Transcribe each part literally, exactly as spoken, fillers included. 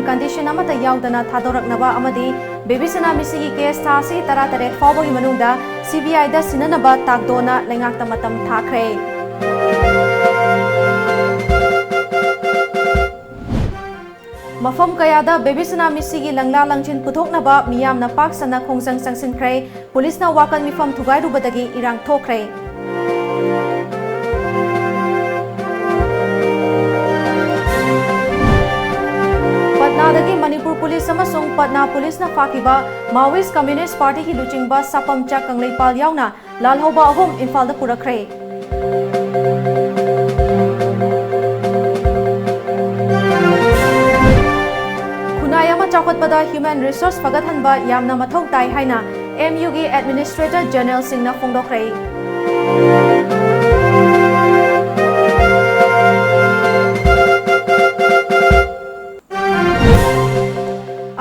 Condition ꯑꯃꯠꯇ ꯌꯥꯎꯗꯅ ꯊꯥꯗꯣꯔꯛꯅꯕ ꯑꯃꯗꯤ ꯕꯦꯕꯤꯁꯅꯥ ꯃꯤꯁꯤꯒꯤ ꯀꯦꯁ ꯊꯥ ꯑꯁꯤꯒꯤ ꯇꯔꯥꯇꯔꯦꯠ ꯐꯥꯎꯕꯒꯤ ꯃꯅꯨꯡꯗ ꯁꯤ ꯕꯤ ꯑꯥꯏꯗ ꯁꯤꯟꯅꯅꯕ ꯇꯥꯛꯗꯣꯅ ꯂꯩꯉꯥꯛꯇ ꯃꯇꯝ ꯊꯥꯈ꯭ꯔꯦ꯫ ꯃꯐꯝ ꯀꯌꯥꯗ ꯕꯦꯕꯤꯁꯅꯥ ꯃꯤꯁꯤꯒꯤ ꯂꯪꯂꯥ ꯂꯪꯖꯤꯟ ꯄꯨꯊꯣꯛꯅꯕ ꯃꯤꯌꯥꯝꯅ ꯄꯥꯛ ꯁꯟꯅ ꯈꯣꯡꯖꯪ ꯆꯪꯁꯤꯟꯈ꯭ꯔꯦ꯫ ꯄꯨꯂꯤꯁꯅ ꯋꯥꯀꯠ ꯃꯤꯐꯝ ꯊꯨꯒꯥꯏꯔꯨꯕꯗꯒꯤ ꯏꯔꯥꯡ ꯊꯣꯛꯈ꯭ꯔꯦ꯫ ꯄꯠꯅꯥꯗꯒꯤ ꯃꯅꯤꯄꯨꯔ ꯄꯨꯂꯤꯁ ꯑꯃꯁꯨꯡ ꯄꯠꯅꯥ ꯄꯨꯂꯤꯁꯅ ꯐꯥꯈꯤꯕ ꯃꯥꯋꯤꯁ ꯀꯝꯃ꯭ꯌꯨꯅꯤꯁ꯭ꯠ ꯄꯥꯔꯇꯤꯒꯤ ꯂꯨꯆꯤꯡꯕ ꯁꯥꯄꯝꯆꯥ ꯀꯪꯂꯩꯄꯥꯜ ꯌꯥꯎꯅ ꯂꯥꯜꯍꯧꯕ ꯑꯍꯨꯝ ꯏꯝꯐꯥꯜꯗ ꯄꯨꯔꯛꯈ꯭ꯔꯦ꯫ ꯈꯨꯟꯅꯥꯏ ꯑꯃ ꯆꯥꯎꯈꯠꯄꯗ human resource ꯐꯒꯠꯍꯟꯕ ꯌꯥꯝꯅ ꯃꯊꯧ ꯇꯥꯏ ꯍꯥꯏꯅ ꯑꯦꯝ ꯌꯨꯒꯤ Administrator Generalꯁꯤꯡꯅ ꯐꯣꯡꯗꯣꯛꯈ꯭ꯔꯦ꯫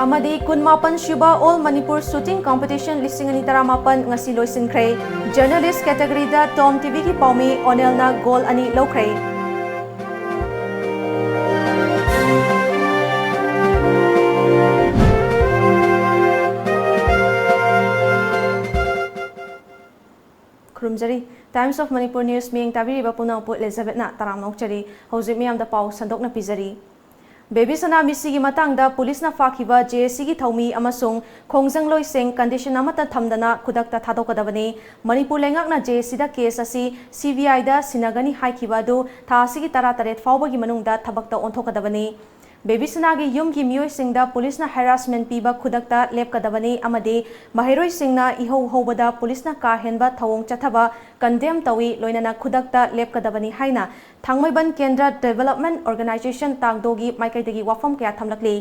ꯑꯃꯗꯤ ꯀꯨꯟꯃꯥꯄꯟ ꯁꯨꯕ All Manipur Shooting Competition ꯂꯤꯁꯤꯡ ꯑꯅꯤ ꯇꯔꯥꯃꯥꯄꯟ ꯉꯁꯤ ꯂꯣꯏꯁꯤꯟꯈ꯭ꯔꯦ꯫ Journalist categoryꯗ Tom TVꯒꯤ ꯄꯥꯎꯃꯤ ꯑꯣꯅꯦꯜꯅ ꯒꯣꯜ ꯑꯅꯤ ꯂꯧꯈ꯭ꯔꯦ꯫ ꯈꯨꯔꯨꯝꯖꯔꯤ꯫ Times of Manipur News ꯃꯤꯠꯌꯦꯡ ꯇꯥꯕꯤꯔꯤꯕ ꯄꯨꯝꯅꯃꯛꯄꯨ ꯑꯦꯂꯤꯖꯥꯕꯦꯠꯅ ꯇꯔꯥꯝꯅ ꯑꯣꯛꯆꯔꯤ꯫ ꯍꯧꯖꯤꯛ ꯃꯤꯌꯥꯝꯗ ꯄꯥꯎ ꯁꯟꯗꯣꯛꯅ ꯄꯤꯖꯔꯤ꯫ ꯕꯦꯕꯤꯁꯅꯥ ꯃꯤꯁꯤꯒꯤ ꯃꯇꯥꯡꯗ ꯄꯨꯂꯤꯁꯅ ꯐꯥꯈꯤꯕ ꯖꯦ ꯑꯦ ꯁꯤꯒꯤ ꯊꯧꯃꯤ ꯑꯃꯁꯨꯡ ꯈꯣꯡꯖꯪꯂꯣꯏꯁꯤꯡ ꯀꯟꯗꯤꯁꯟ ꯑꯃꯠꯇ ꯊꯝꯗꯅ ꯈꯨꯗꯛꯇ ꯊꯥꯗꯣꯛꯀꯗꯕꯅꯤ꯫ ꯃꯅꯤꯄꯨꯔ ꯂꯩꯉꯥꯛꯅ ꯖꯦ ꯑꯦ ꯁꯤꯗ ꯀꯦꯁ ꯑꯁꯤ ꯁꯤ ꯕꯤ ꯑꯥꯏꯗ ꯁꯤꯟꯅꯒꯅꯤ ꯍꯥꯏꯈꯤꯕ ꯑꯗꯨ ꯊꯥ ꯑꯁꯤꯒꯤ ꯇꯔꯥꯇꯔꯦꯠ ꯐꯥꯎꯕꯒꯤ ꯃꯅꯨꯡꯗ ꯊꯕꯛꯇ ꯑꯣꯟꯊꯣꯛꯀꯗꯕꯅꯤ꯫ ꯕꯦꯕꯤꯁꯅꯥꯒꯤ ꯌꯨꯝꯒꯤ ꯃꯤꯑꯣꯏꯁꯤꯡꯗ ꯄꯨꯂꯤꯁꯅ harassment ꯄꯤꯕ ꯈꯨꯗꯛꯇ ꯂꯦꯞꯀꯗꯕꯅꯤ ꯑꯃꯗꯤ ꯃꯍꯩꯔꯣꯏꯁꯤꯡꯅ ꯏꯍꯧ ꯍꯧꯕꯗ ꯄꯨꯂꯤꯁꯅ ꯀꯥ ꯍꯦꯟꯕ ꯊꯧꯑꯣꯡ ꯆꯠꯊꯕ condemn ꯇꯧꯏ, ꯂꯣꯏꯅꯅ ꯈꯨꯗꯛꯇ ꯂꯦꯞꯀꯗꯕꯅꯤ ꯍꯥꯏꯅ ꯊꯥꯡꯃꯩꯕꯟ ꯀꯦꯟꯗ꯭ꯔ Development Organisation ꯇꯥꯛꯗꯣꯒꯤ ꯃꯥꯏꯀꯩꯗꯒꯤ ꯋꯥꯐꯝ ꯀꯌꯥ ꯊꯝꯂꯛꯂꯤ꯫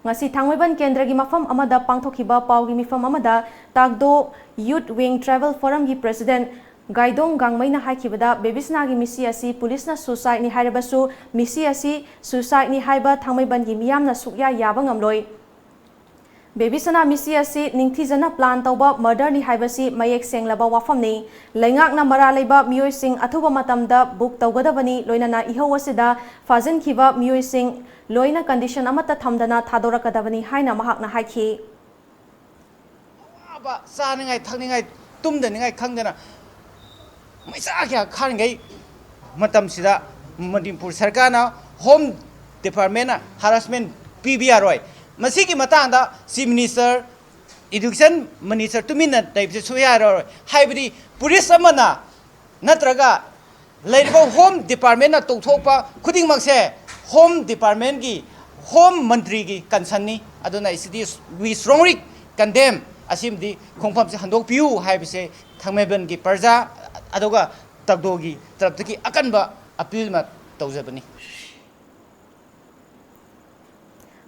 ꯉꯁꯤ ꯊꯥꯡꯃꯩꯕꯟ ꯀꯦꯟꯗ꯭ꯔꯒꯤ ꯃꯐꯝ ꯑꯃꯗ ꯄꯥꯡꯊꯣꯛꯈꯤꯕ ꯄꯥꯎꯒꯤ ꯃꯤꯐꯝ ꯑꯃꯗ ꯇꯥꯛꯗꯣ Youth Wing Tribal Forumꯒꯤ President ꯒꯥꯏꯗꯣꯡ ꯒꯥꯡꯃꯩꯅ ꯍꯥꯏꯈꯤꯕꯗ, ꯕꯦꯕꯤꯁꯅꯥꯒꯤ ꯃꯤꯁꯤ ꯑꯁꯤ ꯄꯨꯂꯤꯁꯅ suicideꯅꯤ ꯍꯥꯏꯔꯕꯁꯨ, ꯃꯤꯁꯤ ꯑꯁꯤ suicideꯅꯤ ꯍꯥꯏꯕ ꯊꯥꯡꯃꯩꯕꯟꯒꯤ ꯃꯤꯌꯥꯝꯅ ꯁꯨꯛꯌꯥ ꯌꯥꯕ ꯉꯝꯂꯣꯏ꯫ ꯕꯦꯕꯤꯁꯅꯥ ꯃꯤꯁꯤ ꯑꯁꯤ ꯅꯤꯡꯊꯤꯖꯅ plan ꯇꯧꯕ murderꯅꯤ ꯍꯥꯏꯕꯁꯤ ꯃꯌꯦꯛ ꯁꯦꯡꯂꯕ ꯋꯥꯐꯝꯅꯤ꯫ ꯂꯩꯉꯥꯛꯅ ꯃꯔꯥꯜ ꯂꯩꯕ ꯃꯤꯑꯣꯏꯁꯤꯡ ꯑꯊꯨꯕ ꯃꯇꯝꯗ book ꯇꯧꯒꯗꯕꯅꯤ, ꯂꯣꯏꯅꯅ ꯏꯍꯧ ꯑꯁꯤꯗ ꯐꯥꯖꯤꯟꯈꯤꯕ ꯃꯤꯑꯣꯏꯁꯤꯡ ꯂꯣꯏꯅ condition ꯑꯃꯠꯇ ꯊꯝꯗꯅ ꯊꯥꯗꯣꯔꯛꯀꯗꯕꯅꯤ ꯍꯥꯏꯅ ꯃꯍꯥꯛꯅ ꯍꯥꯏꯈꯤ꯫ ꯑꯋꯥꯕ ꯆꯥꯅꯤꯡꯉꯥꯏ ꯊꯛꯅꯤꯡꯉꯥꯏ ꯇꯨꯝꯗꯅꯤꯡꯉꯥꯏ ꯈꯪꯗꯅ ꯃꯩꯆꯥ ꯀꯌꯥ ꯈꯥꯔꯤꯉꯩ ꯃꯇꯝꯁꯤꯗ ꯃꯅꯤꯄꯨꯔ ꯁꯔꯀꯥꯔꯅ, Home Departmentꯅ harassment ꯄꯤꯕ ꯌꯥꯔꯣꯏ꯫ ꯃꯁꯤꯒꯤ ꯃꯇꯥꯡꯗ Chief Minister, Education Minister ꯇꯨꯃꯤꯟꯅ ꯂꯩꯕꯁꯦ ꯁꯨꯡꯌꯥ ꯌꯥꯔꯣꯏ꯫ ꯍꯥꯏꯕꯗꯤ police ꯑꯃꯅ ꯅꯠꯇ꯭ꯔꯒ ꯂꯩꯔꯤꯕ Home Departmentꯅ ꯇꯧꯊꯣꯛꯄ ꯈꯨꯗꯤꯡꯃꯛꯁꯦ Home Departmentꯀꯤ, Home ꯃꯟꯇ꯭ꯔꯤꯒꯤ concernꯅꯤ꯫ ꯑꯗꯨꯅ ꯁꯤꯗꯤ we strongly condemn, ꯑꯁꯤꯃꯗꯤ ꯈꯣꯡꯐꯝꯁꯦ ꯍꯟꯗꯣꯛꯄꯤꯌꯨ ꯍꯥꯏꯕꯁꯦ ꯊꯥꯡꯃꯩꯕꯟꯒꯤ ꯄ꯭ꯔꯖꯥ ꯑꯗꯨꯒ ꯇꯒꯗꯣꯒꯤ ꯇꯔꯞꯇꯒꯤ ꯑꯀꯟꯕ appeal ꯑꯃ ꯇꯧꯖꯕꯅꯤ꯫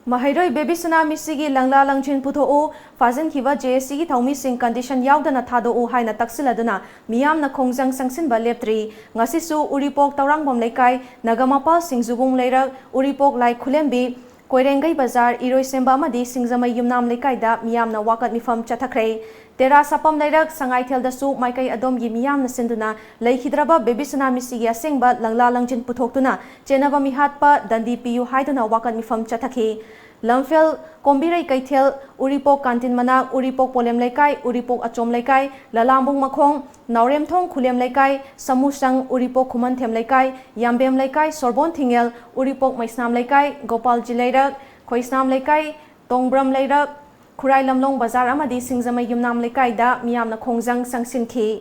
ꯃꯍꯩꯔꯣꯏ ꯕꯦꯕꯤꯁꯅꯥ ꯃꯤꯁꯤꯒꯤ ꯂꯪꯂꯥ ꯂꯪꯖꯤꯟ ꯄꯨꯊꯣꯛꯎ, ꯐꯥꯖꯤꯟꯈꯤꯕ JACꯒꯤ ꯊꯧꯃꯤꯁꯤꯡ condition ꯌꯥꯎꯗꯅ ꯊꯥꯗꯣꯛꯎ ꯍꯥꯏꯅ ꯇꯛꯁꯤꯜꯂꯗꯨꯅ ꯃꯤꯌꯥꯝꯅ ꯈꯣꯡꯖꯪ ꯆꯪꯁꯤꯟꯕ ꯂꯦꯞꯇ꯭ꯔꯤ꯫ ꯉꯁꯤꯁꯨ ꯎꯔꯤꯄꯣꯛ ꯇꯧꯔꯥꯡꯕꯝ ꯂꯩꯀꯥꯏ, ꯅꯒꯥꯃꯄꯥꯜ ꯁꯤꯡꯖꯨꯕꯨꯡ ꯂꯩꯔꯛ, ꯎꯔꯤꯄꯣꯛ ꯂꯥꯏ ꯈꯨꯂꯦꯝꯕꯤ, ꯀꯣꯏꯔꯦꯡꯒꯩ ꯕꯖꯥꯔ, ꯏꯔꯣꯏꯁꯦꯝꯕ ꯑꯃꯗꯤ ꯁꯤꯡꯖꯃꯩ ꯌꯨꯝꯅꯥꯝ ꯂꯩꯀꯥꯏꯗ ꯃꯤꯌꯥꯝꯅ ꯋꯥꯀꯠ ꯃꯤꯐꯝ ꯆꯠꯊꯈ꯭ꯔꯦ꯫ ꯇꯦꯔꯥ ꯁꯥꯄꯝ ꯂꯩꯔꯛ, ꯁꯉꯥꯏꯊꯦꯜꯗꯁꯨ ꯃꯥꯏꯀꯩ ꯑꯗꯣꯝꯒꯤ ꯃꯤꯌꯥꯝꯅ ꯁꯤꯟꯗꯨꯅ ꯂꯩꯈꯤꯗ꯭ꯔꯕ ꯕꯦꯕꯤꯁꯅꯥ ꯃꯤꯁꯤꯒꯤ ꯑꯁꯦꯡꯕ ꯂꯪꯂꯥ ꯂꯪꯖꯤꯟ ꯄꯨꯊꯣꯛꯇꯨꯅ ꯆꯦꯟꯅꯕ ꯃꯤꯍꯥꯠꯄ ꯗꯟꯗꯤ ꯄꯤꯌꯨ ꯍꯥꯏꯗꯨꯅ ꯋꯥꯀꯠ ꯃꯤꯐꯝ ꯆꯠꯊꯈꯤ꯫ ꯂꯝꯐꯦꯜ, ꯀꯣꯝꯕꯤꯔꯩ ꯀꯩꯊꯦꯜ, ꯎꯔꯤꯄꯣꯛ ꯀꯥꯟꯇꯤꯟ ꯃꯅꯥꯛ, ꯎꯔꯤꯄꯣꯛ ꯄꯣꯂꯦꯝ ꯂꯩꯀꯥꯏ, ꯎꯔꯤꯄꯣꯛ ꯑꯆꯣꯝ ꯂꯩꯀꯥꯏ, ꯂꯂꯥꯝꯕꯨꯡ ꯃꯈꯣꯡ, ꯅꯥꯎꯔꯦꯝꯊꯣꯡ ꯈꯨꯂꯦꯝ ꯂꯩꯀꯥꯏ, ꯁꯃꯨꯁꯪ, ꯎꯔꯤꯄꯣꯛ ꯈꯨꯃꯟꯊꯦꯝ ꯂꯩꯀꯥꯏ, ꯌꯥꯝꯕꯦꯝ ꯂꯩꯀꯥꯏ, ꯁꯣꯔꯕꯣꯟ ꯊꯤꯡꯉꯦꯜ, ꯎꯔꯤꯄꯣꯛ ꯃꯩꯁꯅꯥꯝ ꯂꯩꯀꯥꯏ, ꯒꯣꯄꯥꯜꯖꯤ ꯂꯩꯔꯛ, ꯈꯣꯏꯁꯅꯥꯝ ꯂꯩꯀꯥꯏ, ꯇꯣꯡꯕ꯭ꯔꯝ ꯂꯩꯔꯛ, ꯈꯨꯔꯥꯏ ꯂꯝꯂꯣꯡ ꯕꯖꯥꯔ ꯑꯃꯗꯤ ꯁꯤꯡꯖꯃꯩ ꯌꯨꯝꯅꯥꯝ ꯂꯩꯀꯥꯏꯗ ꯃꯤꯌꯥꯝꯅ ꯈꯣꯡꯖꯪ ꯆꯪꯁꯤꯟꯈꯤ꯫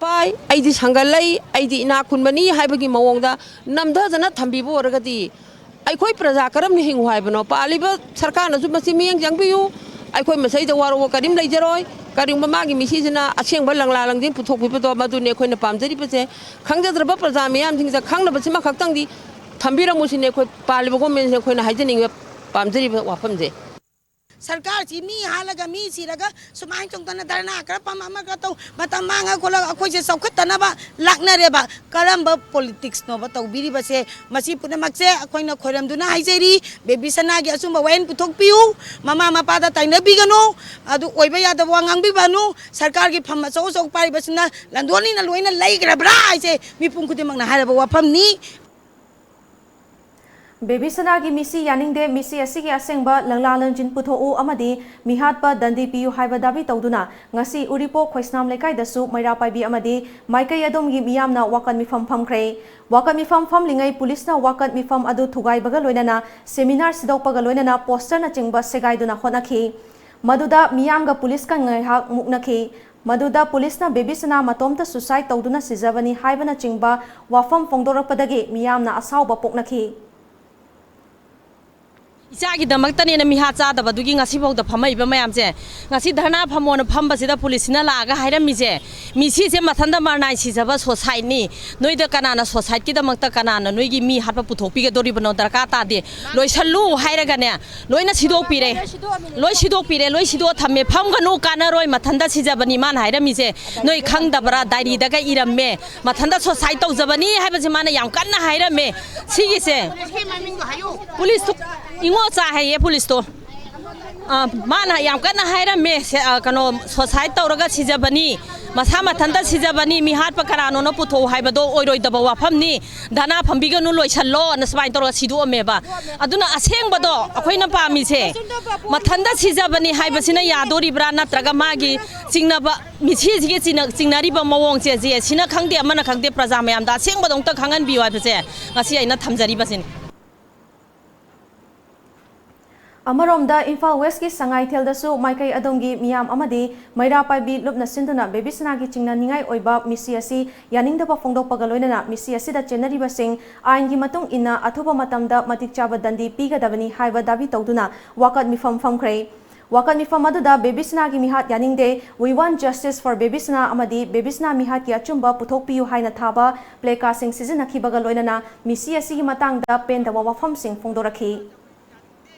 ꯄꯥꯏ, ꯑꯩꯗꯤ ꯁꯪꯒꯜ ꯂꯩ, ꯑꯩꯗꯤ ꯏꯅꯥꯛ ꯈꯨꯟꯕꯅꯤ ꯍꯥꯏꯕꯒꯤ ꯃꯑꯣꯡꯗ ꯅꯝꯊꯗꯅ ꯊꯝꯕꯤꯕ ꯑꯣꯏꯔꯒꯗꯤ ꯑꯩꯈꯣꯏ ꯄ꯭ꯔꯖꯥ ꯀꯔꯝꯅ ꯍꯤꯡꯉꯨ ꯍꯥꯏꯕꯅꯣ? ꯄꯥꯜꯂꯤꯕ ꯁꯔꯀꯥꯔꯅꯁꯨ ꯃꯁꯤ ꯃꯤꯠꯌꯦꯡ ꯆꯪꯕꯤꯌꯨ꯫ ꯑꯩꯈꯣꯏ ꯃꯁꯤꯗ ꯋꯥꯔꯧꯕ ꯀꯔꯤꯝ ꯂꯩꯖꯔꯣꯏ꯫ ꯀꯔꯤꯒꯨꯝꯕ ꯃꯥꯒꯤ ꯃꯤꯁꯤꯁꯤꯅ ꯑꯁꯦꯡꯕ ꯂꯪꯂꯥ ꯂꯪꯖꯤꯟ ꯄꯨꯊꯣꯛꯄꯤꯕꯗꯣ ꯃꯗꯨꯅꯤ ꯑꯩꯈꯣꯏꯅ ꯄꯥꯝꯖꯔꯤꯕꯁꯦ꯫ ꯈꯪꯖꯗ꯭ꯔꯕ ꯄ꯭ꯔꯖꯥ ꯃꯤꯌꯥꯝꯁꯤꯡꯁꯤꯗ ꯈꯪꯅꯕꯁꯤꯃꯈꯛꯇꯪꯗꯤ ꯊꯝꯕꯤꯔꯝꯃꯨ ꯁꯤꯅꯤ ꯑꯩꯈꯣꯏ ꯄꯥꯜꯂꯤꯕ governmentꯁꯤꯅ ꯑꯩꯈꯣꯏꯅ ꯍꯥꯏꯖꯅꯤꯡꯕ, ꯄꯥꯝꯖꯔꯤꯕ ꯋꯥꯐꯝꯁꯦ꯫ ꯁꯔꯀꯥꯔꯁꯤ ꯃꯤ ꯍꯥꯠꯂꯒ, ꯃꯤ ꯁꯤꯔꯒ, ꯁꯨꯃꯥꯏꯅ ꯇꯧꯗꯅ ꯙꯔꯅꯥ ꯈꯔ ꯐꯝ, ꯑꯃ ꯈꯔ ꯇꯧ, ꯃꯇꯝ ꯃꯥꯡꯉ ꯈꯣꯠꯂꯒ ꯑꯩꯈꯣꯏꯁꯦ ꯆꯥꯎꯈꯠꯇꯅꯕ ꯂꯥꯛꯅꯔꯦꯕ꯫ ꯀꯔꯝꯕ ꯄꯣꯂꯤꯇꯤꯛꯁꯅꯣꯕ ꯇꯧꯕꯤꯔꯤꯕꯁꯦ? ꯃꯁꯤ ꯄꯨꯝꯅꯃꯛꯁꯦ ꯑꯩꯈꯣꯏꯅ ꯈꯣꯏꯔꯝꯗꯨꯅ ꯍꯥꯏꯖꯔꯤ, ꯕꯦꯕꯤ ꯁꯅꯥꯒꯤ ꯑꯆꯨꯝꯕ ꯋꯥꯌꯦꯜ ꯄꯨꯊꯣꯛꯄꯤꯌꯨ, ꯃꯃꯥ ꯃꯄꯥꯗ ꯇꯥꯏꯅꯕꯤꯒꯅꯨ, ꯑꯗꯨ ꯑꯣꯏꯕ ꯌꯥꯗꯕ ꯋꯥ ꯉꯥꯡꯕꯤꯕꯅꯨ꯫ ꯁꯔꯀꯥꯔꯒꯤ ꯐꯝ ꯑꯆꯧ ꯑꯆꯧ ꯄꯥꯏꯔꯤꯕꯁꯤꯅ ꯂꯟꯗꯣꯟꯅꯤꯅ ꯂꯣꯏꯅ ꯂꯩꯈ꯭ꯔꯕ꯭ꯔꯥ ꯍꯥꯏꯁꯦ ꯃꯤꯄꯨꯝ ꯈꯨꯗꯤꯡꯃꯛꯅ ꯍꯥꯏꯔꯕ ꯋꯥꯐꯝꯅꯤ꯫ ꯕꯦꯕꯤ ꯁꯅꯥꯒꯤ ꯃꯤꯁꯤ ꯌꯥꯅꯤꯡꯗꯦ, ꯃꯤꯁꯤ ꯑꯁꯤꯒꯤ ꯑꯁꯦꯡꯕ ꯂꯪꯂꯥ ꯂꯪꯖꯤꯟ ꯄꯨꯊꯣꯛꯎ ꯑꯃꯗꯤ ꯃꯤꯍꯥꯠꯄ ꯗꯟꯗꯤ ꯄꯤꯌꯨ ꯍꯥꯏꯕ ꯗꯥꯕꯤ ꯇꯧꯗꯨꯅ ꯉꯁꯤ ꯎꯔꯤꯄꯣꯛ ꯈꯣꯏꯁꯅꯥꯝ ꯂꯩꯀꯥꯏꯗꯁꯨ ꯃꯩꯔꯥ ꯄꯥꯏꯕꯤ ꯑꯃꯗꯤ ꯃꯥꯏꯀꯩ ꯑꯗꯣꯝꯒꯤ ꯃꯤꯌꯥꯝꯅ ꯋꯥꯀꯠ ꯃꯤꯐꯝ ꯐꯝꯈ꯭ꯔꯦ꯫ ꯋꯥꯀꯠ ꯃꯤꯐꯝ ꯐꯝꯂꯤꯉꯩ ꯄꯨꯂꯤꯁꯅ ꯋꯥꯀꯠ ꯃꯤꯐꯝ ꯑꯗꯨ ꯊꯨꯒꯥꯏꯕꯒ ꯂꯣꯏꯅꯅ ꯁꯦꯃꯤꯅꯥꯔ ꯁꯤꯗꯣꯛꯄꯒ ꯂꯣꯏꯅꯅ ꯄꯣꯁꯇꯔꯅꯆꯤꯡꯕ ꯁꯦꯒꯥꯏꯗꯨꯅ ꯍꯣꯠꯅꯈꯤ꯫ ꯃꯗꯨꯗ ꯃꯤꯌꯥꯝꯒ ꯄꯨꯂꯤꯁꯀ ꯉꯥꯏꯍꯥꯛ ꯃꯨꯛꯅꯈꯤ꯫ ꯃꯗꯨꯗ ꯄꯨꯂꯤꯁꯅ ꯕꯦꯕꯤ ꯁꯅꯥ ꯃꯇꯣꯝꯇ ꯁꯨꯁꯥꯏꯗ ꯇꯧꯗꯨꯅ ꯁꯤꯖꯕꯅꯤ ꯍꯥꯏꯕꯅꯆꯤꯡꯕ ꯋꯥꯐꯝ ꯐꯣꯡꯗꯣꯔꯛꯄꯗꯒꯤ ꯃꯤꯌꯥꯝꯅ ꯑꯁꯥꯎꯕ ꯄꯣꯛꯅꯈꯤ꯫ ꯏꯆꯥꯒꯤꯗꯃꯛꯇꯅꯦꯅ ꯃꯤꯍꯥꯠ ꯆꯥꯗꯕꯗꯨꯒꯤ ꯉꯁꯤꯐꯥꯎꯗ ꯐꯝꯃꯛꯏꯕ ꯃꯌꯥꯝꯁꯦ, ꯉꯁꯤ ꯙꯔꯅꯥ ꯐꯝꯃꯣꯅ ꯐꯝꯕꯁꯤꯗ ꯄꯨꯂꯤꯁꯁꯤꯅ ꯂꯥꯛꯑꯒ ꯍꯥꯏꯔꯝꯃꯤꯁꯦ, ꯃꯤꯁꯤꯁꯦ ꯃꯊꯟꯇ ꯃꯔꯅꯥꯏ ꯁꯤꯖꯕ ꯁꯣꯁꯥꯏꯠꯅꯤ, ꯅꯣꯏꯗ ꯀꯅꯥꯅ ꯁꯣꯁꯥꯏꯠꯀꯤꯗꯃꯛꯇ ꯀꯅꯥꯅ ꯅꯣꯏꯒꯤ ꯃꯤ ꯍꯥꯠꯄ ꯄꯨꯊꯣꯛꯄꯤꯒꯗꯣꯔꯤꯕꯅꯣ ꯗꯔꯀꯥꯔ ꯇꯥꯗꯦ, ꯂꯣꯏꯁꯜꯂꯨ ꯍꯥꯏꯔꯒꯅꯦ, ꯂꯣꯏꯅ ꯁꯤꯗꯣꯛꯄꯤꯔꯦ꯫ ꯂꯣꯏ ꯁꯤꯗꯣꯛꯄꯤꯔꯦ, ꯂꯣꯏ ꯁꯤꯗꯣꯛꯑ ꯊꯝꯃꯦ꯫ ꯐꯝꯒꯅꯨ, ꯀꯥꯟꯅꯔꯣꯏ, ꯃꯊꯟꯇ ꯁꯤꯖꯕꯅꯤ ꯃꯥꯅ ꯍꯥꯏꯔꯝꯃꯤꯁꯦ꯫ ꯅꯣꯏ ꯈꯪꯗꯕ꯭ꯔꯥ? ꯗꯥꯏꯔꯤꯗꯒ ꯏꯔꯝꯃꯦ, ꯃꯊꯟꯇ ꯁꯣꯁꯥꯏꯠ ꯇꯧꯖꯕꯅꯤ ꯍꯥꯏꯕꯁꯦ ꯃꯥꯅ ꯌꯥꯝ ꯀꯟꯅ ꯍꯥꯏꯔꯝꯃꯦ꯫ ꯁꯤꯒꯤꯁꯦ ꯄꯨꯂꯤꯁꯇꯣ, ꯏꯉꯣ ꯆꯥ ꯍꯥꯏꯌꯦ ꯄꯨꯂꯤꯁꯇꯣ꯫ ꯑ, ꯃꯥꯅ ꯌꯥꯝ ꯀꯟꯅ ꯍꯥꯏꯔꯝꯃꯦ, ꯁꯦ, ꯑ, ꯀꯩꯅꯣ, ꯁꯣꯁꯥꯏꯠ ꯇꯧꯔꯒ ꯁꯤꯖꯕꯅꯤ, ꯃꯁꯥ ꯃꯊꯟꯇ ꯁꯤꯖꯕꯅꯤ, ꯃꯤ ꯍꯥꯠꯄ ꯀꯅꯥꯅꯣꯅ ꯄꯨꯊꯣꯛꯎ ꯍꯥꯏꯕꯗꯣ ꯑꯣꯏꯔꯣꯏꯗꯕ ꯋꯥꯐꯝꯅꯤ꯫ ꯙꯔꯅꯥ ꯐꯝꯕꯤꯒꯅꯨ, ꯂꯣꯏꯁꯜꯂꯣꯅ ꯁꯨꯃꯥꯏꯅ ꯇꯧꯔꯒ ꯁꯤꯗꯣꯛꯑꯝꯃꯦꯕ꯫ ꯑꯗꯨꯅ ꯑꯁꯦꯡꯕꯗꯣ ꯑꯩꯈꯣꯏꯅ ꯄꯥꯝꯃꯤꯁꯦ, ꯃꯊꯟꯇ ꯁꯤꯖꯕꯅꯤ ꯍꯥꯏꯕꯁꯤꯅ ꯌꯥꯗꯣꯔꯤꯕ꯭ꯔꯥ, ꯅꯠꯇ꯭ꯔꯒ ꯃꯥꯒꯤ ꯆꯤꯡꯅꯕ, ꯃꯤꯁꯤꯁꯤꯒꯤ ꯆꯤꯡꯅ-, ꯆꯤꯡꯅꯔꯤꯕ ꯃꯑꯣꯡꯁꯦ, ꯁꯤ, ꯁꯤꯅ ꯈꯪꯗꯦ, ꯑꯃꯅ ꯈꯪꯗꯦ, ꯄ꯭ꯔꯖꯥ ꯃꯌꯥꯝꯗ ꯑꯁꯦꯡꯕꯗꯣ ꯑꯝꯇ ꯈꯪꯍꯟꯕꯤꯌꯨ ꯍꯥꯏꯕꯁꯦ ꯉꯁꯤ ꯑꯩꯅ ꯊꯝꯖꯔꯤꯕꯁꯤꯅꯤ꯫ ꯑꯃꯔꯣꯝꯗ ꯏꯝꯐꯥꯜ ꯋꯦꯁꯀꯤ ꯁꯉꯥꯏꯊꯦꯜꯗꯁꯨ ꯃꯥꯏꯀꯩ ꯑꯗꯣꯝꯒꯤ ꯃꯤꯌꯥꯝ ꯑꯃꯗꯤ ꯃꯩꯔꯥ ꯄꯥꯏꯕꯤ ꯂꯨꯞꯅ ꯁꯤꯟꯗꯨꯅ ꯕꯦꯕꯤ ꯁꯅꯥꯒꯤ ꯆꯤꯡꯅꯅꯤꯡꯉꯥꯏ ꯑꯣꯏꯕ ꯃꯤꯁꯤ ꯑꯁꯤ ꯌꯥꯅꯤꯡꯗꯕ ꯐꯣꯡꯗꯣꯛꯄꯒ ꯂꯣꯏꯅꯅ ꯃꯤꯁꯤ ꯑꯁꯤꯗ ꯆꯦꯟꯅꯔꯤꯕꯁꯤꯡ ꯑꯥꯏꯟꯒꯤ ꯃꯇꯨꯡ ꯏꯟꯅ ꯑꯊꯨꯕ ꯃꯇꯝꯗ ꯃꯇꯤꯛ ꯆꯥꯕ ꯗꯟꯗꯤ ꯄꯤꯒꯗꯕꯅꯤ ꯍꯥꯏꯕ ꯗꯥꯕꯤ ꯇꯧꯗꯨꯅ ꯋꯥꯀꯠ ꯃꯤꯐꯝ ꯐꯝꯈ꯭ꯔꯦ꯫ ꯋꯥꯀꯠ ꯃꯤꯐꯝ ꯑꯗꯨꯗ ꯕꯦꯕꯤ ꯁꯅꯥꯒꯤ ꯃꯤꯍꯥꯠ ꯌꯥꯅꯤꯡꯗꯦ, We want justice for baby ꯁꯅꯥ ꯑꯃꯗꯤ ꯕꯦꯕꯤ ꯁꯅꯥ ꯃꯤꯍꯥꯠꯀꯤ ꯑꯆꯨꯝꯕ ꯄꯨꯊꯣꯛꯄꯤꯌꯨ ꯍꯥꯏꯅ ꯊꯥꯕ ꯄ꯭ꯂꯦꯀꯥꯔꯗꯁꯤꯡ ꯁꯤꯖꯤꯟꯅꯈꯤꯕꯒ ꯂꯣꯏꯅꯅ ꯃꯤꯁꯤ ꯑꯁꯤꯒꯤ ꯃꯇꯥꯡꯗ ꯄꯦꯟꯗꯕ ꯋꯥꯐꯝꯁꯤꯡ ꯐꯣꯡꯗꯣꯔꯛꯈꯤ꯫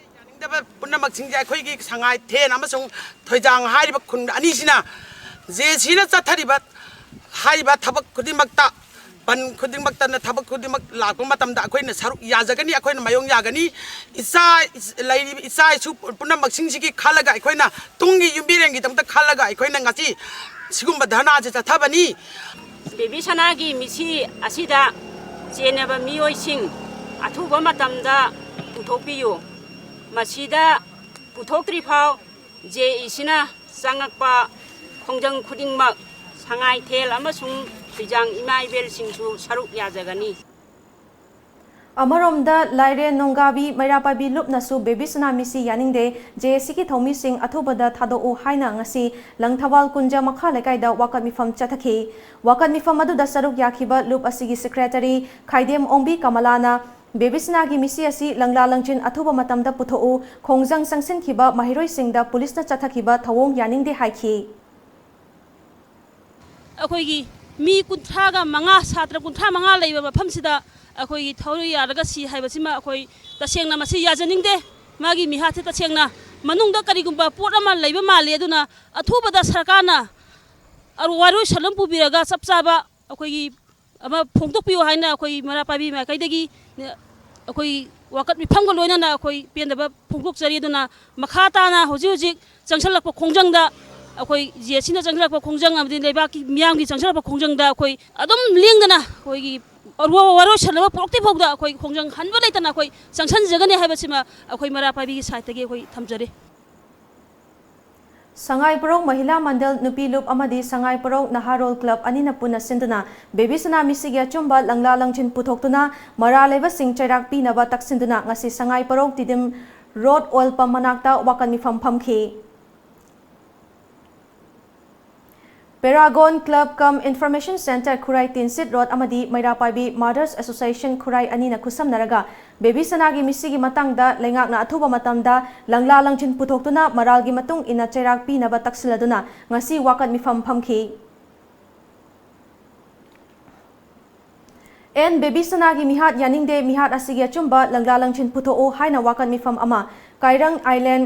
ꯄꯨꯝꯅꯃꯛꯁꯤꯡꯁꯦ ꯑꯩꯈꯣꯏꯒꯤ ꯁꯉꯥꯏꯊꯦꯟ ꯑꯃꯁꯨꯡ ꯊꯣꯏꯖꯥꯡ ꯍꯥꯏꯔꯤꯕ ꯈꯨꯟ ꯑꯅꯤꯁꯤꯅ ꯖꯦ ꯁꯤꯅ ꯆꯠꯊꯔꯤꯕ ꯍꯥꯏꯔꯤꯕ ꯊꯕꯛ ꯈꯨꯗꯤꯡꯃꯛꯇ, ꯕꯟ ꯈꯨꯗꯤꯡꯃꯛꯇꯅ ꯊꯕꯛ ꯈꯨꯗꯤꯡꯃꯛ ꯂꯥꯛꯄ ꯃꯇꯝꯗ ꯑꯩꯈꯣꯏꯅ ꯁꯔꯨꯛ ꯌꯥꯖꯒꯅꯤ, ꯑꯩꯈꯣꯏꯅ ꯃꯥꯌꯣꯡ ꯌꯥꯒꯅꯤ꯫ ꯏꯆꯥ, ꯂꯩꯔꯤꯕ ꯏꯆꯥ ꯏꯁꯨ ꯄꯨꯝꯅꯃꯛꯁꯤꯡꯁꯤꯒꯤ ꯈꯜꯂꯒ, ꯑꯩꯈꯣꯏꯅ ꯇꯨꯡꯒꯤ ꯌꯨꯝꯕꯤꯔꯦꯟꯒꯤꯗꯃꯛꯇ ꯈꯜꯂꯒ ꯑꯩꯈꯣꯏꯅ ꯉꯁꯤ ꯁꯤꯒꯨꯝꯕ ꯙꯔꯅꯥꯁꯦ ꯆꯠꯊꯕꯅꯤ꯫ ꯕꯦꯕꯤ ꯁꯅꯥꯒꯤ ꯃꯤꯠꯁꯤ ꯑꯁꯤꯗ ꯆꯦꯟꯅꯕ ꯃꯤꯑꯣꯏꯁꯤꯡ ꯑꯊꯨꯕ ꯃꯇꯝꯗ ꯄꯨꯊꯣꯛꯄꯤꯌꯨ꯫ ꯃꯁꯤꯗ ꯄꯨꯊꯣꯛꯇ꯭ꯔꯤꯐꯥꯎ ꯖꯦ ꯏꯁꯤꯅ ꯆꯪꯉꯛꯄ ꯈꯣꯡꯖꯪ ꯈꯨꯗꯤꯡꯃꯛ ꯁꯉꯥꯏꯊꯦꯜ ꯑꯃꯁꯨꯡ ꯊꯣꯏꯖꯥꯡ ꯏꯃꯥ ꯏꯕꯦꯜꯁꯤꯡꯁꯨ ꯁꯔꯨꯛ ꯌꯥꯖꯒꯅꯤ꯫ ꯑꯃꯔꯣꯝꯗ ꯂꯥꯏꯔꯦꯟ ꯅꯣꯡꯒꯥꯕꯤ ꯃꯩꯔꯥ ꯄꯥꯏꯕꯤ ꯂꯨꯞꯅꯁꯨ ꯕꯦꯕꯤ ꯁꯅꯥ ꯃꯤꯠꯁꯤ ꯌꯥꯅꯤꯡꯗꯦ, ꯖꯦ ꯑꯦ ꯁꯤꯒꯤ ꯊꯧꯃꯤꯁꯤꯡ ꯑꯊꯨꯕꯗ ꯊꯥꯗꯣꯛꯎ ꯍꯥꯏꯅ ꯉꯁꯤ ꯂꯪꯊꯕꯥꯜ ꯀꯨꯟꯖ ꯃꯈꯥ ꯂꯩꯀꯥꯏꯗ ꯋꯥꯀꯠ ꯃꯤꯐꯝ ꯆꯠꯊꯈꯤ꯫ ꯋꯥꯀꯠ ꯃꯤꯐꯝ ꯑꯗꯨꯗ ꯁꯔꯨꯛ ꯌꯥꯈꯤꯕ ꯂꯨꯞ ꯑꯁꯤꯒꯤ ꯁꯦꯀ꯭ꯔꯦꯇꯔꯤ ꯈꯥꯏꯗꯦꯝ ꯑꯣꯡꯕꯤ ꯀꯃꯂꯥꯅ ꯕꯦꯕꯤ ꯁꯅꯥꯒꯤ ꯃꯤꯠꯁꯤ ꯑꯁꯤ ꯂꯪꯂꯥ ꯂꯪꯖꯤꯟ ꯑꯊꯨꯕ ꯃꯇꯝꯗ ꯄꯨꯊꯣꯛꯎ, ꯈꯣꯡꯖꯪ ꯆꯪꯁꯤꯟꯈꯤꯕ ꯃꯍꯩꯔꯣꯏꯁꯤꯡꯗ ꯄꯨꯂꯤꯁꯅ ꯆꯠꯊꯈꯤꯕ ꯊꯧꯑꯣꯡ ꯌꯥꯅꯤꯡꯗꯦ ꯍꯥꯏꯈꯤ꯫ ꯑꯩꯈꯣꯏꯒꯤ ꯃꯤ ꯀꯨꯟꯊ꯭ꯔꯥꯒ ꯃꯉꯥ, ꯁꯥꯇ꯭ꯔ ꯀꯨꯟꯊ꯭ꯔꯥ ꯃꯉꯥ ꯂꯩꯕ ꯃꯐꯝꯁꯤꯗ ꯑꯩꯈꯣꯏꯒꯤ ꯊꯧꯔꯤ ꯌꯥꯜꯂꯒ ꯁꯤ ꯍꯥꯏꯕꯁꯤꯃ ꯑꯩꯈꯣꯏ ꯇꯁꯦꯡꯅ ꯃꯁꯤ ꯌꯥꯖꯅꯤꯡꯗꯦ꯫ ꯃꯥꯒꯤ ꯃꯤꯍꯥꯠꯁꯤ ꯇꯁꯦꯡꯅ ꯃꯅꯨꯡꯗ ꯀꯔꯤꯒꯨꯝꯕ ꯄꯣꯠ ꯑꯃ ꯂꯩꯕ ꯃꯥꯜꯂꯤ꯫ ꯑꯗꯨꯅ ꯑꯊꯨꯕꯗ ꯁꯔꯀꯥꯔꯅ ꯑꯔꯨ-, ꯋꯥꯔꯣꯏ ꯁꯟ ꯑꯃ ꯄꯨꯕꯤꯔꯒ ꯆꯞ ꯆꯥꯕ ꯑꯩꯈꯣꯏꯒꯤ ꯑꯃ ꯐꯣꯡꯗꯣꯛꯄꯤꯌꯨ ꯍꯥꯏꯅ ꯑꯩꯈꯣꯏ ꯃꯩꯔꯥ ꯄꯥꯏꯕꯤ ꯃꯥꯏꯀꯩꯗꯒꯤ ꯑꯩꯈꯣꯏ ꯋꯥꯀꯠ ꯃꯤꯐꯝꯒ ꯂꯣꯏꯅꯅ ꯑꯩꯈꯣꯏ ꯄꯦꯟꯗꯕ ꯐꯣꯡꯗꯣꯛꯆꯔꯤ꯫ ꯑꯗꯨꯅ ꯃꯈꯥ ꯇꯥꯅ ꯍꯧꯖꯤꯛ ꯍꯧꯖꯤꯛ ꯆꯪꯁꯤꯜꯂꯛꯄ ꯈꯣꯡꯖꯪꯗ, ꯑꯩꯈꯣꯏ ꯖꯦ ꯑꯦ ꯁꯤꯅ ꯆꯪꯁꯤꯜꯂꯛꯄ ꯈꯣꯡꯖꯪ ꯑꯃꯗꯤ ꯂꯩꯕꯥꯛꯀꯤ ꯃꯤꯌꯥꯝꯒꯤ ꯆꯪꯁꯤꯜꯂꯛꯄ ꯈꯣꯡꯖꯪꯗ ꯑꯩꯈꯣꯏ ꯑꯗꯨꯝ ꯂꯦꯡꯗꯅ ꯑꯩꯈꯣꯏꯒꯤ ꯑꯔꯨꯕ ꯋꯥꯔꯣꯏ ꯁꯟꯅꯕ ꯄꯨꯔꯛꯇ꯭ꯔꯤ ꯐꯥꯎꯗ ꯑꯩꯈꯣꯏ ꯈꯣꯡꯖꯪ ꯍꯟꯕ ꯂꯩꯇꯅ ꯑꯩꯈꯣꯏ ꯆꯪꯁꯤꯟꯖꯒꯅꯤ ꯍꯥꯏꯕꯁꯤꯃ ꯑꯩꯈꯣꯏ ꯃꯩꯔꯥ ꯄꯥꯏꯕꯤꯒꯤ ꯁꯥꯏꯠꯇꯒꯤ ꯑꯩꯈꯣꯏ ꯊꯝꯖꯔꯤ꯫ ꯁꯉꯥꯏ ꯄꯔꯧ ꯃꯍꯤꯂꯥ ꯃꯟꯗꯜ ꯅꯨꯄꯤ ꯂꯨꯞ ꯑꯃꯗꯤ ꯁꯉꯥꯏ ꯄꯔꯧ ꯅꯍꯥꯔꯣꯜ ꯀ꯭ꯂꯕ ꯑꯅꯤꯅ ꯄꯨꯟꯅ ꯁꯤꯟꯗꯨꯅ ꯕꯦꯕꯤ ꯁꯅꯥ ꯃꯤꯠꯁꯤꯒꯤ ꯑꯆꯨꯝꯕ ꯂꯪꯂꯥ ꯂꯪꯖꯤꯟ ꯄꯨꯊꯣꯛꯇꯨꯅ ꯃꯔꯥꯜ ꯂꯩꯕꯁꯤꯡ ꯆꯩꯔꯥꯛ ꯄꯤꯅꯕ ꯇꯛꯁꯤꯟꯗꯨꯅ ꯉꯁꯤ ꯁꯉꯥꯏ ꯄꯔꯧ ꯇꯤꯗꯤꯝ ꯔꯣꯗ ꯑꯣꯏꯜ ꯄꯝ ꯃꯅꯥꯛꯇ ꯋꯥꯀꯠ ꯃꯤꯐꯝ ꯐꯝꯈꯤ꯫ ꯄꯦꯔꯥꯒꯣꯟ ꯀ꯭ꯂꯕ ꯀꯝ ꯏꯟꯐꯣꯔꯃꯦꯁꯟ ꯁꯦꯟꯇꯔ ꯈꯨꯔꯥꯏ ꯇꯤꯟꯁꯤꯠ ꯔꯣꯗ ꯑꯃꯗꯤ ꯃꯩꯔꯥ ꯄꯥꯏꯕꯤ ꯃꯥꯗꯔꯁ ꯑꯦꯁꯣꯁꯤꯌꯦꯁꯟ ꯈꯨꯔꯥꯏ ꯑꯅꯤꯅ ꯈꯨꯠꯁꯝꯅꯔꯒ ꯕꯦꯕꯤ ꯁꯅꯥꯒꯤ ꯃꯤꯠꯁꯤꯒꯤ ꯃꯇꯥꯡꯗ ꯂꯩꯉꯥꯛꯅ ꯑꯊꯨꯕ ꯃꯇꯝꯗ ꯂꯪꯂꯥ ꯂꯪꯖꯤꯟ ꯄꯨꯊꯣꯛꯇꯨꯅ ꯃꯔꯥꯜꯒꯤ ꯃꯇꯨꯡ ꯏꯟꯅ ꯆꯩꯔꯥꯛ ꯄꯤꯅꯕ ꯇꯛꯁꯤꯜꯂꯗꯨꯅ ꯉꯁꯤ ꯋꯥꯀꯠ ꯃꯤꯐꯝ ꯐꯝꯈꯤ꯫ ꯑꯦꯟ ꯕꯦꯕꯤ ꯁꯅꯥꯒꯤ ꯃꯤꯍꯥꯠ ꯌꯥꯅꯤꯡꯗꯦ, ꯃꯤꯍꯥꯠ ꯑꯁꯤꯒꯤ ꯑꯆꯨꯝꯕ ꯂꯪꯂꯥ ꯂꯪꯖꯤꯟ ꯄꯨꯊꯣꯛꯎ ꯍꯥꯏꯅ ꯋꯥꯀꯠ ꯃꯤꯐꯝ ꯑꯃ ꯀꯥꯏꯔꯪ ꯑꯥꯏꯂꯦꯟ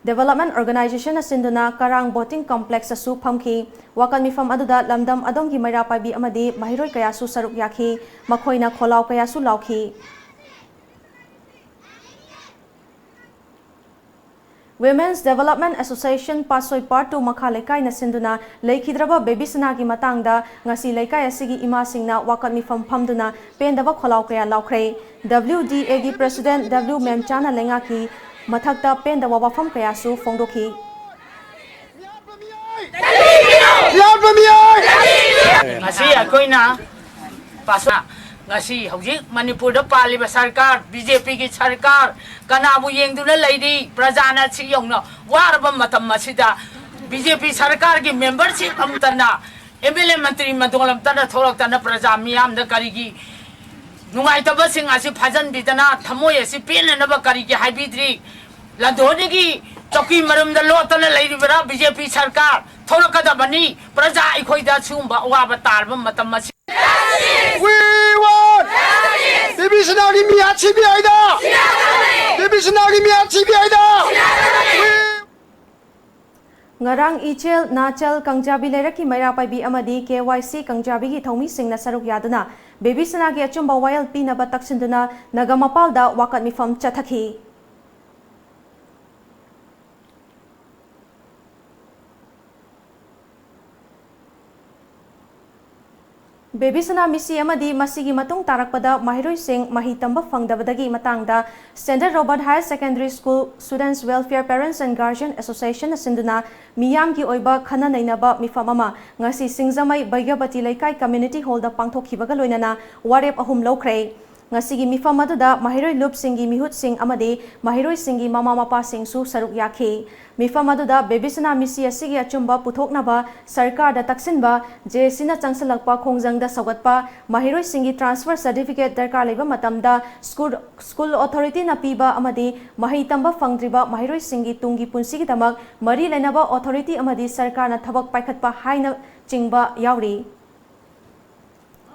ꯗꯦꯕꯂꯞꯃꯦꯟ ꯑꯣꯔꯒꯅꯥꯏꯖꯦꯁꯟꯅ ꯁꯤꯟꯗꯨꯅ ꯀꯔꯥꯡ ꯕꯣꯇꯤꯡ ꯀꯝꯄ꯭ꯂꯦꯛꯁꯇꯁꯨ ꯐꯝꯈꯤ꯫ ꯋꯥꯀꯠ ꯃꯤꯐꯝ ꯑꯗꯨꯗ ꯂꯝꯗꯝ ꯑꯗꯣꯝꯒꯤ ꯃꯩꯔꯥ ꯄꯥꯏꯕꯤ ꯑꯃꯗꯤ ꯃꯍꯩꯔꯣꯏ ꯀꯌꯥꯁꯨ ꯁꯔꯨꯛ ꯌꯥꯈꯤ꯫ ꯃꯈꯣꯏꯅ ꯈꯣꯜꯂꯥꯎ ꯀꯌꯥꯁꯨ ꯂꯥꯎꯈꯤ꯫ Women's Development Association ꯄꯥꯠꯁꯣꯏ Part Two ꯃꯈꯥ ꯂꯩꯀꯥꯏꯅ ꯁꯤꯟꯗꯨꯅ ꯂꯩꯈꯤꯗ꯭ꯔꯕ ꯕꯦꯕꯤꯁꯅꯥꯒꯤ ꯃꯇꯥꯡꯗ ꯉꯁꯤ ꯂꯩꯀꯥꯏ ꯑꯁꯤꯒꯤ ꯏꯃꯥꯁꯤꯡꯅ ꯋꯥꯀꯠ ꯃꯤꯐꯝ ꯐꯝꯗꯨꯅ ꯄꯦꯟꯗꯕ ꯈꯣꯜꯂꯥꯎ ꯀꯌꯥ ꯂꯥꯎꯈ꯭ꯔꯦ꯫ W D A ꯒꯤ President W ꯃꯦꯝꯆꯥꯅ ꯂꯩꯉꯥꯛꯀꯤ ꯃꯊꯛꯇ ꯄꯦꯟꯗꯕ ꯋꯥꯐꯝ ꯀꯌꯥꯁꯨ ꯐꯣꯡꯗꯣꯛꯈꯤ꯫ ꯌꯥꯠꯄ ꯃꯤꯑꯣꯏ! ꯉꯁꯤ ꯑꯩꯈꯣꯏꯅ ꯄꯥꯁ-, ꯉꯁꯤ ꯍꯧꯖꯤꯛ ꯃꯅꯤꯄꯨꯔꯗ ꯄꯥꯜꯂꯤꯕ ꯁꯔꯀꯥꯔ, ꯕꯤ ꯖꯦ ꯄꯤꯒꯤ ꯁꯔꯀꯥꯔ, ꯀꯅꯥꯕꯨ ꯌꯦꯡꯗꯨꯅ ꯂꯩꯔꯤ? ꯄ꯭ꯔꯖꯥꯅ ꯁꯤ ꯌꯧꯅ ꯋꯥꯔꯕ ꯃꯇꯝ ꯑꯁꯤꯗ ꯕꯤ ꯖꯦ ꯄꯤ ꯁꯔꯀꯥꯔꯒꯤ ꯃꯦꯝꯕꯔꯁꯤꯡ ꯑꯃꯠꯇꯅ, ꯑꯦꯝ ꯑꯦꯜ ꯑꯦ, ꯃꯟꯇ꯭ꯔꯤ ꯃꯟꯗꯣꯜ ꯑꯃꯠꯇꯅ ꯊꯣꯛꯂꯛꯇꯅ ꯄ꯭ꯔꯖꯥ ꯃꯤꯌꯥꯝꯗ ꯀꯔꯤꯒꯤ ꯅꯨꯡꯉꯥꯏꯇꯕꯁꯤꯡ ꯑꯁꯤ ꯐꯥꯖꯟꯕꯤꯗꯅ ꯊꯃꯣꯏ ꯑꯁꯤ ꯄꯦꯟꯅꯅꯕ ꯀꯔꯤꯒꯤ ꯍꯥꯏꯕꯤꯗ꯭ꯔꯤ? ꯂꯟꯗꯣꯟꯗꯒꯤ ꯆꯧꯀꯤ ꯃꯔꯨꯝꯗ ꯂꯣꯠꯇꯅ ꯂꯩꯔꯤꯕꯔꯥ? ꯕꯤ ꯖꯦ ꯄꯤ ꯁꯔꯀꯥꯔ ꯊꯣꯛꯂꯛꯀꯗꯕꯅꯤ꯫ ꯄ꯭ꯔꯖꯥ ꯑꯩꯈꯣꯏꯗ ꯁꯤꯒꯨꯝꯕ ꯑꯋꯥꯕ ꯇꯥꯔꯕ ꯃꯇꯝ ꯑꯁꯤ We want! ꯕꯦꯕꯤꯁꯅꯥꯒꯤ ꯃꯤꯍꯥꯠ ꯁꯤ ꯕꯤ ꯑꯥꯏꯗ! ꯕꯦꯕꯤꯁꯅꯥꯒꯤ ꯃꯤꯍꯥꯠ ꯁꯤ ꯕꯤ ꯑꯥꯏꯗ! We ꯉꯔꯥꯡ ꯏꯆꯦꯜ ꯅꯥꯆꯦꯜ ꯀꯪꯖꯥꯕꯤ ꯂꯩꯔꯛꯀꯤ ꯃꯩꯔꯥ ꯄꯥꯏꯕꯤ ꯑꯃꯗꯤ ꯀꯦ ꯋꯥꯏ ꯁꯤ ꯀꯪꯖꯥꯕꯤꯒꯤ ꯊꯧꯃꯤꯁꯤꯡꯅ ꯁꯔꯨꯛ ꯌꯥꯗꯨꯅ ꯕꯦꯕꯤꯁꯅꯥꯒꯤ ꯑꯆꯨꯝꯕ ꯋꯥꯌꯦꯜ ꯄꯤꯅꯕ ꯇꯛꯁꯤꯟꯗꯨꯅ ꯅꯥꯒꯥꯃꯄꯥꯜꯗ ꯋꯥꯀꯠ ꯃꯤꯐꯝ ꯆꯠꯊꯈꯤ꯫ ꯕꯦꯕꯤꯁꯅꯥ ꯃꯤꯁꯤ ꯑꯃꯗꯤ ꯃꯁꯤꯒꯤ ꯃꯇꯨꯡ ꯇꯥꯔꯛꯄꯗ ꯃꯍꯩꯔꯣꯏꯁꯤꯡ ꯃꯍꯩ ꯇꯝꯕ ꯐꯪꯗꯕꯗꯒꯤ ꯃꯇꯥꯡꯗ Standard Robert Higher Secondary School Students Welfare Parents and Guardian Association ꯅ ꯁꯤꯟꯗꯨꯅ ꯃꯤꯌꯥꯝꯒꯤ ꯑꯣꯏꯕ ꯈꯟꯅ ꯅꯩꯅꯕ ꯃꯤꯐꯝ ꯑꯃ ꯉꯁꯤ ꯁꯤꯡꯖꯃꯩ ꯕꯩꯒ꯭ꯌꯕꯇꯤ ꯂꯩꯀꯥꯏ Community Hall ꯗ ꯄꯥꯡꯊꯣꯛꯈꯤꯕꯒ ꯂꯣꯏꯅꯅ ꯋꯥꯔꯦꯞ ꯑꯍꯨꯝ ꯂꯧꯈ꯭ꯔꯦ꯫ ꯉꯁꯤꯒꯤ ꯃꯤꯐꯝ ꯑꯗꯨꯗ ꯃꯍꯩꯔꯣꯏ ꯂꯨꯞꯁꯤꯡꯒꯤ ꯃꯤꯍꯨꯠꯁꯤꯡ ꯑꯃꯗꯤ ꯃꯍꯩꯔꯣꯏꯁꯤꯡꯒꯤ ꯃꯃꯥ ꯃꯄꯥꯁꯤꯡꯁꯨ ꯁꯔꯨꯛ ꯌꯥꯈꯤ꯫ ꯃꯤꯐꯝ ꯑꯗꯨꯗ ꯕꯦꯕꯤꯁꯅꯥ ꯃꯤꯁꯤ ꯑꯁꯤꯒꯤ ꯑꯆꯨꯝꯕ ꯄꯨꯊꯣꯛꯅꯕ ꯁꯔꯀꯥꯔꯗ ꯇꯛꯁꯤꯟꯕ, ꯖꯦ ꯑꯦ ꯁꯤ ꯅ ꯆꯪꯁꯤꯜꯂꯛꯄ ꯈꯣꯡꯖꯪꯗ ꯁꯧꯒꯠꯄ, ꯃꯍꯩꯔꯣꯏꯁꯤꯡꯒꯤ transfer certificate ꯗꯔꯀꯥꯔ ꯂꯩꯕ ꯃꯇꯝꯗ school, school authority ꯅ ꯄꯤꯕ ꯑꯃꯗꯤ ꯃꯍꯩ ꯇꯝꯕ ꯐꯪꯗ꯭ꯔꯤꯕ ꯃꯍꯩꯔꯣꯏꯁꯤꯡꯒꯤ ꯇꯨꯡꯒꯤ ꯄꯨꯟꯁꯤꯒꯤꯗꯃꯛ ꯃꯔꯤ ꯂꯩꯅꯕ authority ꯑꯃꯗꯤ ꯁꯔꯀꯥꯔꯅ ꯊꯕꯛ ꯄꯥꯏꯈꯠꯄ ꯍꯥꯏꯅꯆꯤꯡꯕ ꯌꯥꯎꯔꯤ꯫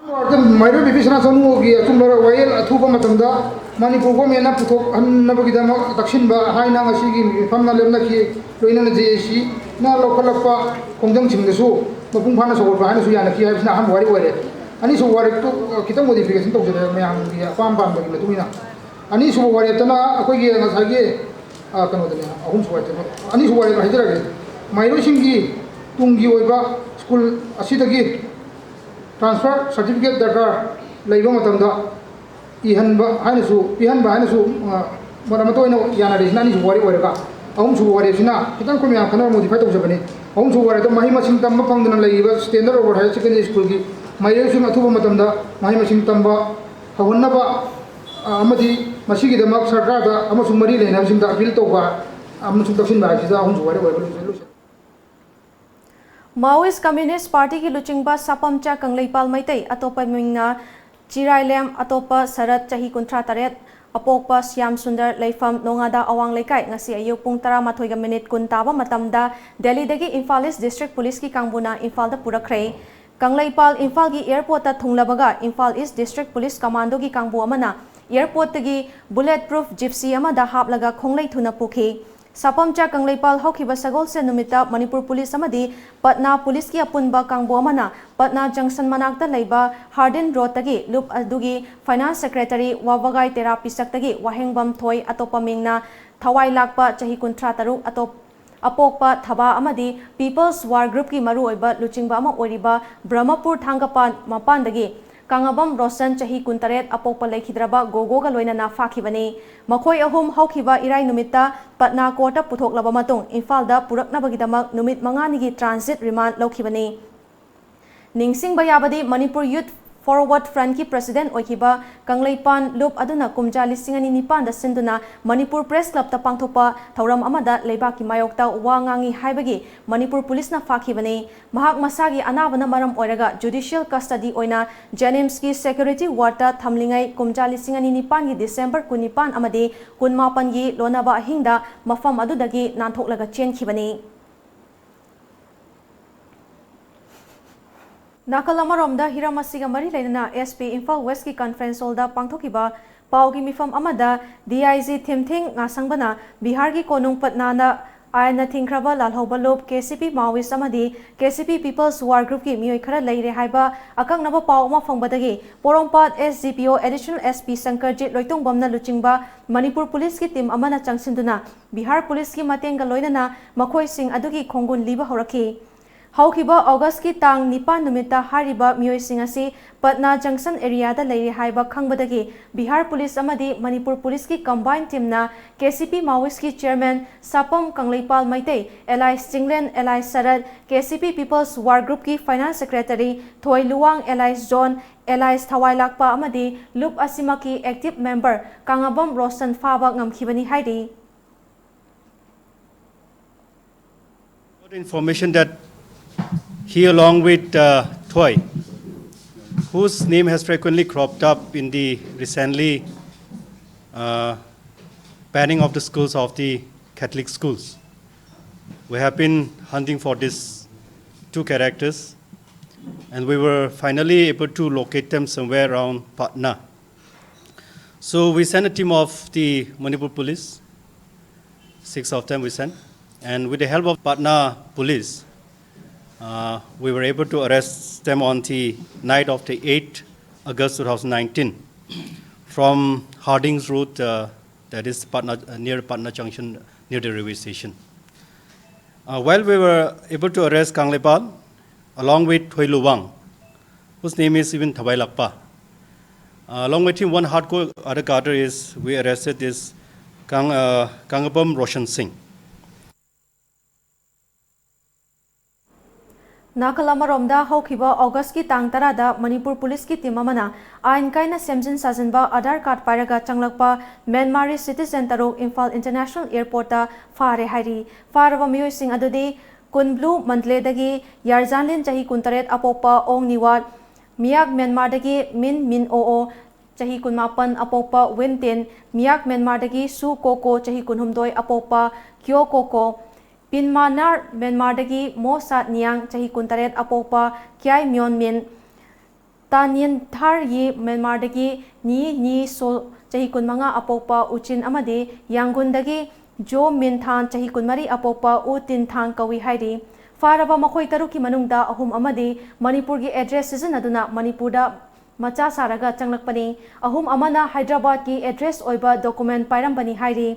ꯃꯩꯔꯣꯏ ꯕꯤꯄꯤ ꯁꯅꯥ ꯁꯅꯨꯒꯤ ꯑꯆꯨꯝꯕ ꯋꯥꯌꯦꯜ ꯑꯊꯨꯕ ꯃꯇꯝꯗ ꯃꯅꯤꯄꯨꯔ ꯒꯣꯔꯃꯦꯟꯅ ꯄꯨꯊꯣꯛꯍꯟꯅꯕꯒꯤꯗꯃꯛ ꯇꯛꯁꯤꯟꯕ ꯍꯥꯏꯅ ꯉꯁꯤꯒꯤ ꯃꯤꯐꯝꯅ ꯂꯦꯞꯅꯈꯤ꯫ ꯂꯣꯏꯅꯅ ꯖꯦ ꯑꯦ ꯁꯤꯅ ꯂꯧꯈꯠꯂꯛꯄ ꯈꯣꯡꯖꯪꯁꯤꯡꯗꯁꯨ ꯃꯄꯨꯡ ꯐꯥꯅ ꯁꯧꯒꯠꯄ ꯍꯥꯏꯅꯁꯨ ꯌꯥꯅꯈꯤ ꯍꯥꯏꯕꯁꯤꯅ ꯑꯍꯥꯟꯕ ꯋꯥꯔꯦꯞ ꯑꯣꯏꯔꯦ꯫ ꯑꯅꯤꯁꯨꯕ ꯋꯥꯔꯦꯞꯇꯨ ꯈꯤꯇꯪ ꯃꯣꯗꯤꯐꯤꯀꯦꯁꯟ ꯇꯧꯖꯔꯦ ꯃꯌꯥꯝꯒꯤ ꯑꯄꯥꯝ ꯄꯥꯝꯕꯒꯤ ꯃꯇꯨꯡ ꯏꯟꯅ꯫ ꯑꯅꯤꯁꯨꯕ ꯋꯥꯔꯦꯞꯇꯅ ꯑꯩꯈꯣꯏꯒꯤ ꯉꯁꯥꯏꯒꯤ, ꯑ, ꯀꯩꯅꯣꯗꯅꯦ, ꯑꯍꯨꯝꯁꯨꯕ ꯋꯥꯔꯦꯞꯇꯅ, ꯑꯅꯤꯁꯨꯕ ꯋꯥꯔꯦꯞ ꯍꯥꯏꯖꯔꯒꯦ꯫ ꯃꯍꯩꯔꯣꯏꯁꯤꯡꯒꯤ ꯇꯨꯡꯒꯤ ꯑꯣꯏꯕ ꯁ꯭ꯀꯨꯜ ꯑꯁꯤꯗꯒꯤ transfer certificate ꯗꯔꯀꯥꯔ ꯂꯩꯕ ꯃꯇꯝꯗ ꯏꯍꯟꯕ ꯍꯥꯏꯅꯁꯨ, ꯄꯤꯍꯟꯕ ꯍꯥꯏꯅꯁꯨ, ꯑ, ꯃꯔꯝ ꯑꯃꯇ ꯑꯣꯏꯅ ꯌꯥꯅꯔꯤꯁꯤꯅ ꯑꯅꯤꯁꯨꯕ ꯋꯥꯔꯦꯞ ꯑꯣꯏꯔꯒ, ꯑꯍꯨꯝꯁꯨꯕ ꯋꯥꯔꯦꯞꯁꯤꯅ ꯈꯤꯇꯪ ꯑꯩꯈꯣꯏ ꯃꯌꯥꯝ ꯈꯟꯅꯔ ꯃꯣꯗꯤꯐꯥꯏ ꯇꯧꯖꯕꯅꯤ꯫ ꯑꯍꯨꯝꯁꯨꯕ ꯋꯥꯔꯦꯞꯇ ꯃꯍꯩ ꯃꯁꯤꯡ ꯇꯝꯕ ꯐꯪꯗꯅ ꯂꯩꯔꯤꯕ Standard Road Higher Secondary School ꯒꯤ ꯃꯍꯩꯔꯣꯏꯁꯤꯡ ꯑꯊꯨꯕ ꯃꯇꯝꯗ ꯃꯍꯩ ꯃꯁꯤꯡ ꯇꯝꯕ ꯍꯧꯍꯟꯅꯕ, ꯑ, ꯑꯃꯗꯤ ꯃꯁꯤꯒꯤꯗꯃꯛ ꯁꯔꯀꯥꯔꯗ ꯑꯃꯁꯨꯡ ꯃꯔꯤ ꯂꯩꯅꯕꯁꯤꯡꯗ ꯑꯄꯤꯜ ꯇꯧꯕ ꯑꯃꯁꯨꯡ ꯇꯛꯁꯤꯟꯕ ꯍꯥꯏꯕꯁꯤꯗ ꯑꯍꯨꯝꯁꯨꯕ ꯋꯥꯔꯦꯞ ꯑꯣꯏꯕ ꯂꯣꯏꯁꯤꯜꯂꯦ꯫ Maoist Communist Party ꯒꯤ ꯂꯨꯆꯤꯡꯕ ꯁꯥꯄꯝꯆꯥ ꯀꯪꯂꯩꯄꯥꯜ ꯃꯩꯇꯩ, ꯑꯇꯣꯞꯄ ꯃꯤꯡꯅ ꯆꯤꯔꯥꯏꯂꯦꯝ, ꯑꯇꯣꯞꯄ ꯁꯔꯠ, ꯆꯍꯤ ꯀꯨꯟꯊ꯭ꯔꯥ ꯇꯔꯦꯠ, ꯑꯄꯣꯛꯄ ꯁ꯭ꯌꯥꯝ ꯁꯨꯟꯗꯔ, ꯂꯩꯐꯝ ꯅꯣꯉꯥꯗ ꯑꯋꯥꯡ ꯂꯩꯀꯥꯏ, ꯉꯁꯤ ꯑꯌꯨꯛ ꯄꯨꯡ ꯇꯔꯥꯃꯥꯊꯣꯏꯒ ꯃꯤꯅꯤꯠ ꯀꯨꯟ ꯇꯥꯕ ꯃꯇꯝꯗ ꯗꯦꯜꯂꯤꯗꯒꯤ ꯏꯝꯐꯥꯜ ꯏꯁ ꯗꯤꯁꯇ꯭ꯔꯤꯛ ꯄꯨꯂꯤꯁꯀꯤ ꯀꯥꯡꯕꯨꯅ ꯏꯝꯐꯥꯜꯗ ꯄꯨꯔꯛꯈ꯭ꯔꯦ꯫ ꯀꯪꯂꯩꯄꯥꯜ ꯏꯝꯐꯥꯜꯒꯤ ꯑꯦꯌꯔꯄꯣꯔꯠꯇ ꯊꯨꯡꯂꯕꯒ ꯏꯝꯐꯥꯜ ꯏꯁ ꯗꯤꯁꯇ꯭ꯔꯤꯛ ꯄꯨꯂꯤꯁ ꯀꯃꯥꯟꯗꯣꯒꯤ ꯀꯥꯡꯕꯨ ꯑꯃꯅ ꯑꯦꯌꯔꯄꯣꯔꯠꯇꯒꯤ bullet proof gypsy ꯑꯃꯗ ꯍꯥꯞꯂꯒ ꯈꯣꯡꯂꯩ ꯊꯨꯅ ꯄꯨꯈꯤ꯫ ꯁꯥꯄꯝꯆꯥ ꯀꯪꯂꯩꯄꯥꯜ ꯍꯧꯈꯤꯕ ꯁꯒꯣꯜꯁꯦꯟ ꯅꯨꯃꯤꯠꯇ ꯃꯅꯤꯄꯨꯔ ꯄꯨꯂꯤꯁ ꯑꯃꯗꯤ ꯄꯠꯅꯥ ꯄꯨꯂꯤꯁꯀꯤ ꯑꯄꯨꯟꯕ ꯀꯥꯡꯕꯨ ꯑꯃꯅ ꯄꯠꯅꯥ ꯖꯪꯁꯟ ꯃꯅꯥꯛꯇ ꯂꯩꯕ ꯍꯥꯔꯗꯤꯟ ꯔꯣꯗꯇꯒꯤ ꯂꯨꯞ ꯑꯗꯨꯒꯤ ꯐꯥꯏꯅꯥꯟꯁ ꯁꯦꯀ꯭ꯔꯦꯇꯔꯤ ꯋꯥꯕꯒꯥꯏ ꯇꯦꯔꯥ ꯄꯤꯁꯛꯇꯒꯤ ꯋꯥꯍꯦꯡꯕꯝ ꯊꯣꯏ, ꯑꯇꯣꯞꯄ ꯃꯤꯡꯅ ꯊꯋꯥꯏ ꯂꯥꯛꯄ, ꯆꯍꯤ ꯀꯨꯟꯊ꯭ꯔꯥ ꯇꯔꯨꯛ, ꯑꯇꯣꯞ-, ꯑꯄꯣꯛꯄ ꯊꯕꯥ ꯑꯃꯗꯤ People's War Group ꯀꯤ ꯃꯔꯨꯑꯣꯏꯕ ꯂꯨꯆꯤꯡꯕ ꯑꯃ ꯑꯣꯏꯔꯤꯕ ꯕ꯭ꯔꯍꯃꯄꯨꯔ ꯊꯥꯡꯒꯄꯥꯟ ꯃꯄꯥꯟꯗꯒꯤ ꯀꯥꯉꯕꯝ ꯔꯣꯁꯟ, ꯆꯍꯤ ꯀꯨꯟꯇꯔꯦꯠ, ꯑꯄꯣꯛꯄ ꯂꯩꯈꯤꯗ꯭ꯔꯕ ꯒꯣꯒꯣꯒ ꯂꯣꯏꯅꯅ ꯐꯥꯈꯤꯕꯅꯤ꯫ ꯃꯈꯣꯏ ꯑꯍꯨꯝ ꯍꯧꯈꯤꯕ ꯏꯔꯥꯏ ꯅꯨꯃꯤꯠꯇ ꯄꯠꯅꯥ ꯀꯣꯔꯠꯇ ꯄꯨꯊꯣꯛꯂꯕ ꯃꯇꯨꯡ ꯏꯝꯐꯥꯜꯗ ꯄꯨꯔꯛꯅꯕꯒꯤꯗꯃꯛ ꯅꯨꯃꯤꯠ ꯃꯉꯥꯅꯤꯒꯤ ꯇ꯭ꯔꯥꯟꯖꯤꯠ ꯔꯤꯃꯥꯟ ꯂꯧꯈꯤꯕꯅꯤ꯫ ꯅꯤꯡꯁꯤꯡꯕ ꯌꯥꯕꯗꯤ, ꯃꯅꯤꯄꯨꯔ ꯌꯨꯊ ꯐꯣꯔꯋꯥꯔꯗ ꯐ꯭ꯔꯟꯠꯀꯤ ꯄ꯭ꯔꯁꯤꯗꯦꯟꯠ ꯑꯣꯏꯈꯤꯕ ꯀꯪꯂꯩꯄꯥꯟ ꯂꯨꯞ ꯑꯗꯨꯅ ꯀꯨꯝꯖꯥ ꯂꯤꯁꯤꯡ ꯑꯅꯤ ꯅꯤꯄꯥꯟꯗ ꯁꯤꯟꯗꯨꯅ ꯃꯅꯤꯄꯨꯔ ꯄ꯭ꯔꯦꯁ ꯀ꯭ꯂꯕꯇ ꯄꯥꯡꯊꯣꯛꯄ ꯊꯧꯔꯝ ꯑꯃꯗ ꯂꯩꯕꯥꯛꯀꯤ ꯃꯥꯌꯣꯛꯇ ꯋꯥ ꯉꯥꯡꯏ ꯍꯥꯏꯕꯒꯤ ꯃꯅꯤꯄꯨꯔ ꯄꯨꯂꯤꯁꯅ ꯐꯥꯈꯤꯕꯅꯤ꯫ ꯃꯍꯥꯛ ꯃꯁꯥꯒꯤ ꯑꯅꯥꯕꯅ ꯃꯔꯝ ꯑꯣꯏꯔꯒ ꯖꯨꯗꯤꯁꯤꯌꯦꯜ ꯀꯁꯇꯗꯤ ꯑꯣꯏꯅ ꯖꯦꯅꯤꯝꯁꯀꯤ ꯁꯦꯀ꯭ꯌꯨꯔꯤꯇꯤ ꯋꯥꯔꯗꯇ ꯊꯝꯂꯤꯉꯩ ꯀꯨꯝꯖꯥ ꯂꯤꯁꯤꯡ ꯑꯅꯤ ꯅꯤꯄꯥꯟꯒꯤ ꯗꯤꯁꯦꯝꯕꯔ ꯀꯨꯟꯅꯤꯄꯥꯟ ꯑꯃꯗꯤ ꯀꯨꯟꯃꯥꯄꯟꯒꯤ ꯂꯣꯟꯅꯕ ꯑꯍꯤꯡꯗ ꯃꯐꯝ ꯑꯗꯨꯗꯒꯤ ꯅꯥꯟꯊꯣꯛꯂꯒ ꯆꯦꯟꯈꯤꯕꯅꯤ꯫ ꯅꯥꯀꯜ ꯑꯃꯔꯣꯝꯗ, ꯍꯤꯔꯝ ꯑꯁꯤꯒ ꯃꯔꯤ ꯂꯩꯅꯅ S P ꯏꯝꯐꯥꯜ ꯋꯦꯁꯀꯤ conference hallꯗ ꯄꯥꯡꯊꯣꯛꯈꯤꯕ ꯄꯥꯎꯒꯤ ꯃꯤꯐꯝ ꯑꯃꯗ D I G ꯊꯤꯝꯊꯤꯡ ꯉꯥꯁꯪꯕꯅ ꯕꯤꯍꯥꯔꯒꯤ ꯀꯣꯅꯨꯡ ꯄꯠꯅꯥꯗ ꯑꯥꯏꯟꯅ ꯊꯤꯡꯈ꯭ꯔꯕ ꯂꯥꯜꯍꯧꯕ ꯂꯨꯞ, K C P Maoist ꯑꯃꯗꯤ K C P People's War Groupꯀꯤ ꯃꯤꯑꯣꯏ ꯈꯔ ꯂꯩꯔꯦ ꯍꯥꯏꯕ ꯑꯀꯛꯅꯕ ꯄꯥꯎ ꯑꯃ ꯐꯪꯕꯗꯒꯤ ꯄꯣꯔꯣꯝꯄꯥꯠ S D P O Additional S P ꯁꯪꯀꯔꯖꯤꯠ ꯂꯣꯏꯇꯣꯡꯕꯝꯅ ꯂꯨꯆꯤꯡꯕ ꯃꯅꯤꯄꯨꯔ ꯄꯨꯂꯤꯁꯀꯤ ꯇꯤꯝ ꯑꯃꯅ ꯆꯪꯁꯤꯟꯗꯨꯅ ꯕꯤꯍꯥꯔ ꯄꯨꯂꯤꯁꯀꯤ ꯃꯇꯦꯡꯒ ꯂꯣꯏꯅꯅ ꯃꯈꯣꯏꯁꯤꯡ ꯑꯗꯨꯒꯤ ꯈꯣꯡꯒꯨꯟ ꯂꯤꯕ ꯍꯧꯔꯛꯈꯤ꯫ ꯍꯧꯈꯤꯕ ꯑꯣꯒꯁꯀꯤ ꯇꯥꯡ ꯅꯤꯄꯥꯟ ꯅꯨꯃꯤꯠꯇ ꯍꯥꯏꯔꯤꯕ ꯃꯤꯑꯣꯏꯁꯤꯡ ꯑꯁꯤ ꯄꯠꯅꯥ ꯖꯪꯁꯟ ꯑꯦꯔꯤꯌꯥꯗ ꯂꯩꯔꯦ ꯍꯥꯏꯕ ꯈꯪꯕꯗꯒꯤ ꯕꯤꯍꯥꯔ ꯄꯨꯂꯤꯁ ꯑꯃꯗꯤ ꯃꯅꯤꯄꯨꯔ ꯄꯨꯂꯤꯁꯀꯤ combined teamꯅ K C P Maoistꯀꯤ chairman ꯁꯥꯄꯝ ꯀꯪꯂꯩꯄꯥꯜ Meitei, alias Chinglen, alias ꯁꯔꯠ, K C P People's War Groupꯀꯤ finance secretary ꯊꯣꯏ ꯂꯨꯋꯥꯡ, alias ꯖꯣꯟ, alias ꯊꯋꯥꯏ ꯂꯥꯛꯄ ꯑꯃꯗꯤ ꯂꯨꯞ ꯑꯁꯤꯃꯛꯀꯤ active member ꯀꯥꯉꯕꯝ ꯔꯣꯁꯟ ꯐꯥꯕ ꯉꯝꯈꯤꯕꯅꯤ ꯍꯥꯏꯔꯤ꯫ Got information that he, along with uh, Thoi, whose name has frequently cropped up in the recently uh, banning of the schools of the Catholic schools, we have been hunting for these two characters, and we were finally able to locate them somewhere around Patna. So we sent a team of the Manipur police, six of them we sent, and with the help of Patna police, uh, we were able to arrest them on the night of the eighth August two thousand nineteen from Harding's Road, uh, that is Patna, uh, near Patna Junction, near the railway station. Uh, while we were able to arrest Kanglepal, along with Thoi Luwang, whose name is even Thabai Lakpa, uh, along with him, one hardcore other cadre is we arrested is Kang, uh, Kangabam Roshan Singh. ꯅꯥꯀꯜ ꯑꯃꯔꯣꯝꯗ, ꯍꯧꯈꯤꯕ ꯑꯣꯒꯁꯀꯤ ꯇꯥꯡ ꯇꯔꯥꯗ ꯃꯅꯤꯄꯨꯔ ꯄꯨꯂꯤꯁꯀꯤ team ꯑꯃꯅ ꯑꯥꯏꯟ ꯀꯥꯏꯅ ꯁꯦꯝꯖꯤꯟ ꯁꯥꯖꯤꯟꯕ ꯑꯙꯥꯔ ꯀꯥꯔꯗ ꯄꯥꯏꯔꯒ ꯆꯪꯂꯛꯄ ꯃ꯭ꯌꯥꯟꯃꯥꯔꯤ citizen ꯇꯔꯨꯛ ꯏꯝꯐꯥꯜ International Airportꯇ ꯐꯥꯔꯦ ꯍꯥꯏꯔꯤ꯫ ꯐꯥꯔꯕ ꯃꯤꯑꯣꯏꯁꯤꯡ ꯑꯗꯨꯗꯤ ꯀꯨꯟꯕ꯭ꯂꯨ ꯃꯟꯗꯂꯦꯗꯒꯤ ꯌꯥꯔꯖꯥꯟꯂꯤꯟ, ꯆꯍꯤ ꯀꯨꯟꯇꯔꯦꯠ, ꯑꯄꯣꯛꯄ ꯑꯣꯡ ꯅꯤꯋꯥꯠ, ꯃꯤꯌꯥꯛ ꯃ꯭ꯌꯥꯟꯃꯥꯔꯗꯒꯤ ꯃꯤꯟ ꯃꯤꯟ ꯑꯣ ꯑꯣ, ꯆꯍꯤ ꯀꯨꯟꯃꯥꯄꯟ, ꯑꯄꯣꯛꯄ ꯋꯤꯟ ꯇꯤꯟ, ꯃꯤꯌꯥꯛ ꯃ꯭ꯌꯥꯟꯃꯥꯔꯗꯒꯤ ꯁꯨ ꯀꯣ ꯀꯣ, ꯆꯍꯤ ꯀꯨꯟꯍꯨꯝꯗꯣꯏ, ꯑꯄꯣꯛꯄ ꯀ꯭ꯌꯣ ꯀꯣ ꯀꯣ, ꯄꯤꯟꯃꯥꯅꯥꯔ, ꯃ꯭ꯌꯥꯟꯃꯥꯔꯗꯒꯤ ꯃꯣ ꯁꯥꯠ ꯅꯤꯌꯥꯡ, ꯆꯍꯤ ꯀꯨꯟꯇꯔꯦꯠ, ꯑꯄꯣꯛꯄ ꯀ꯭ꯌꯥꯏ ꯃ꯭ꯌꯣꯟ ꯃꯤꯟ, ꯇꯥꯅꯤꯟ ꯊꯥꯔ ꯌꯤ, ꯃ꯭ꯌꯥꯟꯃꯥꯔꯗꯒꯤ ꯅꯤ ꯅꯤ ꯁꯣ, ꯆꯍꯤ ꯀꯨꯟꯃꯉꯥ, ꯑꯄꯣꯛꯄ ꯎꯆꯤꯟ ꯑꯃꯗꯤ ꯌꯥꯡꯒꯨꯟꯗꯒꯤ ꯖꯣ ꯃꯤꯟ ꯊꯥꯟ, ꯆꯍꯤ ꯀꯨꯟꯃꯔꯤ, ꯑꯄꯣꯛꯄ ꯎ ꯇꯤꯟ ꯊꯥꯟ ꯀꯧꯏ ꯍꯥꯏꯔꯤ꯫ ꯐꯥꯔꯕ ꯃꯈꯣꯏ ꯇꯔꯨꯛꯀꯤ ꯃꯅꯨꯡꯗ ꯑꯍꯨꯝ ꯑꯃꯗꯤ ꯃꯅꯤꯄꯨꯔꯒꯤ ꯑꯦꯗ꯭ꯔꯦꯁ ꯁꯤꯖꯤꯟꯅꯗꯨꯅ ꯃꯅꯤꯄꯨꯔꯗ ꯃꯆꯥ ꯁꯥꯔꯒ ꯆꯪꯂꯛꯄꯅꯤ꯫ ꯑꯍꯨꯝ ꯑꯃꯅ ꯍꯥꯏꯗ꯭ꯔꯕꯥꯗꯀꯤ ꯑꯦꯗ꯭ꯔꯦꯁ ꯑꯣꯏꯕ ꯗꯣꯀꯨꯃꯦꯟ ꯄꯥꯏꯔꯝꯕꯅꯤ ꯍꯥꯏꯔꯤ꯫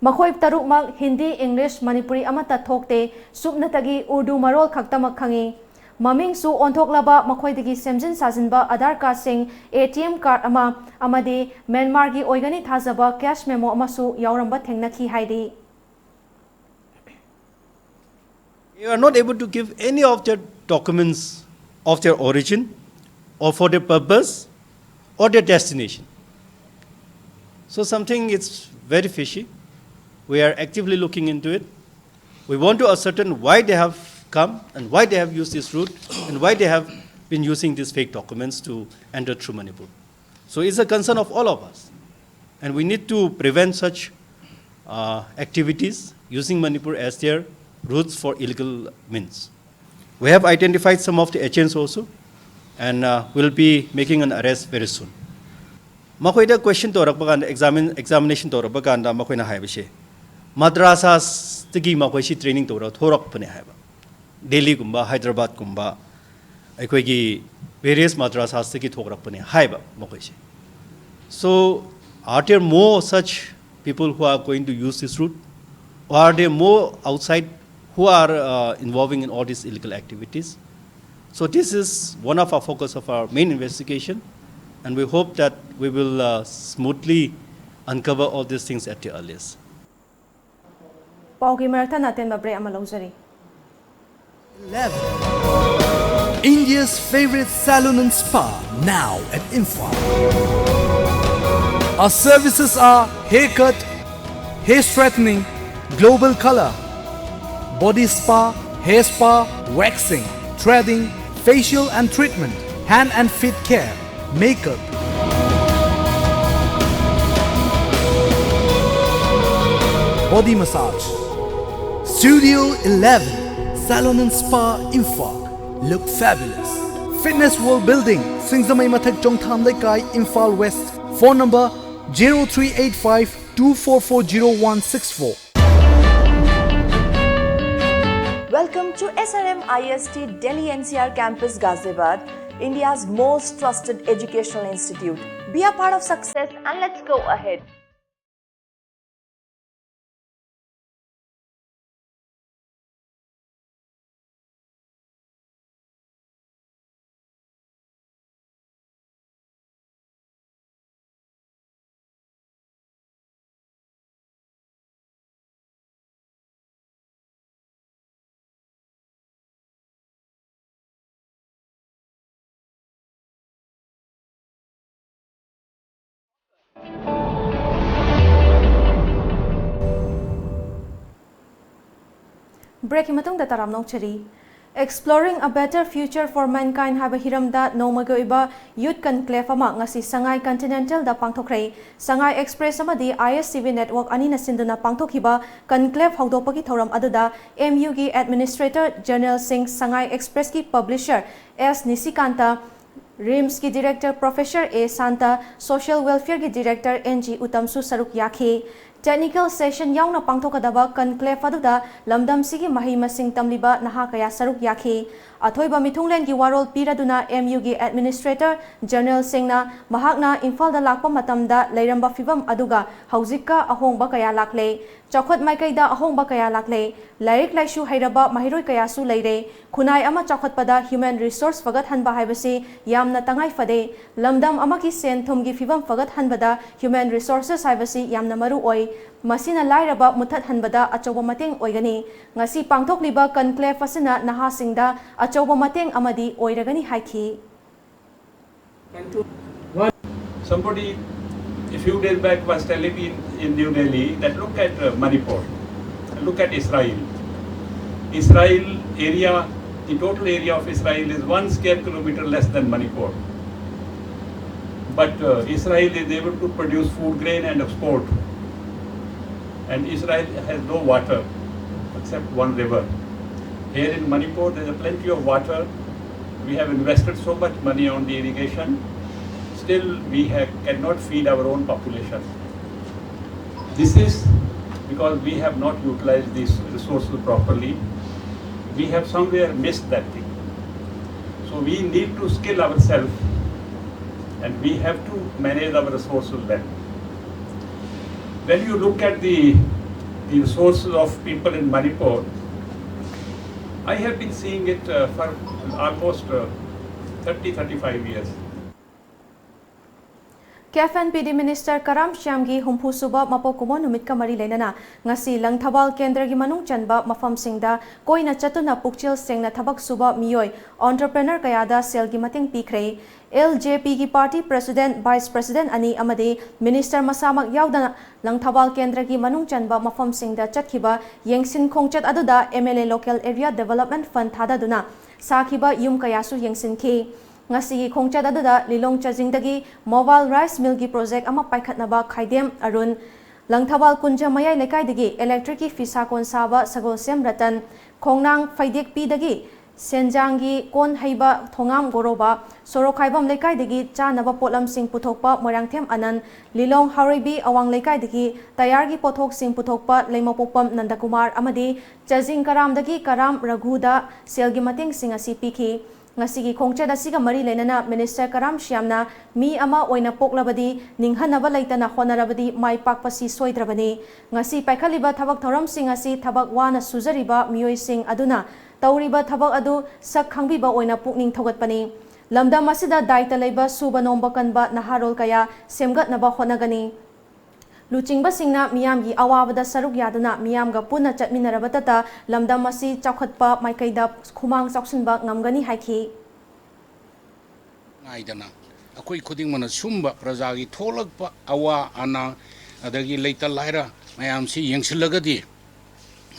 ꯃꯈꯣꯏ ꯇꯔꯨꯛꯃꯛ ꯍꯤꯟꯗꯤ, ꯏꯪꯂꯤꯁ, ꯃꯅꯤꯄꯨꯔꯤ ꯑꯃꯠꯇ ꯊꯣꯛꯇꯦ, ꯁꯨꯞꯅꯇꯒꯤ ꯎꯔꯗꯨ ꯃꯔꯣꯜ ꯈꯛꯇꯃꯛ ꯈꯪꯏ꯫ ꯃꯃꯤꯡꯁꯨ ꯑꯣꯟꯊꯣꯛꯂꯕ ꯃꯈꯣꯏꯗꯒꯤ ꯁꯦꯝꯖꯤꯟ ꯁꯥꯖꯤꯟꯕ ꯑꯥꯙꯥꯔ ꯀꯥꯔꯗꯁꯤꯡ, ꯑꯦ ꯇꯤ ꯑꯦꯝ ꯀꯥꯔꯗ ꯑꯃ ꯑꯃꯗꯤ ꯃ꯭ꯌꯥꯟꯃꯥꯔꯒꯤ ꯑꯣꯏꯒꯅꯤ ꯊꯥꯖꯕ ꯀꯦꯁ ꯃꯦꯃꯣ ꯑꯃꯁꯨ ꯌꯥꯎꯔꯝꯕ ꯊꯦꯡꯅꯈꯤ ꯍꯥꯏꯔꯤ꯫ You are not able to give any of their documents of their origin or for their purpose or their destination. So something is very fishy. We are actively looking into it. We want to ascertain why they have come and why they have used this route and why they have been using these fake documents to enter through Manipur. So it's a concern of all of us. And we need to prevent such uh, activities using Manipur as their routes for illegal means. We have identified some of the agents also and uh, will be making an arrest very soon. ꯃꯈꯣꯏꯗ question ꯇꯧꯔꯛꯄ ꯀꯥꯟꯗ examine examination ꯇꯧꯔꯛꯄ ꯀꯥꯟꯗ ꯃꯈꯣꯏꯅ ꯍꯥꯏꯕꯁꯦ ꯃꯗ꯭ꯔꯥꯁꯥꯁꯇꯒꯤ ꯃꯈꯣꯏꯁꯤ training ꯇꯧꯔꯒ ꯊꯣꯔꯛꯄꯅꯦ ꯍꯥꯏꯕ꯫ ꯗꯦꯜꯂꯤꯒꯨꯝꯕ ꯍꯥꯏꯗ꯭ꯔꯕꯥꯗꯀꯨꯝꯕ ꯑꯩꯈꯣꯏꯒꯤ ꯚꯦꯔꯤꯌꯁ ꯃꯗ꯭ꯔꯥꯁꯥꯁꯇꯒꯤ ꯊꯣꯛꯂꯛꯄꯅꯦ ꯍꯥꯏꯕ ꯃꯈꯣꯏꯁꯦ꯫ So are there more such people who are going to use this route? Or are there more outside who are uh, involving in all these illegal activities? So this is one of our focus of our main investigation, and we hope that we will uh, smoothly uncover all these things at the earliest. ꯄꯥꯎꯒꯤ ꯃꯔꯛꯇ ꯑꯇꯦꯟꯕ break ꯑꯃ ꯂꯧꯖꯔꯤ꯫ India's favorite salon and spa, now at Imphal. Our services are haircut, hair straightening, global color, body spa, hair spa, waxing, threading, facial and treatment, hand and feet care, makeup, body massage, Studio eleven, Salon and Spa, Imphal. Look fabulous. Fitness World Building, Singzamei Mathak, Chongtham Leikai, Imphal West. Phone number zero three eight five two four four zero one six four. Welcome to S R M I S T Delhi N C R Campus, Ghaziabad, India's most trusted educational institute. Be a part of success and let's go ahead. Breakꯀꯤ ꯃꯇꯨꯡꯗ ꯇꯔꯥꯝꯅ ꯑꯣꯛꯆꯔꯤ꯫ Exploring a Better Future for Mankind ꯍꯥꯏꯕ ꯍꯤꯔꯝꯗ ꯅꯣꯡꯃꯒꯤ ꯑꯣꯏꯕ Youth Conclave ꯑꯃ ꯉꯁꯤ ꯁꯉꯥꯏ Continentalꯗ ꯄꯥꯡꯊꯣꯛꯈ꯭ꯔꯦ꯫ ꯁꯉꯥꯏ Express ꯑꯃꯗꯤ I S T V Network ꯑꯅꯤꯅ ꯁꯤꯟꯗꯨꯅ ꯄꯥꯡꯊꯣꯛꯈꯤꯕ Conclave ꯍꯧꯗꯣꯛꯄꯒꯤ ꯊꯧꯔꯝ ꯑꯗꯨꯗ M Uꯒꯤ Administrator General Singh, Sangai Expressꯀꯤ Publisher S ꯅꯤꯁꯤꯀꯥꯟꯇ, RIMSꯀꯤ Director Professor A Santa, Social Welfareꯒꯤ Director N G ꯎꯇꯝꯁꯨ ꯁꯔꯨꯛ ꯌꯥꯈꯤ꯫ Technical session ꯌꯥꯎꯅ ꯄꯥꯡꯊꯣꯛꯀꯗꯕ Conclave ꯑꯗꯨꯗ ꯂꯝꯗꯝꯁꯤꯒꯤ ꯃꯍꯩ ꯃꯁꯤꯡ ꯇꯝꯂꯤꯕ ꯅꯍꯥ ꯀꯌꯥ ꯁꯔꯨꯛ ꯌꯥꯈꯤ꯫ ꯑꯊꯣꯏꯕ ꯃꯤꯊꯨꯡꯂꯦꯟꯒꯤ ꯋꯥꯔꯣꯜ ꯄꯤꯔꯗꯨꯅ M Uꯒꯤ Administrator General Singhꯅ ꯃꯍꯥꯛꯅ ꯏꯝꯐꯥꯜꯗ ꯂꯥꯛꯄ ꯃꯇꯝꯗ ꯂꯩꯔꯝꯕ ꯐꯤꯚꯝ ꯑꯗꯨꯒ ꯍꯧꯖꯤꯛꯀ ꯑꯍꯣꯡꯕ ꯀꯌꯥ ꯂꯥꯛꯂꯦ꯫ ꯆꯥꯎꯈꯠ ꯃꯥꯏꯀꯩꯗ ꯑꯍꯣꯡꯕ ꯀꯌꯥ ꯂꯥꯛꯂꯦ꯫ ꯂꯥꯏꯔꯤꯛ ꯂꯥꯏꯁꯨ ꯍꯩꯔꯕ ꯃꯍꯩꯔꯣꯏ ꯀꯌꯥꯁꯨ ꯂꯩꯔꯦ꯫ ꯈꯨꯟꯅꯥꯏ ꯑꯃ ꯆꯥꯎꯈꯠꯄꯗ human resource ꯐꯒꯠꯍꯟꯕ ꯍꯥꯏꯕꯁꯤ ꯌꯥꯝꯅ ꯇꯉꯥꯏ ꯐꯗꯦ꯫ ꯂꯝꯗꯝ ꯑꯃꯒꯤ ꯁꯦꯟ ꯊꯨꯝꯒꯤ ꯐꯤꯕꯝ ꯐꯒꯠꯍꯟꯕꯗ human resources ꯍꯥꯏꯕꯁꯤ ꯌꯥꯝꯅ ꯃꯔꯨ ꯑꯣꯏ꯫ ꯃꯁꯤꯅ ꯂꯥꯏꯔꯕ ꯃꯨꯠꯊꯠꯍꯟꯕꯗ ꯑꯆꯧꯕ ꯃꯇꯦꯡ ꯑꯣꯏꯒꯅꯤ꯫ ꯉꯁꯤ ꯄꯥꯡꯊꯣꯛꯂꯤꯕ Conclave ꯑꯁꯤꯅ ꯅꯍꯥꯁꯤꯡꯗ ꯑꯆꯧꯕ ꯃꯇꯦꯡ ꯑꯃꯗꯤ ꯑꯣꯏꯔꯒꯅꯤ ꯍꯥꯏꯈꯤ꯫ Somebody a few days back was telling me in, in New Delhi that look at uh, Manipur, look at Israel. Israel area, the total area of Israel is one square kilometer less than Manipur. But uh, Israel is able to produce food grain and export. And Israel has no water. except one river. Here in Manipur, there is plenty of water. We have invested so much money on the irrigation. Still, we have, cannot feed our own population. This is because we have not utilized these resources properly. We have somewhere missed that thing. So we need to skill ourselves and we have to manage our resources well. When you look at the, the resources of people in Manipur, I have been seeing it uh, for almost uh, thirty, thirty-five years. Cafe N P D minister ꯀꯔꯥꯝ ꯁ꯭ꯌꯥꯝꯒꯤ ꯍꯨꯝꯐꯨ ꯁꯨꯕ ꯃꯄꯣꯛ ꯀꯨꯝꯑꯣꯟ ꯅꯨꯃꯤꯠꯀ ꯃꯔꯤ ꯂꯩꯅꯅ ꯉꯁꯤ ꯂꯪꯊꯕꯥꯜ ꯀꯦꯟꯗ꯭ꯔꯒꯤ ꯃꯅꯨꯡ ꯆꯟꯕ ꯃꯐꯝꯁꯤꯡꯗ ꯀꯣꯏꯅ ꯆꯠꯇꯨꯅ ꯄꯨꯛꯆꯦꯜ ꯁꯦꯡꯅ ꯊꯕꯛ ꯁꯨꯕ ꯃꯤꯑꯣꯏ, entrepreneur ꯀꯌꯥꯗ ꯁꯦꯜꯒꯤ ꯃꯇꯦꯡ ꯄꯤꯈ꯭ꯔꯦ꯫ ꯑꯦꯜ ꯖꯦ ꯄꯤꯒꯤ party president, vice president ꯑꯅꯤ ꯑꯃꯗꯤ ꯃꯤꯅꯤꯁꯇꯔ ꯃꯁꯥꯃꯛ ꯌꯥꯎꯗꯅ ꯂꯪꯊꯕꯥꯜ ꯀꯦꯟꯗ꯭ꯔꯒꯤ ꯃꯅꯨꯡ ꯆꯟꯕ ꯃꯐꯝꯁꯤꯡꯗ ꯆꯠꯈꯤꯕ ꯌꯦꯡꯁꯤꯟ ꯈꯣꯡꯆꯠ ꯑꯗꯨꯗ M L A Local Area Development Fund ꯊꯥꯗꯗꯨꯅ ꯁꯥꯈꯤꯕ ꯌꯨꯝ ꯀꯌꯥꯁꯨ ꯌꯦꯡꯁꯤꯟꯈꯤ꯫ ꯉꯁꯤꯒꯤ ꯈꯣꯡꯆꯠ ꯑꯗꯨꯗ ꯂꯤꯂꯣꯡ ꯆꯥꯖꯤꯡꯗꯒꯤ mobile rice millꯒꯤ project ꯑꯃ ꯄꯥꯏꯈꯠꯅꯕ ꯈꯥꯏꯗꯦꯝ ꯑꯔꯨꯟ, ꯂꯪꯊꯕꯥꯜ ꯀꯨꯟꯖ ꯃꯌꯥꯏ ꯂꯩꯀꯥꯏꯗꯒꯤ electricꯀꯤ ꯐꯤꯁꯥ ꯀꯣꯟ ꯁꯥꯕ ꯁꯒꯣꯜꯁꯦꯝ ꯔꯇꯟ, ꯈꯣꯡꯅꯥꯡ ꯐꯩꯗꯦꯛꯄꯤꯗꯒꯤ ꯁꯦꯟꯖꯥꯡꯒꯤ ꯀꯣꯟ ꯍꯩꯕ ꯊꯣꯉꯥꯝ ꯒꯣꯔꯣꯕꯥ, ꯁꯣꯔꯣꯛꯈꯥꯏꯕꯝ ꯂꯩꯀꯥꯏꯗꯒꯤ ꯆꯥꯅꯕ ꯄꯣꯠꯂꯝꯁꯤꯡ ꯄꯨꯊꯣꯛꯄ ꯃꯣꯏꯔꯥꯡꯊꯦꯝ ꯑꯅꯟ, ꯂꯤꯂꯣꯡ ꯍꯥꯎꯔꯩꯕꯤ ꯑꯋꯥꯡ ꯂꯩꯀꯥꯏꯗꯒꯤ ꯇꯌꯥꯔꯒꯤ ꯄꯣꯠꯊꯣꯛꯁꯤꯡ ꯄꯨꯊꯣꯛꯄ ꯂꯩꯃꯄꯣꯛꯄꯝ ꯅꯟꯗꯀꯨꯃꯥꯔ ꯑꯃꯗꯤ ꯆꯥꯖꯤꯡ ꯀꯔꯥꯝꯗꯒꯤ ꯀꯔꯥꯝ ꯔꯘꯨꯗ ꯁꯦꯜꯒꯤ ꯃꯇꯦꯡꯁꯤꯡ ꯑꯁꯤ ꯄꯤꯈꯤ꯫ ꯉꯁꯤꯒꯤ ꯈꯣꯡꯆꯠ ꯑꯁꯤꯒ ꯃꯔꯤ ꯂꯩꯅꯅ ꯃꯤꯅꯤꯁꯇꯔ ꯀꯔꯥꯝ ꯁ꯭ꯌꯥꯝꯅ ꯃꯤ ꯑꯃ ꯑꯣꯏꯅ ꯄꯣꯛꯂꯕꯗꯤ ꯅꯤꯡꯍꯟꯅꯕ ꯂꯩꯇꯅ ꯍꯣꯠꯅꯔꯕꯗꯤ ꯃꯥꯏ ꯄꯥꯛꯄꯁꯤ ꯁꯣꯏꯗ꯭ꯔꯕꯅꯤ꯫ ꯉꯁꯤ ꯄꯥꯏꯈꯠꯂꯤꯕ ꯊꯕꯛ ꯊꯧꯔꯝꯁꯤꯡ ꯑꯁꯤ ꯊꯕꯛ ꯋꯥꯅ ꯁꯨꯖꯔꯤꯕ ꯃꯤꯑꯣꯏꯁꯤꯡ ꯑꯗꯨꯅ ꯇꯧꯔꯤꯕ ꯊꯕꯛ ꯑꯗꯨ ꯁꯛ ꯈꯪꯕꯤꯕ ꯑꯣꯏꯅ ꯄꯨꯛꯅꯤꯡ ꯊꯧꯒꯠꯄꯅꯤ꯫ ꯂꯝꯗꯝ ꯑꯁꯤꯗ ꯗꯥꯏꯇ ꯂꯩꯕ ꯁꯨꯕ ꯅꯣꯝꯕ ꯀꯟꯕ ꯅꯍꯥꯔꯣꯜ ꯀꯌꯥ ꯁꯦꯝꯒꯠꯅꯕ ꯍꯣꯠꯅꯒꯅꯤ꯫ ꯂꯨꯆꯤꯡꯕꯁꯤꯡꯅ ꯃꯤꯌꯥꯝꯒꯤ ꯑꯋꯥꯕꯗ ꯁꯔꯨꯛ ꯌꯥꯗꯨꯅ ꯃꯤꯌꯥꯝꯒ ꯄꯨꯟꯅ ꯆꯠꯃꯤꯟꯅꯔꯕꯇꯇ ꯂꯝꯗꯝ ꯑꯁꯤ ꯆꯥꯎꯈꯠꯄ ꯃꯥꯏꯀꯩꯗ ꯈꯨꯃꯥꯡ ꯆꯥꯎꯁꯤꯟꯕ ꯉꯝꯒꯅꯤ ꯍꯥꯏꯈꯤ꯫ ꯉꯥꯏꯗꯅ ꯑꯩꯈꯣꯏ ꯈꯨꯗꯤꯡꯃꯛꯅ ꯁꯨꯝꯕ ꯄ꯭ꯔꯖꯥꯒꯤ ꯊꯣꯛꯂꯛꯄ ꯑꯋꯥ ꯑꯅꯥ ꯑꯗꯒꯤ ꯂꯩꯇ ꯂꯥꯏꯔ ꯃꯌꯥꯝꯁꯤ ꯌꯦꯡꯁꯤꯜꯂꯒꯗꯤ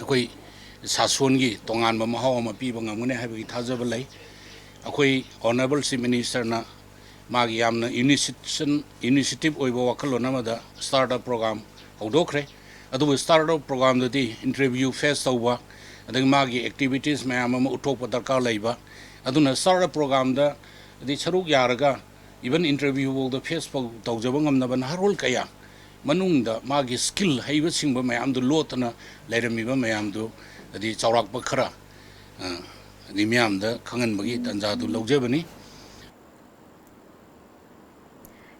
ꯑꯩꯈꯣꯏ ꯁꯥꯁꯣꯟꯒꯤ ꯇꯣꯉꯥꯟꯕ ꯃꯍꯥꯎ ꯑꯃ ꯄꯤꯕ ꯉꯝꯒꯅꯤ ꯍꯥꯏꯕꯒꯤ ꯊꯥꯖꯕ ꯂꯩ꯫ ꯑꯩꯈꯣꯏ Honourable Chief Ministerꯅ ꯃꯥꯒꯤ ꯌꯥꯝꯅ initiation initiative ꯑꯣꯏꯕ ꯋꯥꯈꯜꯂꯣꯟ ꯑꯃꯗ startup program ꯍꯧꯗꯣꯛꯈ꯭ꯔꯦ꯫ ꯑꯗꯨꯕꯨ ꯁ꯭ꯇꯥꯔꯠ ꯑꯞ ꯄ꯭ꯔꯣꯒ꯭ꯔꯥꯝꯗꯗꯤ ꯏꯟꯇꯔꯚ꯭ꯌꯨ ꯐꯦꯁ ꯇꯧꯕ, ꯑꯗꯒꯤ ꯃꯥꯒꯤ ꯑꯦꯛꯇꯤꯚꯤꯇꯤꯁ ꯃꯌꯥꯝ ꯑꯃ ꯎꯠꯊꯣꯛꯄ ꯗꯔꯀꯥꯔ ꯂꯩꯕ꯫ ꯑꯗꯨꯅ ꯁ꯭ꯇꯥꯔꯠ ꯑꯞ ꯄ꯭ꯔꯣꯒ꯭ꯔꯥꯝꯗ ꯍꯥꯏꯗꯤ ꯁꯔꯨꯛ ꯌꯥꯔꯒ ꯏꯚꯟ ꯏꯟꯇꯔꯚ꯭ꯌꯨ ꯐꯥꯎꯗ ꯐꯦꯁ ꯐꯧ ꯇꯧꯖꯕ ꯉꯝꯅꯕ ꯅꯍꯥꯔꯣꯜ ꯀꯌꯥ ꯃꯅꯨꯡꯗ ꯃꯥꯒꯤ ꯁ꯭ꯀꯤꯜ ꯍꯩꯕ ꯁꯤꯡꯕ ꯃꯌꯥꯝꯗꯨ ꯂꯣꯠꯇꯅ ꯂꯩꯔꯝꯃꯤꯕ ꯃꯌꯥꯝꯗꯨ ꯍꯥꯏꯗꯤ ꯆꯥꯎꯔꯥꯛꯄ ꯈꯔ ꯑ, ꯍꯥꯏꯗꯤ ꯃꯤꯌꯥꯝꯗ ꯈꯪꯍꯟꯕꯒꯤ ꯇꯥꯟꯖꯥꯗꯨ ꯂꯧꯖꯕꯅꯤ꯫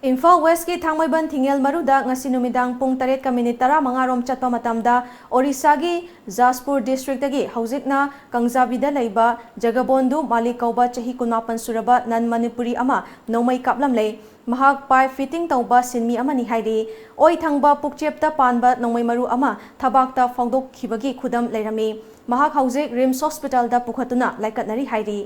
ꯏꯝꯐꯥꯜ ꯋꯦꯁꯀꯤ ꯊꯥꯡꯃꯩꯕꯟ ꯊꯤꯡꯉꯦꯜ ꯃꯔꯨꯗ ꯉꯁꯤ ꯅꯨꯃꯤꯗꯥꯡ ꯄꯨꯡ ꯇꯔꯦꯠꯀ ꯃꯤꯅꯤꯠ ꯇꯔꯥꯃꯉꯥ ꯔꯣꯝ ꯆꯠꯄ ꯃꯇꯝꯗ ꯑꯣꯔꯤꯁꯥꯒꯤ ꯖꯥꯖꯄꯨꯔ ꯗꯤꯁꯇ꯭ꯔꯤꯛꯇꯒꯤ ꯍꯧꯖꯤꯛꯅ ꯀꯪꯖꯥꯕꯤꯗ ꯂꯩꯕ ꯖꯒꯕꯣꯟꯗꯨ ꯃꯥꯂꯤꯛ ꯀꯧꯕ ꯆꯍꯤ ꯀꯨꯟꯃꯥꯄꯟ ꯁꯨꯔꯕ ꯅꯟ ꯃꯅꯤꯄꯨꯔꯤ ꯑꯃ ꯅꯣꯡꯃꯩ ꯀꯥꯞꯂꯝꯂꯦ꯫ ꯃꯍꯥꯛ ꯄꯥꯏꯞ ꯐꯤꯠꯇꯤꯡ ꯇꯧꯕ ꯁꯤꯟꯃꯤ ꯑꯃꯅꯤ ꯍꯥꯏꯔꯤ꯫ ꯑꯣꯏ ꯊꯪꯕ ꯄꯨꯛꯆꯦꯞꯇ ꯄꯥꯟꯕ ꯅꯣꯡꯃꯩ ꯃꯔꯨ ꯑꯃ ꯊꯕꯥꯛꯇ ꯐꯥꯎꯗꯣꯛꯈꯤꯕꯒꯤ ꯈꯨꯗꯝ ꯂꯩꯔꯝꯃꯤ꯫ ꯃꯍꯥꯛ ꯍꯧꯖꯤꯛ ꯔꯤꯝꯁ ꯍꯣꯁꯄꯤꯇꯥꯜꯗ ꯄꯨꯈꯠꯇꯨꯅ ꯂꯥꯏꯀꯠꯅꯔꯤ ꯍꯥꯏꯔꯤ꯫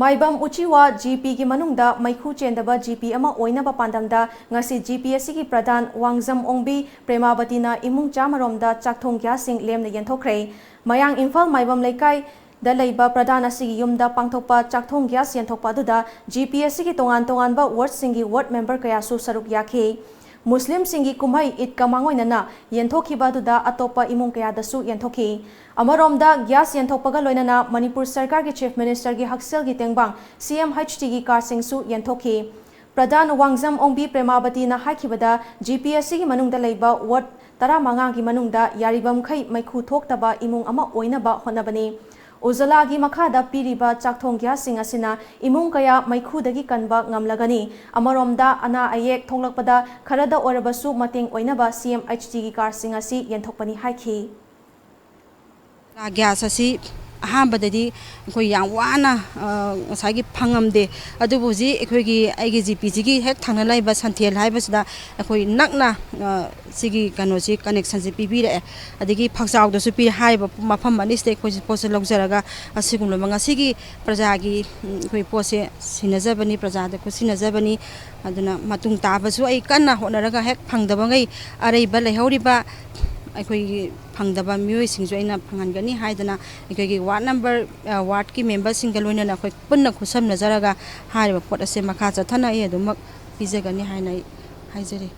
ꯃꯥꯏꯕꯝ ꯎꯆꯤꯋꯥ ꯖꯤ ꯄꯤꯒꯤ ꯃꯅꯨꯡꯗ ꯃꯩꯈꯨ ꯆꯦꯟꯗꯕ ꯖꯤ ꯄꯤ ꯑꯃ ꯑꯣꯏꯅꯕ ꯄꯥꯟꯗꯝꯗ ꯉꯁꯤ ꯖꯤ ꯄꯤ ꯑꯁꯤꯒꯤ ꯄ꯭ꯔꯙꯥꯟ ꯋꯥꯡꯖꯝ ꯑꯣꯡꯕꯤ ꯄ꯭ꯔꯦꯃꯥꯕꯇꯤꯅ ꯏꯃꯨꯡ ꯆꯥꯝꯃꯔꯣꯝꯗ ꯆꯥꯛꯊꯣꯡ ꯒ꯭ꯌꯥꯁꯁꯤꯡ ꯂꯦꯝꯅ ꯌꯦꯟꯊꯣꯛꯈ꯭ꯔꯦ꯫ ꯃꯌꯥꯡ ꯏꯝꯐꯥꯜ ꯃꯥꯏꯕꯝ ꯂꯩꯀꯥꯏꯗ ꯂꯩꯕ ꯄ꯭ꯔꯙꯥꯟ ꯑꯁꯤꯒꯤ ꯌꯨꯝꯗ ꯄꯥꯡꯊꯣꯛꯄ ꯆꯥꯛꯊꯣꯡ ꯒ꯭ꯌꯥꯁ ꯌꯦꯟꯊꯣꯛꯄ ꯑꯗꯨꯗ ꯖꯤ ꯄꯤ ꯑꯁꯤꯒꯤ ꯇꯣꯉꯥꯟ ꯇꯣꯉꯥꯟꯕ ꯋꯥꯔꯗꯁꯤꯡꯒꯤ ꯋꯥꯔꯗ ꯃꯦꯝꯕꯔ ꯀꯌꯥꯁꯨ ꯁꯔꯨꯛ ꯌꯥꯈꯤ꯫ ꯃꯨꯁꯂꯤꯝꯁꯤꯡꯒꯤ ꯀꯨꯝꯍꯩ ꯏꯗꯀ ꯃꯥꯡꯑꯣꯏꯅꯅ ꯌꯦꯟꯊꯣꯛꯈꯤꯕ ꯑꯗꯨꯗ ꯑꯇꯣꯞꯄ ꯏꯃꯨꯡ ꯀꯌꯥꯗꯁꯨ ꯌꯦꯟꯊꯣꯛꯈꯤ꯫ ꯑꯃꯔꯣꯝꯗ, ꯒ꯭ꯌꯥꯁ ꯌꯦꯟꯊꯣꯛꯄꯒ ꯂꯣꯏꯅꯅ ꯃꯅꯤꯄꯨꯔ ꯁꯔꯀꯥꯔꯒꯤ ꯆꯤꯐ ꯃꯤꯅꯤꯁꯇꯔꯒꯤ ꯍꯛꯁꯦꯜꯒꯤ ꯇꯦꯡꯕꯥꯡ ꯁꯤ ꯑꯦꯝ ꯑꯩꯆ ꯇꯤꯒꯤ ꯀꯥꯔꯗꯁꯤꯡꯁꯨ ꯌꯦꯟꯊꯣꯛꯈꯤ꯫ ꯄ꯭ꯔꯙꯥꯟ ꯋꯥꯡꯖꯝ ꯑꯣꯡꯕꯤ ꯄ꯭ꯔꯦꯃꯥꯕꯇꯤꯅ ꯍꯥꯏꯈꯤꯕꯗ, ꯖꯤ ꯄꯤ ꯑꯁꯤꯒꯤ ꯃꯅꯨꯡꯗ ꯂꯩꯕ ꯋꯥꯔꯗ ꯇꯔꯥꯃꯉꯥꯒꯤ ꯃꯅꯨꯡꯗ ꯌꯥꯔꯤꯕꯃꯈꯩ ꯃꯩꯈꯨ ꯊꯣꯛꯇꯕ ꯏꯃꯨꯡ ꯑꯃ ꯑꯣꯏꯅꯕ ꯍꯣꯠꯅꯕꯅꯤ꯫ ꯎꯖꯂꯥꯒꯤ ꯃꯈꯥꯗ ꯄꯤꯔꯤꯕ ꯆꯥꯛꯊꯣꯡ ꯒ꯭ꯌꯥꯁꯁꯤꯡ ꯑꯁꯤꯅ ꯏꯃꯨꯡ ꯀꯌꯥ ꯃꯩꯈꯨꯗꯒꯤ ꯀꯟꯕ ꯉꯝꯂꯒꯅꯤ꯫ ꯑꯃꯔꯣꯝꯗ, ꯑꯅꯥ ꯑꯌꯦꯛ ꯊꯣꯛꯂꯛꯄꯗ ꯈꯔꯗ ꯑꯣꯏꯔꯕꯁꯨ ꯃꯇꯦꯡ ꯑꯣꯏꯅꯕ ꯁꯤ ꯑꯦꯝ ꯑꯩꯆ ꯇꯤꯒꯤ ꯀꯥꯔꯗꯁꯤꯡ ꯑꯁꯤ ꯌꯦꯟꯊꯣꯛꯄꯅꯤ ꯍꯥꯏꯈꯤ꯫ ꯒ꯭ꯌꯥꯁ ꯑꯁꯤ ꯑꯍꯥꯟꯕꯗꯗꯤ ꯑꯩꯈꯣꯏ ꯌꯥꯝ ꯋꯥꯅ, ꯑ, ꯉꯁꯥꯏꯒꯤ ꯐꯪꯉꯝꯗꯦ꯫ ꯑꯗꯨꯕꯨ ꯍꯧꯖꯤꯛ ꯑꯩꯈꯣꯏꯒꯤ, ꯑꯩꯒꯤ ꯖꯤ ꯄꯤꯁꯤꯒꯤ ꯍꯦꯛ ꯊꯪꯅ ꯂꯩꯕ ꯁꯟꯊꯦꯜ ꯍꯥꯏꯕꯁꯤꯗ ꯑꯩꯈꯣꯏ ꯅꯛꯅ, ꯑ, ꯁꯤꯒꯤ ꯀꯩꯅꯣꯁꯤ, ꯀꯅꯦꯛꯁꯟꯁꯤ ꯄꯤꯕꯤꯔꯛꯑꯦ꯫ ꯑꯗꯒꯤ ꯐꯛꯆꯥꯎꯗꯁꯨ ꯄꯤ-, ꯍꯥꯏꯔꯤꯕ ꯃꯐꯝ ꯑꯅꯤꯁꯤꯗ ꯑꯩꯈꯣꯏꯁꯤ ꯄꯣꯠꯁꯦ ꯂꯧꯖꯔꯒ ꯑꯁꯤꯒꯨꯝꯂꯕ ꯉꯁꯤꯒꯤ ꯄ꯭ꯔꯖꯥꯒꯤ, ꯎꯝ, ꯑꯩꯈꯣꯏ ꯄꯣꯠꯁꯦ ꯁꯤꯟꯅꯖꯕꯅꯤ, ꯄ꯭ꯔꯖꯥꯗ ꯈꯨꯠꯁꯤꯟꯅꯖꯕꯅꯤ꯫ ꯑꯗꯨꯅ ꯃꯇꯨꯡ ꯇꯥꯕꯁꯨ ꯑꯩ ꯀꯟꯅ ꯍꯣꯠꯅꯔꯒ ꯍꯦꯛ ꯐꯪꯗꯕꯉꯩ ꯑꯔꯩꯕ ꯂꯩꯍꯧꯔꯤꯕ ꯑꯩꯈꯣꯏꯒꯤ ꯐꯪꯗꯕ ꯃꯤꯑꯣꯏꯁꯤꯡꯁꯨ ꯑꯩꯅ ꯐꯪꯍꯟꯒꯅꯤ ꯍꯥꯏꯗꯅ ꯑꯩꯈꯣꯏꯒꯤ ꯋꯥꯔꯗ ꯅꯝꯕꯔ, ꯑ, ꯋꯥꯔꯗꯀꯤ ꯃꯦꯝꯕꯔꯁꯤꯡꯒ ꯂꯣꯏꯅꯅ ꯑꯩꯈꯣꯏ ꯄꯨꯟꯅ ꯈꯨꯠꯁꯝꯅꯖꯔꯒ ꯍꯥꯏꯔꯤꯕ ꯄꯣꯠ ꯑꯁꯦ ꯃꯈꯥ ꯆꯠꯊꯅ ꯑꯩ ꯑꯗꯨꯃꯛ ꯄꯤꯖꯒꯅꯤ ꯍꯥꯏꯅ ꯑꯩ ꯍꯥꯏꯖꯔꯤ꯫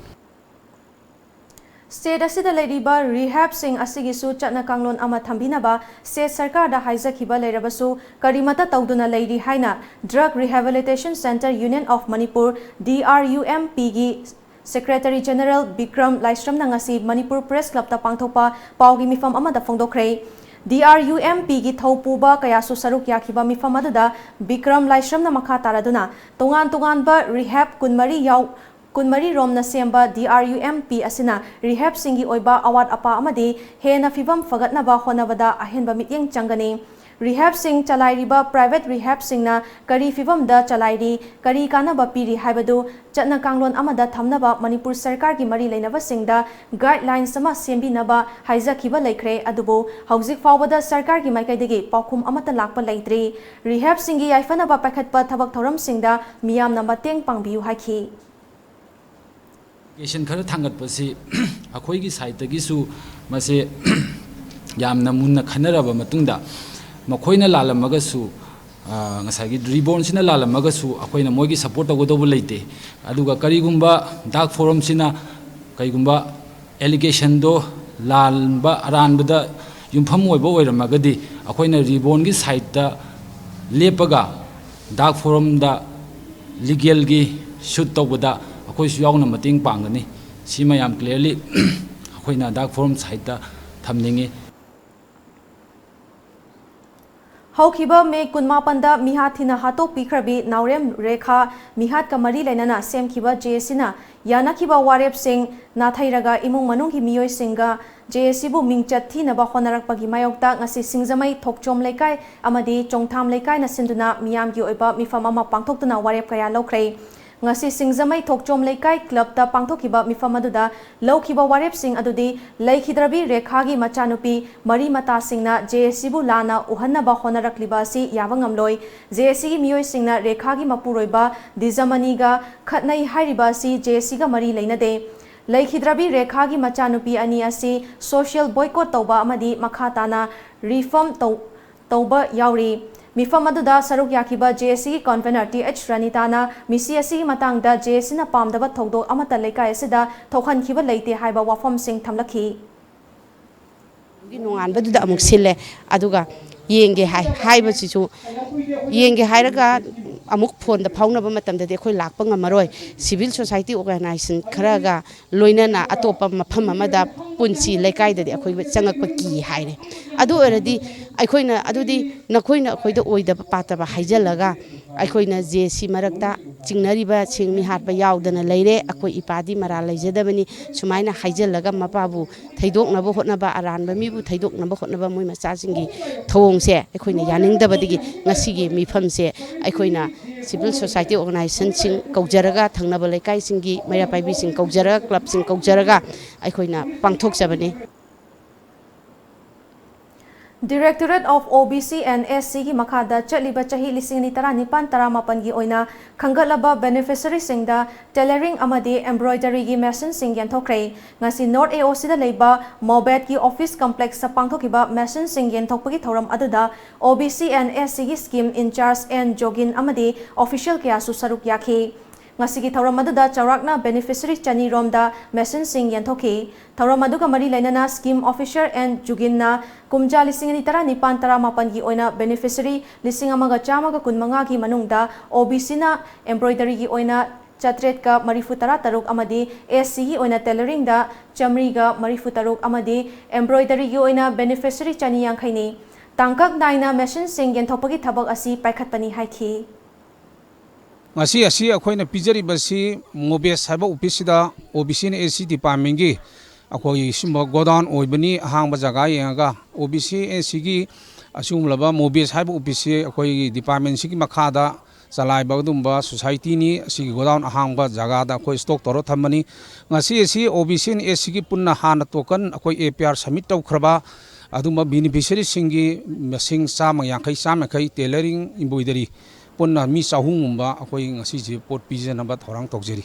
ꯁ꯭ꯇꯦꯠ ꯑꯁꯤꯗ ꯂꯩꯔꯤꯕ ꯔꯤꯍꯦꯕꯁꯤꯡ ꯑꯁꯤꯒꯤꯁꯨ ꯆꯠꯅ ꯀꯥꯡꯂꯣꯟ ꯑꯃ ꯊꯝꯕꯤꯅꯕ ꯁ꯭ꯇꯦꯠ ꯁꯔꯀꯥꯔꯗ ꯍꯥꯏꯖꯈꯤꯕ ꯂꯩꯔꯕꯁꯨ ꯀꯔꯤꯃꯠꯇ ꯇꯧꯗꯨꯅ ꯂꯩꯔꯤ ꯍꯥꯏꯅ Drug Rehabilitation Centre Union of Manipur, D R U M P ꯒꯤ Secretary General ꯕꯤꯀ꯭ꯔꯝ ꯂꯥꯏꯁ꯭ꯔꯝꯅ ꯉꯁꯤ ꯃꯅꯤꯄꯨꯔ ꯄ꯭ꯔꯦꯁ ꯀ꯭ꯂꯕꯇ ꯄꯥꯡꯊꯣꯛꯄ ꯄꯥꯎꯒꯤ ꯃꯤꯐꯝ ꯑꯃꯗ ꯐꯣꯡꯗꯣꯛꯈ꯭ꯔꯦ꯫ D R U M P ꯒꯤ ꯊꯧ ꯄꯨꯕ ꯀꯌꯥꯁꯨ ꯁꯔꯨꯛ ꯌꯥꯈꯤꯕ ꯃꯤꯐꯝ ꯑꯗꯨꯗ ꯕꯤꯀ꯭ꯔꯝ ꯂꯥꯏꯁ꯭ꯔꯝꯅ ꯃꯈꯥ ꯇꯥꯔꯗꯨꯅ ꯇꯣꯉꯥꯟ ꯇꯣꯉꯥꯟꯕ ꯔꯤꯍꯦꯕ ꯀꯨꯟꯃꯔꯤ ꯌꯥꯎ-, ꯀꯨꯟꯃꯔꯤ ꯔꯣꯝꯅ ꯁꯦꯝꯕ D R U M P ꯑꯁꯤꯅ ꯔꯤꯍꯦꯕꯁꯤꯡꯒꯤ ꯑꯣꯏꯕ ꯑꯋꯥꯠ ꯑꯄꯥ ꯑꯃꯗꯤ ꯍꯦꯟꯅ ꯐꯤꯕꯝ ꯐꯒꯠꯅꯕ ꯍꯣꯠꯅꯕꯗ ꯑꯍꯦꯟꯕ ꯃꯤꯠꯌꯦꯡ ꯆꯪꯒꯅꯤ꯫ ꯔꯤꯍꯦꯕꯁꯤꯡ ꯆꯂꯥꯏꯔꯤꯕ ꯄ꯭ꯔꯥꯏꯚꯦꯠ ꯔꯤꯍꯦꯕꯁꯤꯡꯅ ꯀꯔꯤ ꯐꯤꯕꯝꯗ ꯆꯂꯥꯏꯔꯤ, ꯀꯔꯤ ꯀꯥꯟꯅꯕ ꯄꯤꯔꯤ ꯍꯥꯏꯕꯗꯨ ꯆꯠꯅ ꯀꯥꯡꯂꯣꯟ ꯑꯃꯗ ꯊꯝꯅꯕ ꯃꯅꯤꯄꯨꯔ ꯁꯔꯀꯥꯔꯒꯤ ꯃꯔꯤ ꯂꯩꯅꯕꯁꯤꯡꯗ ꯒꯥꯏꯗꯂꯥꯏꯟꯁ ꯑꯃ ꯁꯦꯝꯕꯤꯅꯕ ꯍꯥꯏꯖꯈꯤꯕ ꯂꯩꯈ꯭ꯔꯦ꯫ ꯑꯗꯨꯕꯨ ꯍꯧꯖꯤꯛ ꯐꯥꯎꯕꯗ ꯁꯔꯀꯥꯔꯒꯤ ꯃꯥꯏꯀꯩꯗꯒꯤ ꯄꯥꯎꯈꯨꯝ ꯑꯃꯠꯇ ꯂꯥꯛꯄ ꯂꯩꯇ꯭ꯔꯤ꯫ ꯔꯤꯍꯦꯕꯁꯤꯡꯒꯤ ꯌꯥꯏꯐꯅꯕ ꯄꯥꯏꯈꯠꯄ ꯊꯕꯛ ꯊꯧꯔꯝꯁꯤꯡꯗ ꯃꯤꯌꯥꯝꯅ ꯃꯇꯦꯡ ꯄꯥꯡꯕꯤꯌꯨ ꯍꯥꯏꯈꯤ꯫ ꯑꯦꯂꯤꯒꯦꯁꯟ ꯈꯔ ꯊꯥꯡꯒꯠꯄꯁꯤ ꯑꯩꯈꯣꯏꯒꯤ ꯁꯥꯏꯠꯇꯒꯤꯁꯨ ꯃꯁꯦ ꯌꯥꯝꯅ ꯃꯨꯟꯅ ꯈꯟꯅꯔꯕ ꯃꯇꯨꯡꯗ, ꯃꯈꯣꯏꯅ ꯂꯥꯜꯂꯝꯃꯒꯁꯨ, ꯑ, ꯉꯁꯥꯏꯒꯤ ꯔꯤꯕꯣꯟꯁꯤꯅ ꯂꯥꯜꯂꯝꯃꯒꯁꯨ ꯑꯩꯈꯣꯏꯅ ꯃꯣꯏꯒꯤ ꯁꯄꯣꯔꯠ ꯇꯧꯒꯗꯧꯕ ꯂꯩꯇꯦ꯫ ꯑꯗꯨꯒ ꯀꯔꯤꯒꯨꯝꯕ ꯗꯥꯛ ꯐꯣꯔꯝꯁꯤꯅ ꯀꯔꯤꯒꯨꯝꯕ ꯑꯦꯂꯤꯒꯦꯁꯟꯗꯣ ꯂꯥꯟꯕ ꯑꯔꯥꯟꯕꯗ ꯌꯨꯝꯐꯝ ꯑꯣꯏꯕ ꯑꯣꯏꯔꯝꯃꯒꯗꯤ, ꯑꯩꯈꯣꯏꯅ ꯔꯤꯕꯣꯟꯒꯤ ꯁꯥꯏꯠꯇ ꯂꯦꯞꯄꯒ ꯗꯥꯛ ꯐꯣꯔꯝꯗ ꯂꯤꯒꯦꯜꯒꯤ ꯁꯨꯠ ꯇꯧꯕꯗ ꯑꯩꯈꯣꯏꯁꯨ ꯌꯥꯎꯅ ꯃꯇꯦꯡ ꯄꯥꯡꯒꯅꯤ꯫ ꯁꯤꯃ ꯌꯥꯝ ꯀ꯭ꯂꯤꯌꯔꯂꯤ ꯑꯩꯈꯣꯏꯅ ꯗꯥꯛ ꯐꯣꯔꯝ ꯁꯥꯏꯠꯇ ꯊꯝꯅꯤꯡꯉꯤ꯫ ꯍꯧꯈꯤꯕ ꯃꯦ ꯀꯨꯟꯃꯥꯄꯟꯗ ꯃꯤꯍꯥꯠ ꯊꯤꯅ ꯍꯥꯠꯇꯣꯛꯄꯤꯈ꯭ꯔꯕꯤ ꯅꯥꯎꯔꯦꯝ ꯔꯦꯈꯥ ꯃꯤꯍꯥꯠꯀ ꯃꯔꯤ ꯂꯩꯅꯅ ꯁꯦꯝꯈꯤꯕ ꯖꯦ ꯑꯦ ꯁꯤꯅ ꯌꯥꯅꯈꯤꯕ ꯋꯥꯔꯦꯞꯁꯤꯡ ꯅꯥꯊꯩꯔꯒ ꯏꯃꯨꯡ ꯃꯅꯨꯡꯒꯤ ꯃꯤꯑꯣꯏꯁꯤꯡꯒ ꯖꯦ ꯑꯦ ꯁꯤꯕꯨ ꯃꯤꯡꯆꯠ ꯊꯤꯅꯕ ꯍꯣꯠꯅꯔꯛꯄꯒꯤ ꯃꯥꯌꯣꯛꯇ ꯉꯁꯤ ꯁꯤꯡꯖꯃꯩ ꯊꯣꯛꯆꯣꯝ ꯂꯩꯀꯥꯏ ꯑꯃꯗꯤ ꯆꯣꯡꯊꯥꯝ ꯂꯩꯀꯥꯏꯅ ꯁꯤꯟꯗꯨꯅ ꯃꯤꯌꯥꯝꯒꯤ ꯑꯣꯏꯕ ꯃꯤꯐꯝ ꯑꯃ ꯄꯥꯡꯊꯣꯛꯇꯨꯅ ꯋꯥꯔꯦꯞ ꯀꯌꯥ ꯂꯧꯈ꯭ꯔꯦ꯫ ꯉꯁꯤ ꯁꯤꯡꯖꯃꯩ ꯊꯣꯛꯆꯣꯝ ꯂꯩꯀꯥꯏ ꯀ꯭ꯂꯕꯇ ꯄꯥꯡꯊꯣꯛꯈꯤꯕ ꯃꯤꯐꯝ ꯑꯗꯨꯗ ꯂꯧꯈꯤꯕ ꯋꯥꯔꯦꯞꯁꯤꯡ ꯑꯗꯨꯗꯤ ꯂꯩꯈꯤꯗ꯭ꯔꯕꯤ ꯔꯦꯈꯥꯒꯤ ꯃꯆꯥꯅꯨꯄꯤ ꯃꯔꯤ ꯃꯇꯥꯁꯤꯡꯅ ꯖꯦ ꯑꯦ ꯁꯤꯕꯨ ꯂꯥꯟꯅ ꯎꯍꯟꯅꯕ ꯍꯣꯠꯅꯔꯛꯂꯤꯕ ꯑꯁꯤ ꯌꯥꯕ ꯉꯝꯂꯣꯏ꯫ ꯖꯦ ꯑꯦ ꯁꯤꯒꯤ ꯃꯤꯑꯣꯏꯁꯤꯡꯅ ꯔꯦꯈꯥꯒꯤ ꯃꯄꯨꯔꯣꯏꯕ ꯗꯤꯖꯃꯅꯤꯒ ꯈꯠꯅꯩ ꯍꯥꯏꯔꯤꯕ ꯑꯁꯤ ꯖꯦ ꯑꯦ ꯁꯤꯒ ꯃꯔꯤ ꯂꯩꯅꯗꯦ꯫ ꯂꯩꯈꯤꯗ꯭ꯔꯕꯤ ꯔꯦꯈꯥꯒꯤ ꯃꯆꯥꯅꯨꯄꯤ ꯑꯅꯤ ꯑꯁꯤ social boycott ꯇꯧꯕ ꯑꯃꯗꯤ ꯃꯈꯥ ꯇꯥꯅ ꯔꯤꯐꯣꯔꯝ ꯇꯧ-, ꯇꯧꯕ ꯌꯥꯎꯔꯤ꯫ ꯃꯤꯐꯝ ꯑꯗꯨꯗ ꯁꯔꯨꯛ ꯌꯥꯈꯤꯕ ꯖꯦ ꯑꯦ ꯁꯤꯒꯤ ꯀꯟꯚꯦꯅꯔ ꯇꯤ ꯑꯩꯆ ꯔꯅꯤꯇꯥꯅ ꯃꯤꯁꯤ ꯑꯁꯤꯒꯤ ꯃꯇꯥꯡꯗ ꯖꯦ ꯑꯦ ꯁꯤꯅ ꯄꯥꯝꯗꯕ ꯊꯧꯗꯣꯛ ꯑꯃꯠꯇ ꯂꯩꯀꯥꯏ ꯑꯁꯤꯗ ꯊꯣꯛꯍꯟꯈꯤꯕ ꯂꯩꯇꯦ ꯍꯥꯏꯕ ꯋꯥꯐꯝꯁꯤꯡ ꯊꯝꯂꯛꯈꯤ꯫ ꯒꯤ ꯅꯣꯡꯉꯥꯟꯕꯗꯨꯗ ꯑꯃꯨꯛ ꯁꯤꯜꯂꯦ꯫ ꯑꯗꯨꯒ ꯌꯦꯡꯒꯦ ꯍꯥꯏ, ꯍꯥꯏꯕꯁꯤꯁꯨ, ꯌꯦꯡꯒꯦ ꯍꯥꯏꯔꯒ ꯑꯃꯨꯛ ꯐꯣꯟꯗ ꯐꯥꯎꯅꯕ ꯃꯇꯝꯗꯗꯤ ꯑꯩꯈꯣꯏ ꯂꯥꯛꯄ ꯉꯝꯃꯔꯣꯏ꯫ ꯁꯤꯚꯤꯜ ꯁꯣꯁꯥꯏꯇꯤ ꯑꯣꯔꯒꯅꯥꯏꯖꯦꯁꯟ ꯈꯔꯒ ꯂꯣꯏꯅꯅ ꯑꯇꯣꯞꯄ ꯃꯐꯝ ꯑꯃꯗ ꯄꯨꯟꯁꯤ, ꯂꯩꯀꯥꯏꯗꯗꯤ ꯑꯩꯈꯣꯏ ꯆꯪꯉꯛꯄ ꯀꯤ ꯍꯥꯏꯔꯦ꯫ ꯑꯗꯨ ꯑꯣꯏꯔꯗꯤ ꯑꯩꯈꯣꯏꯅ, ꯑꯗꯨꯗꯤ ꯅꯈꯣꯏꯅ ꯑꯩꯈꯣꯏꯗ ꯑꯣꯏꯗꯕ ꯄꯥꯠꯇꯕ ꯍꯥꯏꯖꯜꯂꯒ ꯑꯩꯈꯣꯏꯅ ꯖꯦ ꯑꯦ ꯁꯤ ꯃꯔꯛꯇ ꯆꯤꯡꯅꯔꯤꯕ ꯁꯦꯡꯃꯤ ꯍꯥꯠꯄ ꯌꯥꯎꯗꯅ ꯂꯩꯔꯦ, ꯑꯩꯈꯣꯏ ꯏꯄꯥꯗꯤ ꯃꯔꯥꯜ ꯂꯩꯖꯗꯕꯅꯤ, ꯁꯨꯃꯥꯏꯅ ꯍꯥꯏꯖꯜꯂꯒ ꯃꯄꯥꯕꯨ ꯊꯩꯗꯣꯛꯅꯕ ꯍꯣꯠꯅꯕ, ꯑꯔꯥꯟꯕ ꯃꯤꯕꯨ ꯊꯩꯗꯣꯛꯅꯕ ꯍꯣꯠꯅꯕ ꯃꯣꯏ ꯃꯆꯥꯁꯤꯡꯒꯤ ꯊꯧꯑꯣꯡꯁꯦ ꯑꯩꯈꯣꯏꯅ ꯌꯥꯅꯤꯡꯗꯕꯗꯒꯤ ꯉꯁꯤꯒꯤ ꯃꯤꯐꯝꯁꯦ ꯑꯩꯈꯣꯏꯅ ꯁꯤꯚꯤꯜ ꯁꯣꯁꯥꯏꯇꯤ ꯑꯣꯔꯒꯅꯥꯏꯖꯦꯁꯟꯁꯤꯡ ꯀꯧꯖꯔꯒ, ꯊꯪꯅꯕ ꯂꯩꯀꯥꯏꯁꯤꯡꯒꯤ ꯃꯩꯔꯥ ꯄꯥꯏꯕꯤꯁꯤꯡ ꯀꯧꯖꯔꯒ, ꯀ꯭ꯂꯕꯁꯤꯡ ꯀꯧꯖꯔꯒ ꯑꯩꯈꯣꯏꯅ ꯄꯥꯡꯊꯣꯛꯆꯕꯅꯤ꯫ Directorate of O B C and S C ꯒꯤ ꯃꯈꯥꯗ ꯆꯠꯂꯤꯕ ꯆꯍꯤ ꯂꯤꯁꯤꯡ ꯑꯅꯤ ꯇꯔꯥꯅꯤꯄꯥꯟ ꯇꯔꯥꯃꯥꯄꯟꯒꯤ ꯑꯣꯏꯅ ꯈꯟꯒꯠꯂꯕ ꯕꯦꯅꯤꯐꯤꯁꯔꯤꯁꯤꯡꯗ ꯇꯦꯂꯔꯤꯡ ꯑꯃꯗꯤ ꯑꯦꯝꯕ꯭ꯔꯣꯏꯗꯔꯤꯒꯤ ꯃꯦꯁꯤꯟꯁꯤꯡ ꯌꯦꯟꯊꯣꯛꯈ꯭ꯔꯦ꯫ ꯉꯁꯤ ꯅꯣꯔꯠ ꯑꯦ ꯑꯣ ꯁꯤꯗ ꯂꯩꯕ ꯃꯣꯕꯦꯠꯀꯤ ꯑꯣꯐꯤꯁ ꯀꯝꯄ꯭ꯂꯦꯛꯁꯇ ꯄꯥꯡꯊꯣꯛꯈꯤꯕ ꯃꯦꯁꯤꯟꯁꯤꯡ ꯌꯦꯟꯊꯣꯛꯄꯒꯤ ꯊꯧꯔꯝ ꯑꯗꯨꯗ O B C and S C ꯒꯤ ꯁ꯭ꯀꯤꯝ ꯏꯟꯆꯥꯔꯖ ꯑꯦꯟ ꯖꯣꯒꯤꯟ ꯑꯃꯗꯤ ꯑꯣꯐꯤꯁꯤꯌꯦꯜ ꯀꯌꯥꯁꯨ ꯁꯔꯨꯛ ꯌꯥꯈꯤ꯫ ꯉꯁꯤꯒꯤ ꯊꯧꯔꯝ ꯑꯗꯨꯗ ꯆꯥꯎꯔꯥꯛꯅ ꯕꯦꯅꯤꯐꯤꯁꯔꯤ ꯆꯅꯤ ꯔꯣꯝꯗ ꯃꯦꯁꯤꯟꯁꯤꯡ ꯌꯦꯟꯊꯣꯛꯈꯤ꯫ ꯊꯧꯔꯝ ꯑꯗꯨꯒ ꯃꯔꯤ ꯂꯩꯅꯅ ꯁ꯭ꯀꯤꯝ ꯑꯣꯐꯤꯁꯔ ꯑꯦꯟ ꯖꯨꯒꯤꯟꯅ ꯀꯨꯝꯖꯥ ꯂꯤꯁꯤꯡ ꯑꯅꯤ ꯇꯔꯥꯅꯤꯄꯥꯟ ꯇꯔꯥꯃꯥꯄꯟꯒꯤ ꯑꯣꯏꯅ ꯕꯦꯅꯤꯐꯤꯁꯔꯤ ꯂꯤꯁꯤꯡ ꯑꯃꯒ ꯆꯥꯝꯃꯒ ꯀꯨꯟꯃꯉꯥꯒꯤ ꯃꯅꯨꯡꯗ O B C ꯅ ꯑꯦꯝꯕ꯭ꯔꯣꯏꯗꯔꯤꯒꯤ ꯑꯣꯏꯅ ꯆꯥꯇ꯭ꯔꯦꯠꯀ ꯃꯔꯤꯐꯨ ꯇꯔꯥ ꯇꯔꯨꯛ ꯑꯃꯗꯤ S C ꯒꯤ ꯑꯣꯏꯅ ꯇꯦꯂꯔꯤꯡꯗ ꯆꯥꯃꯔꯤꯒ ꯃꯔꯤꯐꯨ ꯇꯔꯨꯛ ꯑꯃꯗꯤ ꯑꯦꯝꯕ꯭ꯔꯣꯏꯗꯔꯤꯒꯤ ꯑꯣꯏꯅ ꯕꯦꯅꯤꯐꯤꯁꯔꯤ ꯆꯅꯤ ꯌꯥꯡꯈꯩꯅꯤ꯫ ꯇꯥꯡꯀꯛ ꯅꯥꯏꯅ ꯃꯦꯁꯤꯟꯁꯤꯡ ꯌꯦꯟꯊꯣꯛꯄꯒꯤ ꯊꯕꯛ ꯑꯁꯤ ꯄꯥꯏꯈꯠꯄꯅꯤ ꯍꯥꯏꯈꯤ꯫ ꯉꯁꯤ ꯑꯁꯤ ꯑꯩꯈꯣꯏꯅ ꯄꯤꯖꯔꯤꯕꯁꯤ ꯃꯣꯕꯦꯁ ꯍꯥꯏꯕ ꯑꯣꯐꯤꯁꯁꯤꯗ O B C and S C department ꯀꯤ ꯑꯩꯈꯣꯏ ꯁꯨꯝꯕ ꯒꯣꯗꯥꯎꯟ ꯑꯣꯏꯕꯅꯤ, ꯑꯍꯥꯡꯕ ꯖꯒꯥ ꯌꯦꯡꯉꯒ꯫ O B C and S C ꯒꯤ ꯑꯁꯤꯒꯨꯝꯂꯕ ꯃꯣꯕꯦꯁ ꯍꯥꯏꯕ ꯑꯣꯐꯤꯁꯁꯤ ꯑꯩꯈꯣꯏꯒꯤ ꯗꯤꯄꯥꯔꯠꯃꯦꯟꯁꯤꯒꯤ ꯃꯈꯥꯗ ꯆꯂꯥꯏꯕ ꯑꯗꯨꯒꯨꯝꯕ ꯁꯣꯁꯥꯏꯇꯤꯅꯤ꯫ ꯑꯁꯤꯒꯤ ꯒꯣꯗꯥꯎꯟ ꯑꯍꯥꯡꯕ ꯖꯒꯥꯗ ꯑꯩꯈꯣꯏ ꯁ꯭ꯇꯣꯛ ꯇꯧꯔ ꯊꯝꯕꯅꯤ꯫ ꯉꯁꯤ ꯑꯁꯤ O B C and S C ꯒꯤ ꯄꯨꯟꯅ ꯍꯥꯟꯅ ꯇꯣꯀꯟ ꯑꯩꯈꯣꯏ A P R submit ꯇꯧꯈ꯭ꯔꯕ ꯑꯗꯨꯒꯨꯝꯕ ꯕꯦꯅꯤꯐꯤꯁꯔꯤꯁꯤꯡꯒꯤ ꯃꯁꯤꯡ ꯆꯥꯝꯃ ꯌꯥꯡꯈꯩ, ꯆꯥꯝꯃ ꯌꯥꯡꯈꯩ, ꯇꯦꯂꯔꯤꯡ, ꯏꯝꯕꯣꯏꯗꯔꯤ ꯄꯨꯟꯅ ꯃꯤ ꯆꯍꯨꯝꯒꯨꯝꯕ ꯑꯩꯈꯣꯏ ꯉꯁꯤꯁꯦ ꯄꯣꯠ ꯄꯤꯖꯅꯕ ꯊꯧꯔꯥꯡ ꯇꯧꯖꯔꯤ꯫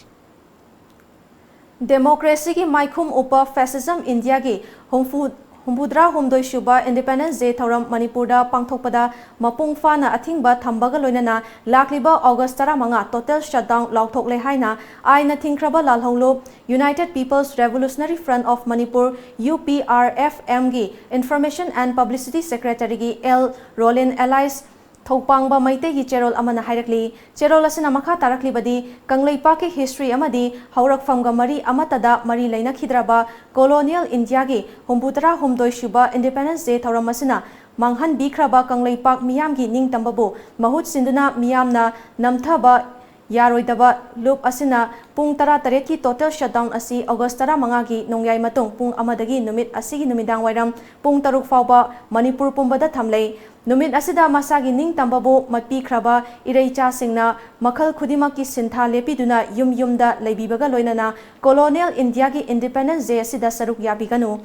ꯗꯦꯃꯣꯀ꯭ꯔꯦꯁꯤꯒꯤ ꯃꯥꯏꯈꯨꯝ ꯎꯞꯄ ꯐꯦꯁꯤꯖꯝ ꯏꯟꯗꯤꯌꯥꯒꯤ ꯍꯨꯝꯐꯨ, ꯍꯨꯝꯐꯨꯇꯔꯥ ꯍꯨꯝꯗꯣꯏ ꯁꯨꯕ Independence Day ꯊꯧꯔꯝ ꯃꯅꯤꯄꯨꯔꯗ ꯄꯥꯡꯊꯣꯛꯄꯗ ꯃꯄꯨꯡ ꯐꯥꯅ ꯑꯊꯤꯡꯕ ꯊꯝꯕꯒ ꯂꯣꯏꯅꯅ ꯂꯥꯛꯂꯤꯕ August ꯇꯔꯥꯃꯉꯥ total shutdown ꯂꯥꯎꯊꯣꯛꯂꯦ ꯍꯥꯏꯅ ꯑꯥꯏꯟꯅ ꯊꯤꯡꯈ꯭ꯔꯕ ꯂꯥꯜꯍꯧꯂꯨꯞ United People's Revolutionary Front of Manipur, U P R F M ꯒꯤ Information and Publicity Secretary ꯒꯤ L Rollin alias ꯊꯧꯄꯥꯡꯕ ꯃꯩꯇꯩꯒꯤ ꯆꯦꯔꯣꯜ ꯑꯃꯅ ꯍꯥꯏꯔꯛꯂꯤ꯫ ꯆꯦꯔꯣꯜ ꯑꯁꯤꯅ ꯃꯈꯥ ꯇꯥꯔꯛꯂꯤꯕꯗꯤ, ꯀꯪꯂꯩꯄꯥꯛꯀꯤ history ꯑꯃꯗꯤ ꯍꯧꯔꯛꯐꯝꯒ ꯃꯔꯤ ꯑꯃꯠꯇ ꯃꯔꯤ ꯂꯩꯅꯈꯤꯗ꯭ꯔꯕ colonial India ꯒꯤ ꯍꯨꯝꯐꯨꯇꯔꯥ ꯍꯨꯝꯗꯣꯏ ꯁꯨꯕ Independence Day ꯊꯧꯔꯝ ꯑꯁꯤꯅ ꯃꯥꯡꯍꯟꯕꯤꯈ꯭ꯔꯕ ꯀꯪꯂꯩꯄꯥꯛ ꯃꯤꯌꯥꯝꯒꯤ ꯅꯤꯡꯇꯝꯕꯕꯨ ꯃꯍꯨꯠ ꯁꯤꯟꯗꯨꯅ ꯃꯤꯌꯥꯝꯅ ꯅꯝꯊꯕ ꯌꯥꯔꯣꯏꯗꯕ ꯂꯨꯞ ꯑꯁꯤꯅ ꯄꯨꯡ ꯇꯔꯥꯇꯔꯦꯠꯀꯤ total shutdown ꯑꯁꯤ August ꯇꯔꯥꯃꯉꯥꯒꯤ ꯅꯣꯡꯌꯥꯏ ꯃꯇꯨꯡ ꯄꯨꯡ ꯑꯃꯗꯒꯤ ꯅꯨꯃꯤꯠ ꯑꯁꯤꯒꯤ ꯅꯨꯃꯤꯗꯥꯡ ꯋꯥꯏꯔꯝ ꯄꯨꯡ ꯇꯔꯨꯛ ꯐꯥꯎꯕ ꯃꯅꯤꯄꯨꯔ ꯄꯨꯝꯕꯗ ꯊꯝꯂꯦ꯫ ꯅꯨꯃꯤꯠ ꯑꯁꯤꯗ ꯃꯁꯥꯒꯤ ꯅꯤꯡꯇꯝꯕꯕꯨ ꯃꯠꯄꯤꯈ꯭ꯔꯕ ꯏꯔꯩꯆꯥꯁꯤꯡꯅ ꯃꯈꯜ ꯈꯨꯗꯤꯡꯃꯛꯀꯤ ꯁꯤꯟꯊꯥ ꯂꯦꯞꯄꯤꯗꯨꯅ ꯌꯨꯝ ꯌꯨꯝꯗ ꯂꯩꯕꯤꯕꯒ ꯂꯣꯏꯅꯅ colonial India ꯒꯤ Independence Day ꯑꯁꯤꯗ ꯁꯔꯨꯛ ꯌꯥꯕꯤꯒꯅꯨ꯫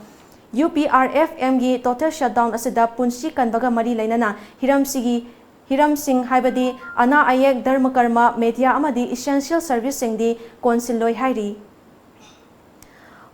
U P R F M ꯒꯤ total shutdown ꯑꯁꯤꯗ ꯄꯨꯟꯁꯤ ꯀꯟꯕꯒ ꯃꯔꯤ ꯂꯩꯅꯅ ꯍꯤꯔꯝꯁꯤꯒꯤ, ꯍꯤꯔꯝꯁꯤꯡ ꯍꯥꯏꯕꯗꯤ ꯑꯅꯥ ꯑꯌꯦꯛ, ꯙꯔꯃ ꯀꯔꯃ, media ꯑꯃꯗꯤ essential service ꯁꯤꯡꯗꯤ ꯀꯣꯟꯁꯤꯜꯂꯣꯏ ꯍꯥꯏꯔꯤ꯫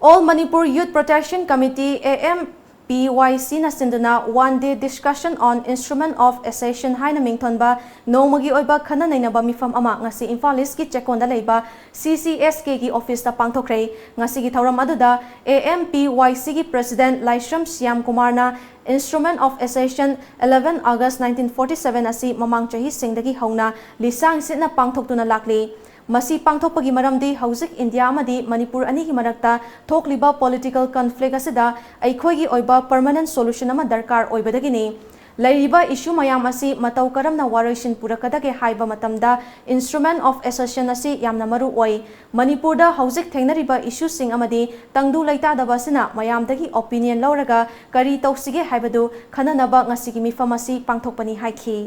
All Manipur Youth Protection Committee, A M P Y C ꯅ ꯁꯤꯟꯗꯨꯅ One Day Discussion on Instrument of Accession ꯍꯥꯏꯅ ꯃꯤꯡꯊꯣꯟꯕ ꯅꯣꯡꯃꯒꯤ ꯑꯣꯏꯕ ꯈꯟꯅ ꯅꯩꯅꯕ ꯃꯤꯐꯝ ꯑꯃ ꯉꯁꯤ ꯏꯝꯐꯥꯜ ꯏꯁꯀꯤ ꯆꯦꯛꯀꯣꯟꯗ ꯂꯩꯕ C C S K ꯒꯤ ꯑꯣꯐꯤꯁꯇ ꯄꯥꯡꯊꯣꯛꯈ꯭ꯔꯦ꯫ ꯉꯁꯤꯒꯤ ꯊꯧꯔꯝ ꯑꯗꯨꯗ A M P Y C ꯒꯤ president ꯂꯥꯏꯁ꯭ꯔꯝ ꯁ꯭ꯌꯥꯝ ꯀꯨꯃꯥꯔꯅ Instrument of Accession eleven August nineteen forty seven ꯑꯁꯤ ꯃꯃꯥꯡ ꯆꯍꯤꯁꯤꯡꯗꯒꯤ ꯍꯧꯅ ꯂꯤꯁꯥꯡ ꯁꯤꯠꯅ ꯄꯥꯡꯊꯣꯛꯇꯨꯅ ꯂꯥꯛꯂꯤ꯫ ꯃꯁꯤ ꯄꯥꯡꯊꯣꯛꯄꯒꯤ ꯃꯔꯝꯗꯤ ꯍꯧꯖꯤꯛ ꯏꯟꯗꯤꯌꯥ ꯑꯃꯗꯤ ꯃꯅꯤꯄꯨꯔ ꯑꯅꯤꯒꯤ ꯃꯔꯛꯇ ꯊꯣꯛꯂꯤꯕ political conflict ꯑꯁꯤꯗ ꯑꯩꯈꯣꯏꯒꯤ ꯑꯣꯏꯕ permanent solution ꯑꯃ ꯗꯔꯀꯥꯔ ꯑꯣꯏꯕꯗꯒꯤꯅꯤ꯫ ꯂꯩꯔꯤꯕ issue ꯃꯌꯥꯝ ꯑꯁꯤ ꯃꯇꯧ ꯀꯔꯝꯅ ꯋꯥꯔꯣꯏꯁꯤꯟ ꯄꯨꯔꯛꯀꯗꯒꯦ ꯍꯥꯏꯕ ꯃꯇꯝꯗ Instrument of Accession ꯑꯁꯤ ꯌꯥꯝꯅ ꯃꯔꯨ ꯑꯣꯏ꯫ ꯃꯅꯤꯄꯨꯔꯗ ꯍꯧꯖꯤꯛ ꯊꯦꯡꯅꯔꯤꯕ issue ꯁꯤꯡ ꯑꯃꯗꯤ ꯇꯪꯗꯨ ꯂꯩꯇꯥꯗꯕ ꯑꯁꯤꯅ ꯃꯌꯥꯝꯗꯒꯤ opinion ꯂꯧꯔꯒ ꯀꯔꯤ ꯇꯧꯁꯤꯒꯦ ꯍꯥꯏꯕꯗꯨ ꯈꯟꯅꯅꯕ ꯉꯁꯤꯒꯤ ꯃꯤꯐꯝ ꯑꯁꯤ ꯄꯥꯡꯊꯣꯛꯄꯅꯤ ꯍꯥꯏꯈꯤ꯫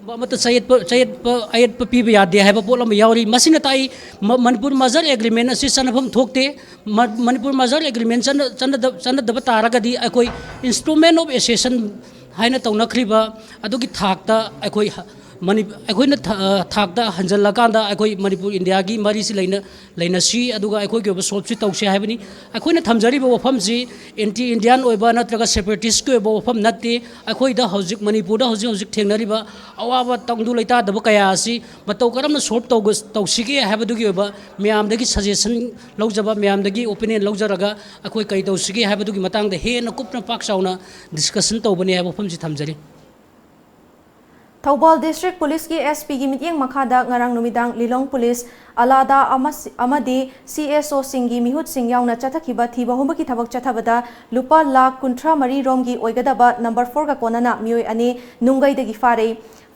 ꯑꯃꯠꯇ ꯆꯌꯦꯠꯄ, ꯆꯌꯦꯠꯄ, ꯑꯌꯦꯠꯄ ꯄꯤꯕ ꯌꯥꯗꯦ ꯍꯥꯏꯕ ꯄꯣꯠ ꯑꯃ ꯌꯥꯎꯔꯤ꯫ ꯃꯁꯤꯅ ꯇꯥꯛꯏ, ꯃ-, ꯃꯅꯤꯄꯨꯔ merger agreement ꯑꯁꯤ ꯆꯠꯅꯐꯝ ꯊꯣꯛꯇꯦ꯫ ꯃ-, ꯃꯅꯤꯄꯨꯔ merger agreement ꯆꯠꯅ-, ꯆꯠꯅꯗ-, ꯆꯠꯅꯗꯕ ꯇꯥꯔꯒꯗꯤ ꯑꯩꯈꯣꯏ Instrument of Accession ꯍꯥꯏꯅ ꯇꯧꯅꯈ꯭ꯔꯤꯕ ꯑꯗꯨꯒꯤ ꯊꯥꯛꯇ ꯑꯩꯈꯣꯏ ꯍ-, ꯃꯅꯤ-, ꯑꯩꯈꯣꯏꯅ ꯊ-, ꯑ, ꯊꯥꯛꯇ ꯍꯟꯖꯜꯂꯀꯥꯟꯗ ꯑꯩꯈꯣꯏ ꯃꯅꯤꯄꯨꯔ ꯏꯟꯗꯤꯌꯥꯒꯤ ꯃꯔꯤꯁꯤ ꯂꯩꯅ-, ꯂꯩꯅꯁꯤ, ꯑꯗꯨꯒ ꯑꯩꯈꯣꯏꯒꯤ ꯑꯣꯏꯕ solveꯁꯤ ꯇꯧꯁꯤ ꯍꯥꯏꯕꯅꯤ꯫ ꯑꯩꯈꯣꯏꯅ ꯊꯝꯖꯔꯤꯕ ꯋꯥꯐꯝꯁꯤ anti Indian ꯑꯣꯏꯕ ꯅꯠꯇ꯭ꯔꯒ separatistꯀꯤ ꯑꯣꯏꯕ ꯋꯥꯐꯝ ꯅꯠꯇꯦ꯫ ꯑꯩꯈꯣꯏꯗ ꯍꯧꯖꯤꯛ ꯃꯅꯤꯄꯨꯔꯗ ꯍꯧꯖꯤꯛ ꯍꯧꯖꯤꯛ ꯊꯦꯡꯅꯔꯤꯕ ꯑꯋꯥꯕ ꯇꯪꯗꯨ ꯂꯩꯇꯥꯗꯕ ꯀꯌꯥ ꯑꯁꯤ ꯃꯇꯧ ꯀꯔꯝꯅ solve ꯇꯧꯒ-, ꯇꯧꯁꯤꯒꯦ ꯍꯥꯏꯕꯗꯨꯒꯤ ꯑꯣꯏꯕ ꯃꯌꯥꯝꯗꯒꯤ suggestion ꯂꯧꯖꯕ, ꯃꯌꯥꯝꯗꯒꯤ opinion ꯂꯧꯖꯔꯒ ꯑꯩꯈꯣꯏ ꯀꯔꯤ ꯇꯧꯁꯤꯒꯦ ꯍꯥꯏꯕꯗꯨꯒꯤ ꯃꯇꯥꯡꯗ ꯍꯦꯟꯅ ꯀꯨꯞꯅ ꯄꯥꯛ ꯆꯥꯎꯅ discussion ꯇꯧꯕꯅꯤ ꯍꯥꯏꯕ ꯋꯥꯐꯝꯁꯤ ꯊꯝꯖꯔꯤ꯫ ꯊꯧꯕꯥꯜ District Policeꯀꯤ S Pꯒꯤ ꯃꯤꯠꯌꯦꯡ ꯃꯈꯥꯗ ꯉꯔꯥꯡ ꯅꯨꯃꯤꯗꯥꯡ ꯂꯤꯂꯣꯡ Police, ꯑꯂꯥꯗꯥ ꯑꯃꯁ-, ꯑꯃꯗꯤ C S Oꯁꯤꯡꯒꯤ ꯃꯤꯍꯨꯠꯁꯤꯡ ꯌꯥꯎꯅ ꯆꯠꯊꯈꯤꯕ ꯊꯤꯕ ꯍꯨꯝꯕꯒꯤ ꯊꯕꯛ ꯆꯠꯊꯕꯗ ꯂꯨꯄꯥ ꯂꯥꯈ ꯀꯨꯟꯊ꯭ꯔꯥ ꯃꯔꯤ ꯔꯣꯝꯒꯤ ꯑꯣꯏꯒꯗꯕ number fourꯒ ꯀꯣꯟꯅꯅ ꯃꯤꯑꯣꯏ ꯑꯅꯤ ꯅꯨꯡꯒꯩꯗꯒꯤ ꯐꯥꯔꯦ꯫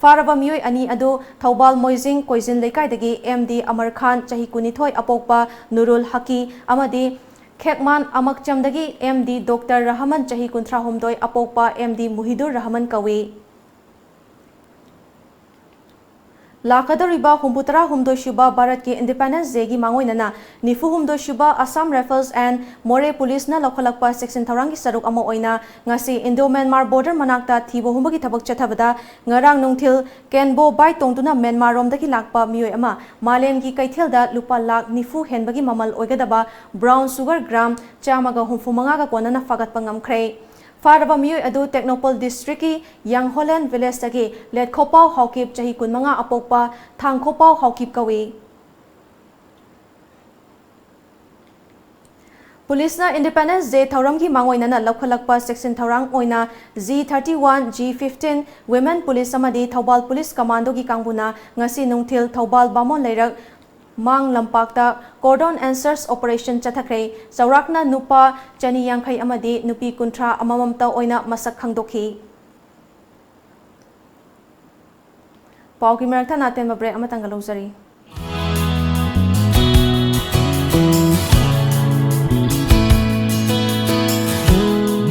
ꯐꯥꯔꯕ ꯃꯤꯑꯣꯏ ꯑꯅꯤ ꯑꯗꯨ ꯊꯧꯕꯥꯜ ꯃꯣꯏꯖꯤꯡ ꯀꯣꯏꯖꯤꯟ ꯂꯩꯀꯥꯏꯗꯒꯤ M D ꯑꯃꯔ ꯈꯥꯟ, ꯆꯍꯤ ꯀꯨꯟꯅꯤꯊꯣꯏ, ꯑꯄꯣꯛꯄ ꯅꯨꯔꯨꯜ ꯍꯀꯤ, ꯑꯃꯗꯤ ꯈꯦꯛꯃꯥꯟ ꯑꯃꯛꯆꯝꯗꯒꯤ M D Doctor ꯔꯍꯃꯟ, ꯆꯍꯤ ꯀꯨꯟꯊ꯭ꯔꯥꯍꯨꯝꯗꯣꯏ, ꯑꯄꯣꯛꯄ M D ꯃꯨꯍꯤꯗꯨꯔ ꯔꯍꯃꯟ ꯀꯧꯏ꯫ ꯂꯥꯛꯀꯗꯧꯔꯤꯕ ꯍꯨꯝꯐꯨꯇꯔꯥꯍꯨꯝꯗꯣꯏ ꯁꯨꯕ ꯚꯥꯔꯠꯀꯤ Independence Dayꯒꯤ ꯃꯥꯡꯑꯣꯏꯅꯅ ꯅꯤꯐꯨꯍꯨꯝꯗꯣꯏ ꯁꯨꯕ Assam Rifles and Moreh Policeꯅ ꯂꯧꯈꯠꯂꯛꯄ ꯆꯦꯛꯁꯤꯟ ꯊꯧꯔꯥꯡꯒꯤ ꯁꯔꯨꯛ ꯑꯃ ꯑꯣꯏꯅ ꯉꯁꯤ Indo Myanmar border ꯃꯅꯥꯛꯇ ꯊꯤꯕ ꯍꯨꯝꯕꯒꯤ ꯊꯕꯛ ꯆꯠꯊꯕꯗ ꯉꯔꯥꯡ ꯅꯨꯡꯊꯤꯜ ꯀꯦꯟꯕꯣ bike ꯇꯣꯡꯗꯨꯅ ꯃ꯭ꯌꯥꯟꯃꯥꯔꯔꯣꯝꯗꯒꯤ ꯂꯥꯛꯄ ꯃꯤꯑꯣꯏ ꯑꯃ ꯃꯥꯂꯦꯝꯒꯤ ꯀꯩꯊꯦꯜꯗ ꯂꯨꯄꯥ ꯂꯥꯈ ꯅꯤꯐꯨ ꯍꯦꯟꯕꯒꯤ ꯃꯃꯜ ꯑꯣꯏꯒꯗꯕ brown sugar gram ꯆꯥꯝꯃꯒ ꯍꯨꯝꯐꯨ ꯃꯉꯥꯒ ꯀꯣꯟꯅꯅ ꯐꯥꯒꯠꯄ ꯉꯝꯈ꯭ꯔꯦ꯫ ꯐꯥꯔꯕ ꯃꯤꯑꯣꯏ ꯑꯗꯨ ꯇꯦꯛꯅꯧꯄꯜ districtꯀꯤ ꯌꯥꯡꯍꯣꯂꯦꯟ villageꯇꯒꯤ ꯂꯦꯠꯈꯣꯄꯥꯎ ꯍꯥꯎꯀꯤꯞ, ꯆꯍꯤ ꯀꯨꯟꯃꯉꯥ, ꯑꯄꯣꯛꯄ ꯊꯥꯡꯈꯣꯄꯥꯎ ꯍꯥꯎꯀꯤꯞ ꯀꯧꯏ꯫ ꯄꯨꯂꯤꯁꯅ Independence Day ꯊꯧꯔꯝꯒꯤ ꯃꯥꯡꯑꯣꯏꯅꯅ ꯂꯧꯈꯠꯂꯛꯄ ꯆꯦꯛꯁꯤꯟ ꯊꯧꯔꯥꯡ ꯑꯣꯏꯅ G thirty one, G fifteen Women Police ꯑꯃꯗꯤ ꯊꯧꯕꯥꯜ Police Commandoꯒꯤ ꯀꯥꯡꯕꯨꯅ ꯉꯁꯤ ꯅꯨꯡꯊꯤꯜ ꯊꯧꯕꯥꯜ ꯕꯥꯃꯣꯟ ꯂꯩꯔꯛ ꯃꯥꯡ ꯂꯝꯄꯥꯛꯇ cordon and search operation ꯆꯠꯊꯈ꯭ꯔꯦ꯫ ꯆꯥꯎꯔꯥꯛꯅ ꯅꯨꯄꯥ ꯆꯅꯤ ꯌꯥꯡꯈꯩ ꯑꯃꯗꯤ ꯅꯨꯄꯤ ꯀꯨꯟꯊ꯭ꯔꯥ ꯑꯃꯃꯝꯇ ꯑꯣꯏꯅ ꯃꯁꯛ ꯈꯪꯗꯣꯛꯈꯤ꯫ ꯄꯥꯎꯒꯤ ꯃꯔꯛ ꯊꯠꯅ ꯑꯇꯦꯟꯕ break ꯑꯃꯇꯪꯒ ꯂꯧꯖꯔꯤ꯫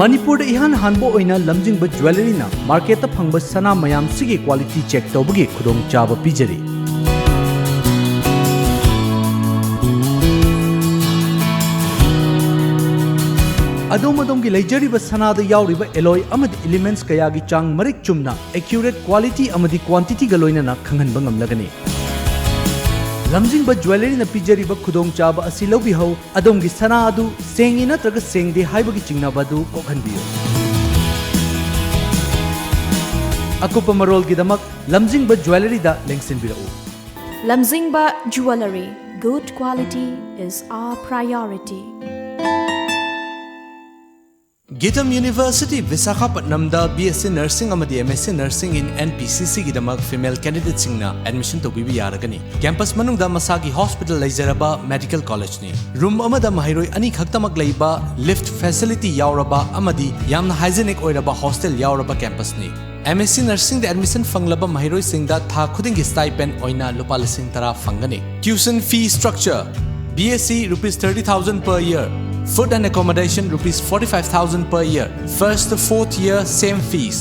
ꯃꯅꯤꯄꯨꯔꯗ ꯏꯍꯥꯟ ꯍꯥꯟꯕ ꯑꯣꯏꯅ ꯂꯝꯖꯤꯡꯕ jewelleryꯅ marketꯇ ꯐꯪꯕ ꯁꯅꯥ ꯃꯌꯥꯝꯁꯤꯒꯤ quality check ꯇꯧꯕꯒꯤ ꯈꯨꯗꯣꯡꯆꯥꯕ ꯄꯤꯖꯔꯤ꯫ ꯑꯗꯣꯝ ꯑꯗꯣꯝꯒꯤ ꯂꯩꯖꯔꯤꯕ ꯁꯅꯥꯗ ꯌꯥꯎꯔꯤꯕ alloy ꯑꯃꯗꯤ elements ꯀꯌꯥꯒꯤ ꯆꯥꯡ ꯃꯔꯤꯛ ꯆꯨꯝꯅ, accurate quality ꯑꯃꯗꯤ quantity ꯒ ꯂꯣꯏꯅꯅ ꯈꯪꯍꯟꯕ ꯉꯝꯂꯒꯅꯤ꯫ ꯂꯝꯖꯤꯡꯕ Jewellery ꯅ ꯄꯤꯖꯔꯤꯕ ꯈꯨꯗꯣꯡꯆꯥꯕ ꯑꯁꯤ ꯂꯧꯕꯤꯍꯧ, ꯑꯗꯣꯝꯒꯤ ꯁꯅꯥ ꯑꯗꯨ ꯁꯦꯡꯉꯤ ꯅꯠꯇ꯭ꯔꯒ ꯁꯦꯡꯗꯦ ꯍꯥꯏꯕꯒꯤ ꯆꯤꯡꯅꯕ ꯑꯗꯨ ꯀꯣꯛꯍꯟꯕꯤꯌꯨ꯫ ꯑꯀꯨꯞꯄ ꯃꯔꯣꯜꯒꯤꯗꯃꯛ ꯂꯝꯖꯤꯡꯕ Jewellery ꯗ ꯂꯦꯡꯁꯤꯟꯕꯤꯔꯛꯎ꯫ ꯂꯝꯖꯤꯡꯕ Jewellery, good quality is our priority. Geetam University, ꯚꯤꯁꯥꯈꯥꯄꯠꯅꯝꯗ B S C Nursing ꯑꯃꯗꯤ M S C Nursing in N P C C ꯒꯤꯗꯃꯛ female candidate ꯁꯤꯡꯅ admission ꯇꯧꯕꯤꯕ ꯌꯥꯔꯒꯅꯤ꯫ Campus ꯃꯅꯨꯡꯗ ꯃꯁꯥꯒꯤ hospital ꯂꯩꯖꯔꯕ medical college ꯅꯤ꯫ Room ꯑꯃꯗ ꯃꯍꯩꯔꯣꯏ ꯑꯅꯤ ꯈꯛꯇꯃꯛ ꯂꯩꯕ, lift facility ꯌꯥꯎꯔꯕ ꯑꯃꯗꯤ ꯌꯥꯝꯅ hygienic ꯑꯣꯏꯔꯕ hostel ꯌꯥꯎꯔꯕ campus ꯅꯤ꯫ M S C Nursing ꯗ admission ꯐꯪꯂꯕ ꯃꯍꯩꯔꯣꯏꯁꯤꯡꯗ ꯊꯥ ꯈꯨꯗꯤꯡꯒꯤ stipend ꯑꯣꯏꯅ ꯂꯨꯄꯥ ꯂꯤꯁꯤꯡ ꯇꯔꯥ ꯐꯪꯒꯅꯤ꯫ Tuition fee structure: B S C rupees thirty thousand per year, food and accommodation rupees forty-five thousand per year, first to fourth year same fees.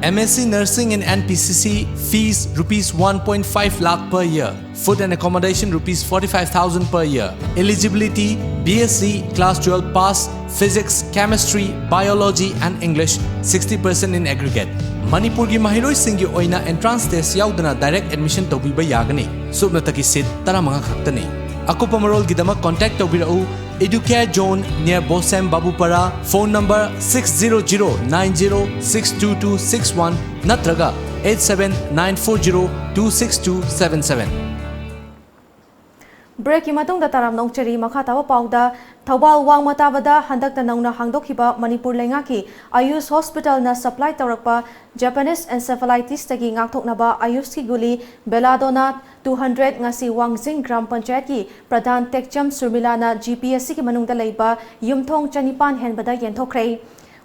M S C Nursing in N P C C, fees rupees one point five lakh per year, food and accommodation rupees forty-five thousand per year. Eligibility: B S C, class twelve pass, physics, chemistry, biology and English, sixty percent in aggregate. ꯃꯅꯤꯄꯨꯔꯒꯤ ꯃꯍꯩꯔꯣꯏꯁꯤꯡꯒꯤ ꯑꯣꯏꯅ entrance test ꯌꯥꯎꯗꯅ direct admission ꯇꯧꯕꯤꯕ ꯌꯥꯒꯅꯤ꯫ ꯁꯨꯞꯅꯇꯒꯤ seat ꯇꯔꯥꯃꯉꯥ ꯈꯛꯇꯅꯤ꯫ ꯑꯀꯨꯞꯄ ꯃꯔꯣꯜꯒꯤꯗꯃꯛ contact ꯇꯧꯕꯤꯔꯛꯎ, Educare Zone near ꯕꯣꯁꯦꯝ ꯕꯥꯕꯨꯄꯥꯔꯥ, phone number six zero zero nine zero six two two six one ꯅꯠꯇ꯭ꯔꯒ eight seven nine four zero two six two seven seven꯫ Break ꯀꯤ ꯃꯇꯨꯡꯗ ꯇꯔꯥꯝꯅ ꯑꯣꯛꯆꯔꯤ꯫ ꯃꯈꯥ ꯇꯥꯕ ꯄꯥꯎꯗ, ꯊꯧꯕꯥꯜ ꯋꯥꯡꯃ ꯇꯥꯕꯗ ꯍꯟꯗꯛꯇ ꯅꯧꯅ ꯍꯥꯡꯗꯣꯛꯈꯤꯕ ꯃꯅꯤꯄꯨꯔ ꯂꯩꯉꯥꯛꯀꯤ AYUSH hospital ꯅ supply ꯇꯧꯔꯛꯄ Japanese encephalitis ꯇꯒꯤ ꯉꯥꯛꯊꯣꯛꯅꯕ AYUSH ꯀꯤ ꯒꯨꯂꯤ Belladonna two hundred ꯉꯁꯤ ꯋꯥꯡꯖꯤꯡ ꯒ꯭ꯔꯥꯝ ꯄꯟꯆꯥꯌꯠꯀꯤ ꯄ꯭ꯔꯙꯥꯟ ꯇꯦꯛꯆꯝ ꯁꯨꯔꯃꯤꯂꯥꯅ G P S C ꯒꯤ ꯃꯅꯨꯡꯗ ꯂꯩꯕ ꯌꯨꯝꯊꯣꯡ ꯆꯅꯤꯄꯥꯟ ꯍꯦꯟꯕꯗ ꯌꯦꯟꯊꯣꯛꯈ꯭ꯔꯦ꯫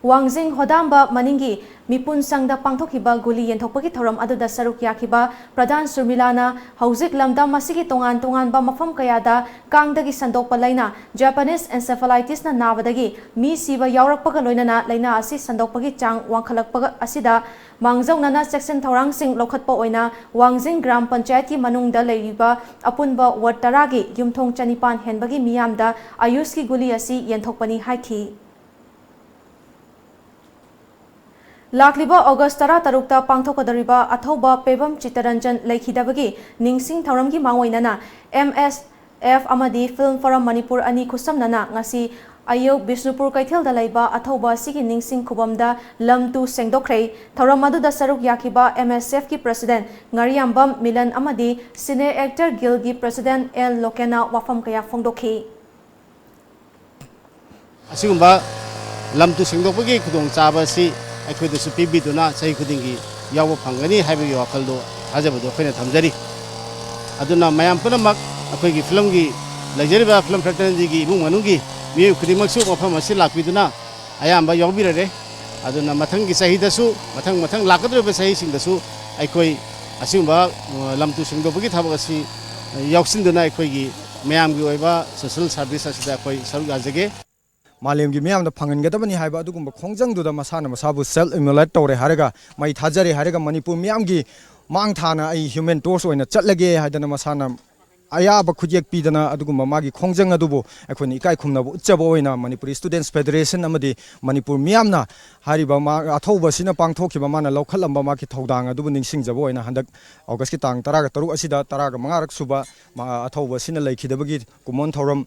ꯋꯥꯡꯖꯤꯡ ꯍꯣꯗꯥꯝꯕ ꯃꯅꯤꯡꯒꯤ ꯃꯤꯄꯨꯟ ꯁꯪꯗ ꯄꯥꯡꯊꯣꯛꯈꯤꯕ ꯒꯨꯂꯤ ꯌꯦꯟꯊꯣꯛꯄꯒꯤ ꯊꯧꯔꯝ ꯑꯗꯨꯗ ꯁꯔꯨꯛ ꯌꯥꯈꯤꯕ ꯄ꯭ꯔꯙꯥꯟ ꯁꯨꯔꯃꯤꯂꯥꯅ ꯍꯧꯖꯤꯛ ꯂꯝꯗꯝ ꯑꯁꯤꯒꯤ ꯇꯣꯉꯥꯟ ꯇꯣꯉꯥꯟꯕ ꯃꯐꯝ ꯀꯌꯥꯗ ꯀꯥꯡꯗꯒꯤ ꯁꯟꯗꯣꯛꯄ ꯂꯥꯏꯅꯥ Japanese encephalitis ꯅ ꯅꯥꯕꯗꯒꯤ ꯃꯤ ꯁꯤꯕ ꯌꯥꯎꯔꯛꯄꯒ ꯂꯣꯏꯅꯅ ꯂꯥꯏꯅꯥ ꯑꯁꯤ ꯁꯟꯗꯣꯛꯄꯒꯤ ꯆꯥꯡ ꯋꯥꯡꯈꯠꯂꯛꯄ ꯑꯁꯤꯗ ꯃꯥꯡꯖꯧꯅꯅ ꯆꯦꯛꯁꯤꯟ ꯊꯧꯔꯥꯡꯁꯤꯡ ꯂꯧꯈꯠꯄ ꯑꯣꯏꯅ ꯋꯥꯡꯖꯤꯡ ꯒ꯭ꯔꯥꯝ ꯄꯟꯆꯥꯌꯠꯀꯤ ꯃꯅꯨꯡꯗ ꯂꯩꯔꯤꯕ ꯑꯄꯨꯟꯕ ward ꯇꯔꯥꯒꯤ ꯌꯨꯝꯊꯣꯡ ꯆꯅꯤꯄꯥꯟ ꯍꯦꯟꯕꯒꯤ ꯃꯤꯌꯥꯝꯗ AYUSH ꯀꯤ ꯒꯨꯂꯤ ꯑꯁꯤ ꯌꯦꯟꯊꯣꯛꯄꯅꯤ ꯍꯥꯏꯈꯤ꯫ ꯂꯥꯛꯂꯤꯕ ꯑꯣꯒꯁ ꯇꯔꯥꯇꯔꯨꯛꯇ ꯄꯥꯡꯊꯣꯛꯀꯗꯧꯔꯤꯕ ꯑꯊꯧꯕ ꯄꯦꯕꯝ ꯆꯤꯠꯇꯔꯟꯖꯟ ꯂꯩꯈꯤꯗꯕꯒꯤ ꯅꯤꯡꯁꯤꯡ ꯊꯧꯔꯝꯒꯤ ꯃꯥꯡꯑꯣꯏꯅꯅ ꯑꯦꯝ ꯑꯦꯁ ꯑꯦꯐ ꯑꯃꯗꯤ ꯐꯤꯜꯝ ꯐꯣꯔꯝ ꯃꯅꯤꯄꯨꯔ ꯑꯅꯤ ꯈꯨꯠꯁꯝꯅꯅ ꯉꯁꯤ ꯑꯌꯨꯛ ꯕꯤꯁꯅꯨꯄꯨꯔ ꯀꯩꯊꯦꯜꯗ ꯂꯩꯕ ꯑꯊꯧꯕ ꯑꯁꯤꯒꯤ ꯅꯤꯡꯁꯤꯡ ꯈꯨꯕꯝꯗ ꯂꯝ ꯇꯨ ꯁꯦꯡꯗꯣꯛꯈ꯭ꯔꯦ꯫ ꯊꯧꯔꯝ ꯑꯗꯨꯗ ꯁꯔꯨꯛ ꯌꯥꯈꯤꯕ ꯑꯦꯝ ꯑꯦꯁ ꯑꯦꯐꯀꯤ ꯄ꯭ꯔꯁꯤꯗꯦꯟꯠ ꯉꯥꯔꯤꯌꯥꯝꯕꯝ ꯃꯤꯂꯟ ꯑꯃꯗꯤ ꯁꯤꯅꯦ ꯑꯦꯛꯇꯔ ꯒꯤꯜꯒꯤ ꯄ꯭ꯔꯁꯤꯗꯦꯟꯠ ꯑꯦꯜ ꯂꯣꯀꯦꯟꯅ ꯋꯥꯐꯝ ꯀꯌꯥ ꯐꯣꯡꯗꯣꯛꯈꯤ꯫ ꯑꯁꯤꯒꯨꯝꯕ ꯂꯝ ꯇꯨ ꯁꯦꯡꯗꯣꯛꯄꯒꯤ ꯈꯨꯗꯣꯡꯆꯥꯕ ꯑꯁꯤ ꯑꯩꯈꯣꯏꯗꯁꯨ ꯄꯤꯕꯤꯗꯨꯅ ꯆꯍꯤ ꯈꯨꯗꯤꯡꯒꯤ ꯌꯥꯎꯕ ꯐꯪꯒꯅꯤ ꯍꯥꯏꯕꯒꯤ ꯋꯥꯈꯜꯗꯣ, ꯊꯥꯖꯕꯗꯣ ꯑꯩꯈꯣꯏꯅ ꯊꯝꯖꯔꯤ꯫ ꯑꯗꯨꯅ ꯃꯌꯥꯝ ꯄꯨꯝꯅꯃꯛ ꯑꯩꯈꯣꯏꯒꯤ ꯐꯤꯂꯝꯒꯤ ꯂꯩꯖꯔꯤꯕ ꯐꯤꯂꯝ ꯐꯦꯛꯇꯔꯤꯒꯤ ꯏꯃꯨꯡ ꯃꯅꯨꯡꯒꯤ ꯃꯤꯑꯣꯏ ꯈꯨꯗꯤꯡꯃꯛꯁꯨ ꯃꯐꯝ ꯑꯁꯤ ꯂꯥꯛꯄꯤꯗꯨꯅ ꯑꯌꯥꯝꯕ ꯌꯥꯎꯕꯤꯔꯔꯦ꯫ ꯑꯗꯨꯅ ꯃꯊꯪꯒꯤ ꯆꯍꯤꯗꯁꯨ, ꯃꯊꯪ ꯃꯊꯪ ꯂꯥꯛꯀꯗꯧꯔꯤꯕ ꯆꯍꯤꯁꯤꯡꯗꯁꯨ ꯑꯩꯈꯣꯏ ꯑꯁꯤꯒꯨꯝꯕ, ꯑ, ꯂꯝ ꯇꯨ ꯁꯦꯡꯗꯣꯛꯄꯒꯤ ꯊꯕꯛ ꯑꯁꯤ ꯌꯥꯎꯁꯤꯟꯗꯨꯅ ꯑꯩꯈꯣꯏꯒꯤ ꯃꯌꯥꯝꯒꯤ ꯑꯣꯏꯕ ꯁꯣꯁꯦꯜ ꯁꯥꯔꯚꯤꯁ ꯑꯁꯤꯗ ꯑꯩꯈꯣꯏ ꯁꯔꯨꯛ ꯌꯥꯖꯒꯦ꯫ ꯃꯥꯂꯦꯝꯒꯤ ꯃꯤꯌꯥꯝꯗ ꯐꯪꯍꯟꯒꯗꯕꯅꯤ ꯍꯥꯏꯕ ꯑꯗꯨꯒꯨꯝꯕ ꯈꯣꯡꯖꯪꯗꯨꯗ ꯃꯁꯥꯅ ꯃꯁꯥꯕꯨ ꯁꯦꯜꯐ ꯏꯃꯣꯂꯦꯠ ꯇꯧꯔꯦ ꯍꯥꯏꯔꯒ, ꯃꯩ ꯊꯥꯖꯔꯦ ꯍꯥꯏꯔꯒ, ꯃꯅꯤꯄꯨꯔ ꯃꯤꯌꯥꯝꯒꯤ ꯃꯥꯡ ꯊꯥꯅ ꯑꯩ ꯍ꯭ꯌꯨꯃꯦꯟ ꯇꯣꯔꯆ ꯑꯣꯏꯅ ꯆꯠꯂꯒꯦ ꯍꯥꯏꯗꯅ ꯃꯁꯥꯅ ꯑꯌꯥꯕ ꯈꯨꯠꯌꯦꯛ ꯄꯤꯗꯅ ꯑꯗꯨꯒꯨꯝꯕ ꯃꯥꯒꯤ ꯈꯣꯡꯖꯪ ꯑꯗꯨꯕꯨ ꯑꯩꯈꯣꯏꯅ ꯏꯀꯥꯏ ꯈꯨꯝꯅꯕ ꯎꯠꯆꯕ ꯑꯣꯏꯅ ꯃꯅꯤꯄꯨꯔꯤ ꯁ꯭ꯇꯨꯗꯦꯟꯠꯁ ꯐꯦꯗꯔꯦꯁꯟ ꯑꯃꯗꯤ ꯃꯅꯤꯄꯨꯔ ꯃꯤꯌꯥꯝꯅ ꯍꯥꯏꯔꯤꯕ ꯃꯥ-, ꯑꯊꯧꯕ ꯑꯁꯤꯅ ꯄꯥꯡꯊꯣꯛꯈꯤꯕ ꯃꯥꯅ ꯂꯧꯈꯠꯂꯝꯕ ꯃꯥꯒꯤ ꯊꯧꯗꯥꯡ ꯑꯗꯨꯕꯨ ꯅꯤꯡꯁꯤꯡꯖꯕ ꯑꯣꯏꯅ ꯍꯟꯗꯛ ꯑꯣꯒꯁꯀꯤ ꯇꯥꯡ ꯇꯔꯥꯒ ꯇꯔꯨꯛ ꯑꯁꯤꯗ ꯇꯔꯥꯒ ꯃꯉꯥꯔꯛ ꯁꯨꯕ ꯃꯥ-, ꯑꯊꯧꯕ ꯑꯁꯤꯅ ꯂꯩꯈꯤꯗꯕꯒꯤ ꯀꯨꯝꯑꯣꯟ ꯊꯧꯔꯝ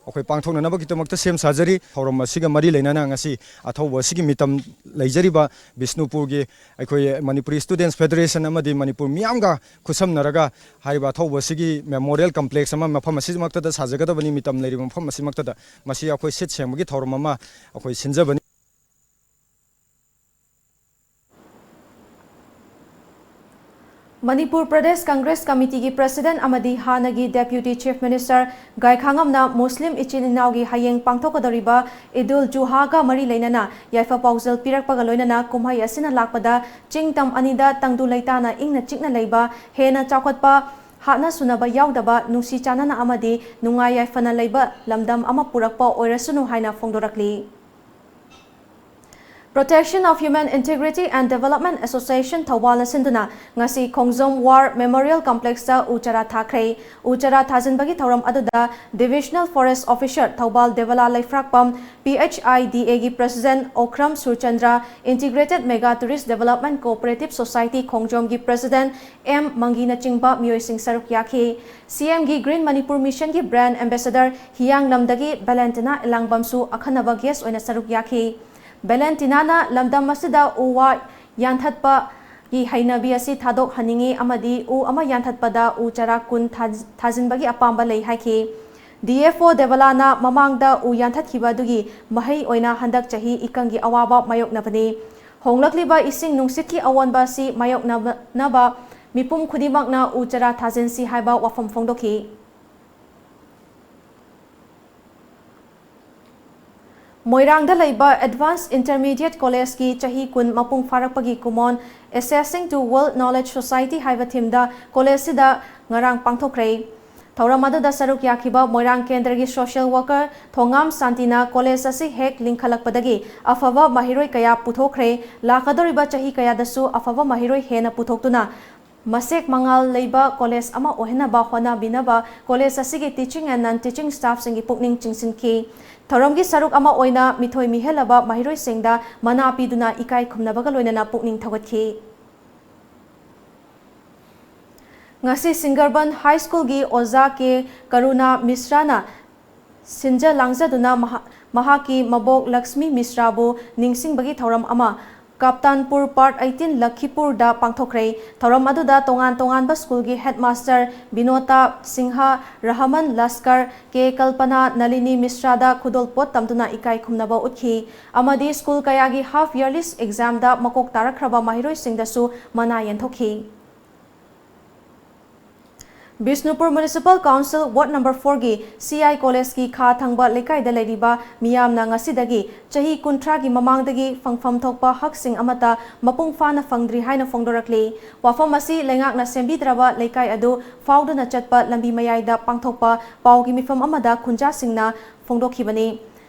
ꯑꯩꯈꯣꯏ ꯄꯥꯡꯊꯣꯛꯅꯅꯕꯒꯤꯗꯃꯛꯇ ꯁꯦꯝ ꯁꯥꯖꯔꯤ꯫ ꯊꯧꯔꯝ ꯑꯁꯤꯒ ꯃꯔꯤ ꯂꯩꯅꯅ ꯉꯁꯤ ꯑꯊꯧꯕ ꯑꯁꯤꯒꯤ ꯃꯤꯇꯝ ꯂꯩꯖꯔꯤꯕ ꯕꯤꯁꯅꯨꯄꯨꯔꯒꯤ ꯑꯩꯈꯣꯏ ꯃꯅꯤꯄꯨꯔꯤ ꯁ꯭ꯇꯨꯗꯦꯟꯠꯁ ꯐꯦꯗꯔꯦꯁꯟ ꯑꯃꯗꯤ ꯃꯅꯤꯄꯨꯔ ꯃꯤꯌꯥꯝꯒ ꯈꯨꯠꯁꯝꯅꯔꯒ ꯍꯥꯏꯔꯤꯕ ꯑꯊꯧꯕ ꯑꯁꯤꯒꯤ ꯃꯦꯃꯣꯔꯤꯌꯦꯜ ꯀꯝꯄ꯭ꯂꯦꯛꯁ ꯑꯃ ꯃꯐꯝ ꯑꯁꯤꯃꯛꯇꯗ ꯁꯥꯖꯒꯗꯕꯅꯤ꯫ ꯃꯤꯇꯝ ꯂꯩꯔꯤꯕ ꯃꯐꯝ ꯑꯁꯤꯃꯛꯇꯗ ꯃꯁꯤ ꯑꯩꯈꯣꯏ ꯁꯤꯠ ꯁꯦꯡꯕꯒꯤ ꯊꯧꯔꯝ ꯑꯃ ꯑꯩꯈꯣꯏ ꯁꯤꯟꯖꯕꯅꯤ꯫ ꯃꯅꯤꯄꯨꯔ ꯄ꯭ꯔꯗꯦꯁ ꯀꯪꯒ꯭ꯔꯦꯁ ꯀꯃꯤꯇꯤꯒꯤ ꯄ꯭ꯔꯁꯤꯗꯦꯟꯠ ꯑꯃꯗꯤ ꯍꯥꯟꯅꯒꯤ ꯗꯦꯄ꯭ꯌꯨꯇꯤ ꯆꯤꯐ ꯃꯤꯅꯤꯁꯇꯔ ꯒꯥꯏꯈꯥꯉꯝꯅ ꯃꯨꯁꯂꯤꯝ ꯏꯆꯤꯟ ꯏꯅꯥꯎꯒꯤ ꯍꯌꯦꯡ ꯄꯥꯡꯊꯣꯛꯀꯗꯧꯔꯤꯕ ꯏꯗꯨꯜ ꯖꯨꯍꯥꯒ ꯃꯔꯤ ꯂꯩꯅꯅ ꯌꯥꯏꯐ ꯄꯥꯎꯖꯦꯜ ꯄꯤꯔꯛꯄꯒ ꯂꯣꯏꯅꯅ ꯀꯨꯝꯍꯩ ꯑꯁꯤꯅ ꯂꯥꯛꯄꯗ ꯆꯤꯡ ꯇꯝ ꯑꯅꯤꯗ ꯇꯪꯗꯨ ꯂꯩꯇꯥꯅ ꯏꯪꯅ ꯆꯤꯛꯅ ꯂꯩꯕ, ꯍꯦꯟꯅ ꯆꯥꯎꯈꯠꯄ, ꯍꯥꯠꯅ ꯁꯨꯅꯕ ꯌꯥꯎꯗꯕ, ꯅꯨꯡꯁꯤ ꯆꯥꯟꯅꯅ ꯑꯃꯗꯤ ꯅꯨꯡꯉꯥꯏ ꯌꯥꯏꯐꯅ ꯂꯩꯕ ꯂꯝꯗꯝ ꯑꯃ ꯄꯨꯔꯛꯄ ꯑꯣꯏꯔꯁꯅꯨ ꯍꯥꯏꯅ ꯐꯣꯡꯗꯣꯔꯛꯂꯤ꯫ Protection of Human Integrity and Development Association ꯊꯧꯕꯥꯜꯅ ꯁꯤꯟꯗꯨꯅ ꯉꯁꯤ ꯈꯣꯡꯖꯣꯝ War Memorial Complexꯇ ꯎ ꯆꯥꯔꯥ ꯊꯥꯈ꯭ꯔꯦ꯫ ꯎ ꯆꯥꯔꯥ ꯊꯥꯖꯤꯟꯕꯒꯤ ꯊꯧꯔꯝ ꯑꯗꯨꯗ Divisional Forest Officer Thoubal Debala Leiphrakpam, PHIDAꯒꯤ President Okram Surchandra, Integrated Mega Tourist Development Cooperative Society ꯈꯣꯡꯖꯣꯝꯒꯤ President ꯑꯦꯝ ꯃꯪꯒꯤꯅꯆꯤꯡꯕ ꯃꯤꯑꯣꯏꯁꯤꯡ ꯁꯔꯨꯛ ꯌꯥꯈꯤ꯫ CMꯒꯤ Green Manipur Missionꯒꯤ Brand Ambassador ꯍꯤꯌꯥꯡꯂꯝꯗꯒꯤ ꯚꯦꯂꯦꯟꯇꯤꯅꯥ ꯏꯂꯥꯡꯕꯝꯁꯨ ꯑꯈꯟꯅꯕ guest ꯑꯣꯏꯅ ꯁꯔꯨꯛ ꯌꯥꯈꯤ꯫ ꯚꯦꯂꯦꯟꯇꯤꯅꯥꯅ ꯂꯝꯗꯝ ꯑꯁꯤꯗ ꯎ ꯋꯥ ꯌꯥꯟꯊꯠꯄꯒꯤ ꯍꯩꯅꯕꯤ ꯑꯁꯤ ꯊꯥꯗꯣꯛꯍꯟꯅꯤꯡꯏ ꯑꯃꯗꯤ ꯎ ꯑꯃ ꯌꯥꯟꯊꯠꯄꯗ ꯎ ꯆꯥꯔꯥ ꯀꯨꯟ ꯊꯥ-, ꯊꯥꯖꯤꯟꯕꯒꯤ ꯑꯄꯥꯝꯕ ꯂꯩ ꯍꯥꯏꯈꯤ꯫ DFO ꯗꯦꯕꯂꯥꯅ ꯃꯃꯥꯡꯗ ꯎ ꯌꯥꯟꯊꯠꯈꯤꯕ ꯑꯗꯨꯒꯤ ꯃꯍꯩ ꯑꯣꯏꯅ ꯍꯟꯗꯛ ꯆꯍꯤ ꯏꯀꯪꯒꯤ ꯑꯋꯥꯕ ꯃꯥꯌꯣꯛꯅꯕꯅꯤ꯫ ꯍꯣꯡꯂꯛꯂꯤꯕ ꯏꯁꯤꯡ ꯅꯨꯡꯁꯤꯠꯀꯤ ꯑꯑꯣꯟꯕ ꯑꯁꯤ ꯃꯥꯌꯣꯛꯅꯅꯕ ꯃꯤꯄꯨꯝ ꯈꯨꯗꯤꯡꯃꯛꯅ ꯎ ꯆꯥꯔꯥ ꯊꯥꯖꯤꯟꯁꯤ ꯍꯥꯏꯕ ꯋꯥꯐꯝ ꯐꯣꯡꯗꯣꯛꯈꯤ꯫ ꯃꯣꯏꯔꯥꯡꯗ ꯂꯩꯕ Advanced Intermediate Collegeꯀꯤ ꯆꯍꯤ ꯀꯨꯟ ꯃꯄꯨꯡ ꯐꯥꯔꯛꯄꯒꯤ ꯀꯨꯃꯣꯟ Accessing to World Knowledge Society ꯍꯥꯏꯕ themeꯗ collegeꯁꯤꯗ ꯉꯔꯥꯡ ꯄꯥꯡꯊꯣꯛꯈ꯭ꯔꯦ꯫ ꯊꯧꯔꯝ ꯑꯗꯨꯗ ꯁꯔꯨꯛ ꯌꯥꯈꯤꯕ ꯃꯣꯏꯔꯥꯡ ꯀꯦꯟꯗ꯭ꯔꯒꯤ social worker ꯊꯣꯉꯥꯝ ꯁꯥꯟꯇꯤꯅ college ꯑꯁꯤ ꯍꯦꯛ ꯂꯤꯡꯈꯠꯂꯛꯄꯗꯒꯤ ꯑꯐꯕ ꯃꯍꯩꯔꯣꯏ ꯀꯌꯥ ꯄꯨꯊꯣꯛꯈ꯭ꯔꯦ, ꯂꯥꯛꯀꯗꯧꯔꯤꯕ ꯆꯍꯤ ꯀꯌꯥꯗꯁꯨ ꯑꯐꯕ ꯃꯍꯩꯔꯣꯏ ꯍꯦꯟꯅ ꯄꯨꯊꯣꯛꯇꯨꯅ ꯃꯁꯦꯛ ꯃꯉꯥꯜ ꯂꯩꯕ college ꯑꯃ ꯑꯣꯏꯍꯟꯅꯕ ꯍꯣꯠꯅꯕꯤꯅꯕ college ꯑꯁꯤꯒꯤ teaching and non-teaching staffꯁꯤꯡꯒꯤ ꯄꯨꯛꯅꯤꯡ ꯆꯤꯡꯁꯤꯟꯈꯤ꯫ ꯊꯧꯔꯝꯒꯤ ꯁꯔꯨꯛ ꯑꯃ ꯑꯣꯏꯅ ꯃꯤꯊꯣꯏ ꯃꯤꯍꯦꯜꯂꯕ ꯃꯍꯩꯔꯣꯏꯁꯤꯡꯗ ꯃꯅꯥ ꯄꯤꯗꯨꯅ ꯏꯀꯥꯏ ꯈꯨꯝꯅꯕꯒ ꯂꯣꯏꯅꯅ ꯄꯨꯛꯅꯤꯡ ꯊꯧꯒꯠꯈꯤ꯫ ꯉꯁꯤ ꯁꯤꯡꯒꯔꯕꯟ High Schoolꯒꯤ ꯑꯣꯖꯥ ꯀꯦ ꯀꯔꯨꯅꯥ ꯃꯤꯁ꯭ꯔꯥꯅ ꯁꯤꯟꯖ ꯂꯥꯡꯖꯗꯨꯅ ꯃꯍꯥ-, ꯃꯍꯥꯛꯀꯤ ꯃꯕꯣꯛ ꯂꯛꯁꯃꯤ ꯃꯤꯁ꯭ꯔꯥꯕꯨ ꯅꯤꯡꯁꯤꯡꯕꯒꯤ ꯊꯧꯔꯝ ꯑꯃ ꯀꯥꯞꯇꯥꯟꯄꯨꯔ Part eighteen ꯂꯈꯤꯄꯨꯔꯗ ꯄꯥꯡꯊꯣꯛꯈ꯭ꯔꯦ꯫ ꯊꯧꯔꯝ ꯑꯗꯨꯗ ꯇꯣꯉꯥꯟ ꯇꯣꯉꯥꯟꯕ schoolꯒꯤ headmaster ꯕꯤꯅꯣꯇꯥ ꯁꯤꯡꯍ, ꯔꯍꯃꯟ ꯂꯁꯀꯔ, ꯀꯦ ꯀꯜꯄꯅꯥ, ꯅꯂꯤꯅꯤ ꯃꯤꯁ꯭ꯔꯥꯗ ꯈꯨꯗꯣꯜꯄꯣꯠ ꯇꯝꯗꯨꯅ ꯏꯀꯥꯏ ꯈꯨꯝꯅꯕ ꯎꯠꯈꯤ ꯑꯃꯗꯤ school ꯀꯌꯥꯒꯤ half yearly examꯗ ꯃꯀꯣꯛ ꯇꯥꯔꯛꯈ꯭ꯔꯕ ꯃꯍꯩꯔꯣꯏꯁꯤꯡꯗꯁꯨ ꯃꯅꯥ ꯌꯦꯟꯊꯣꯛꯈꯤ꯫ Bishnupur Municipal Council Ward number fourꯒꯤ CI Collegeꯀꯤ ꯈꯥ ꯊꯪꯕ ꯂꯩꯀꯥꯏꯗ ꯂꯩꯔꯤꯕ ꯃꯤꯌꯥꯝꯅ ꯉꯁꯤꯗꯒꯤ ꯆꯍꯤ ꯀꯨꯟꯊ꯭ꯔꯥꯒꯤ ꯃꯃꯥꯡꯗꯒꯤ ꯐꯪꯐꯝ ꯊꯣꯛꯄ ꯍꯛꯁꯤꯡ ꯑꯃꯠꯇ ꯃꯄꯨꯡ ꯐꯥꯅ ꯐꯪꯗ꯭ꯔꯤ ꯍꯥꯏꯅ ꯐꯣꯡꯗꯣꯔꯛꯂꯤ꯫ ꯋꯥꯐꯝ ꯑꯁꯤ ꯂꯩꯉꯥꯛꯅ ꯁꯦꯝꯕꯤꯗ꯭ꯔꯕ ꯂꯩꯀꯥꯏ ꯑꯗꯨ ꯐꯥꯎꯗꯨꯅ ꯆꯠꯄ ꯂꯝꯕꯤ ꯃꯌꯥꯏꯗ ꯄꯥꯡꯊꯣꯛꯄ ꯄꯥꯎꯒꯤ ꯃꯤꯐꯝ ꯑꯃꯗ ꯈꯨꯟꯖꯥꯁꯤꯡꯅ ꯐꯣꯡꯗꯣꯛꯈꯤꯕꯅꯤ꯫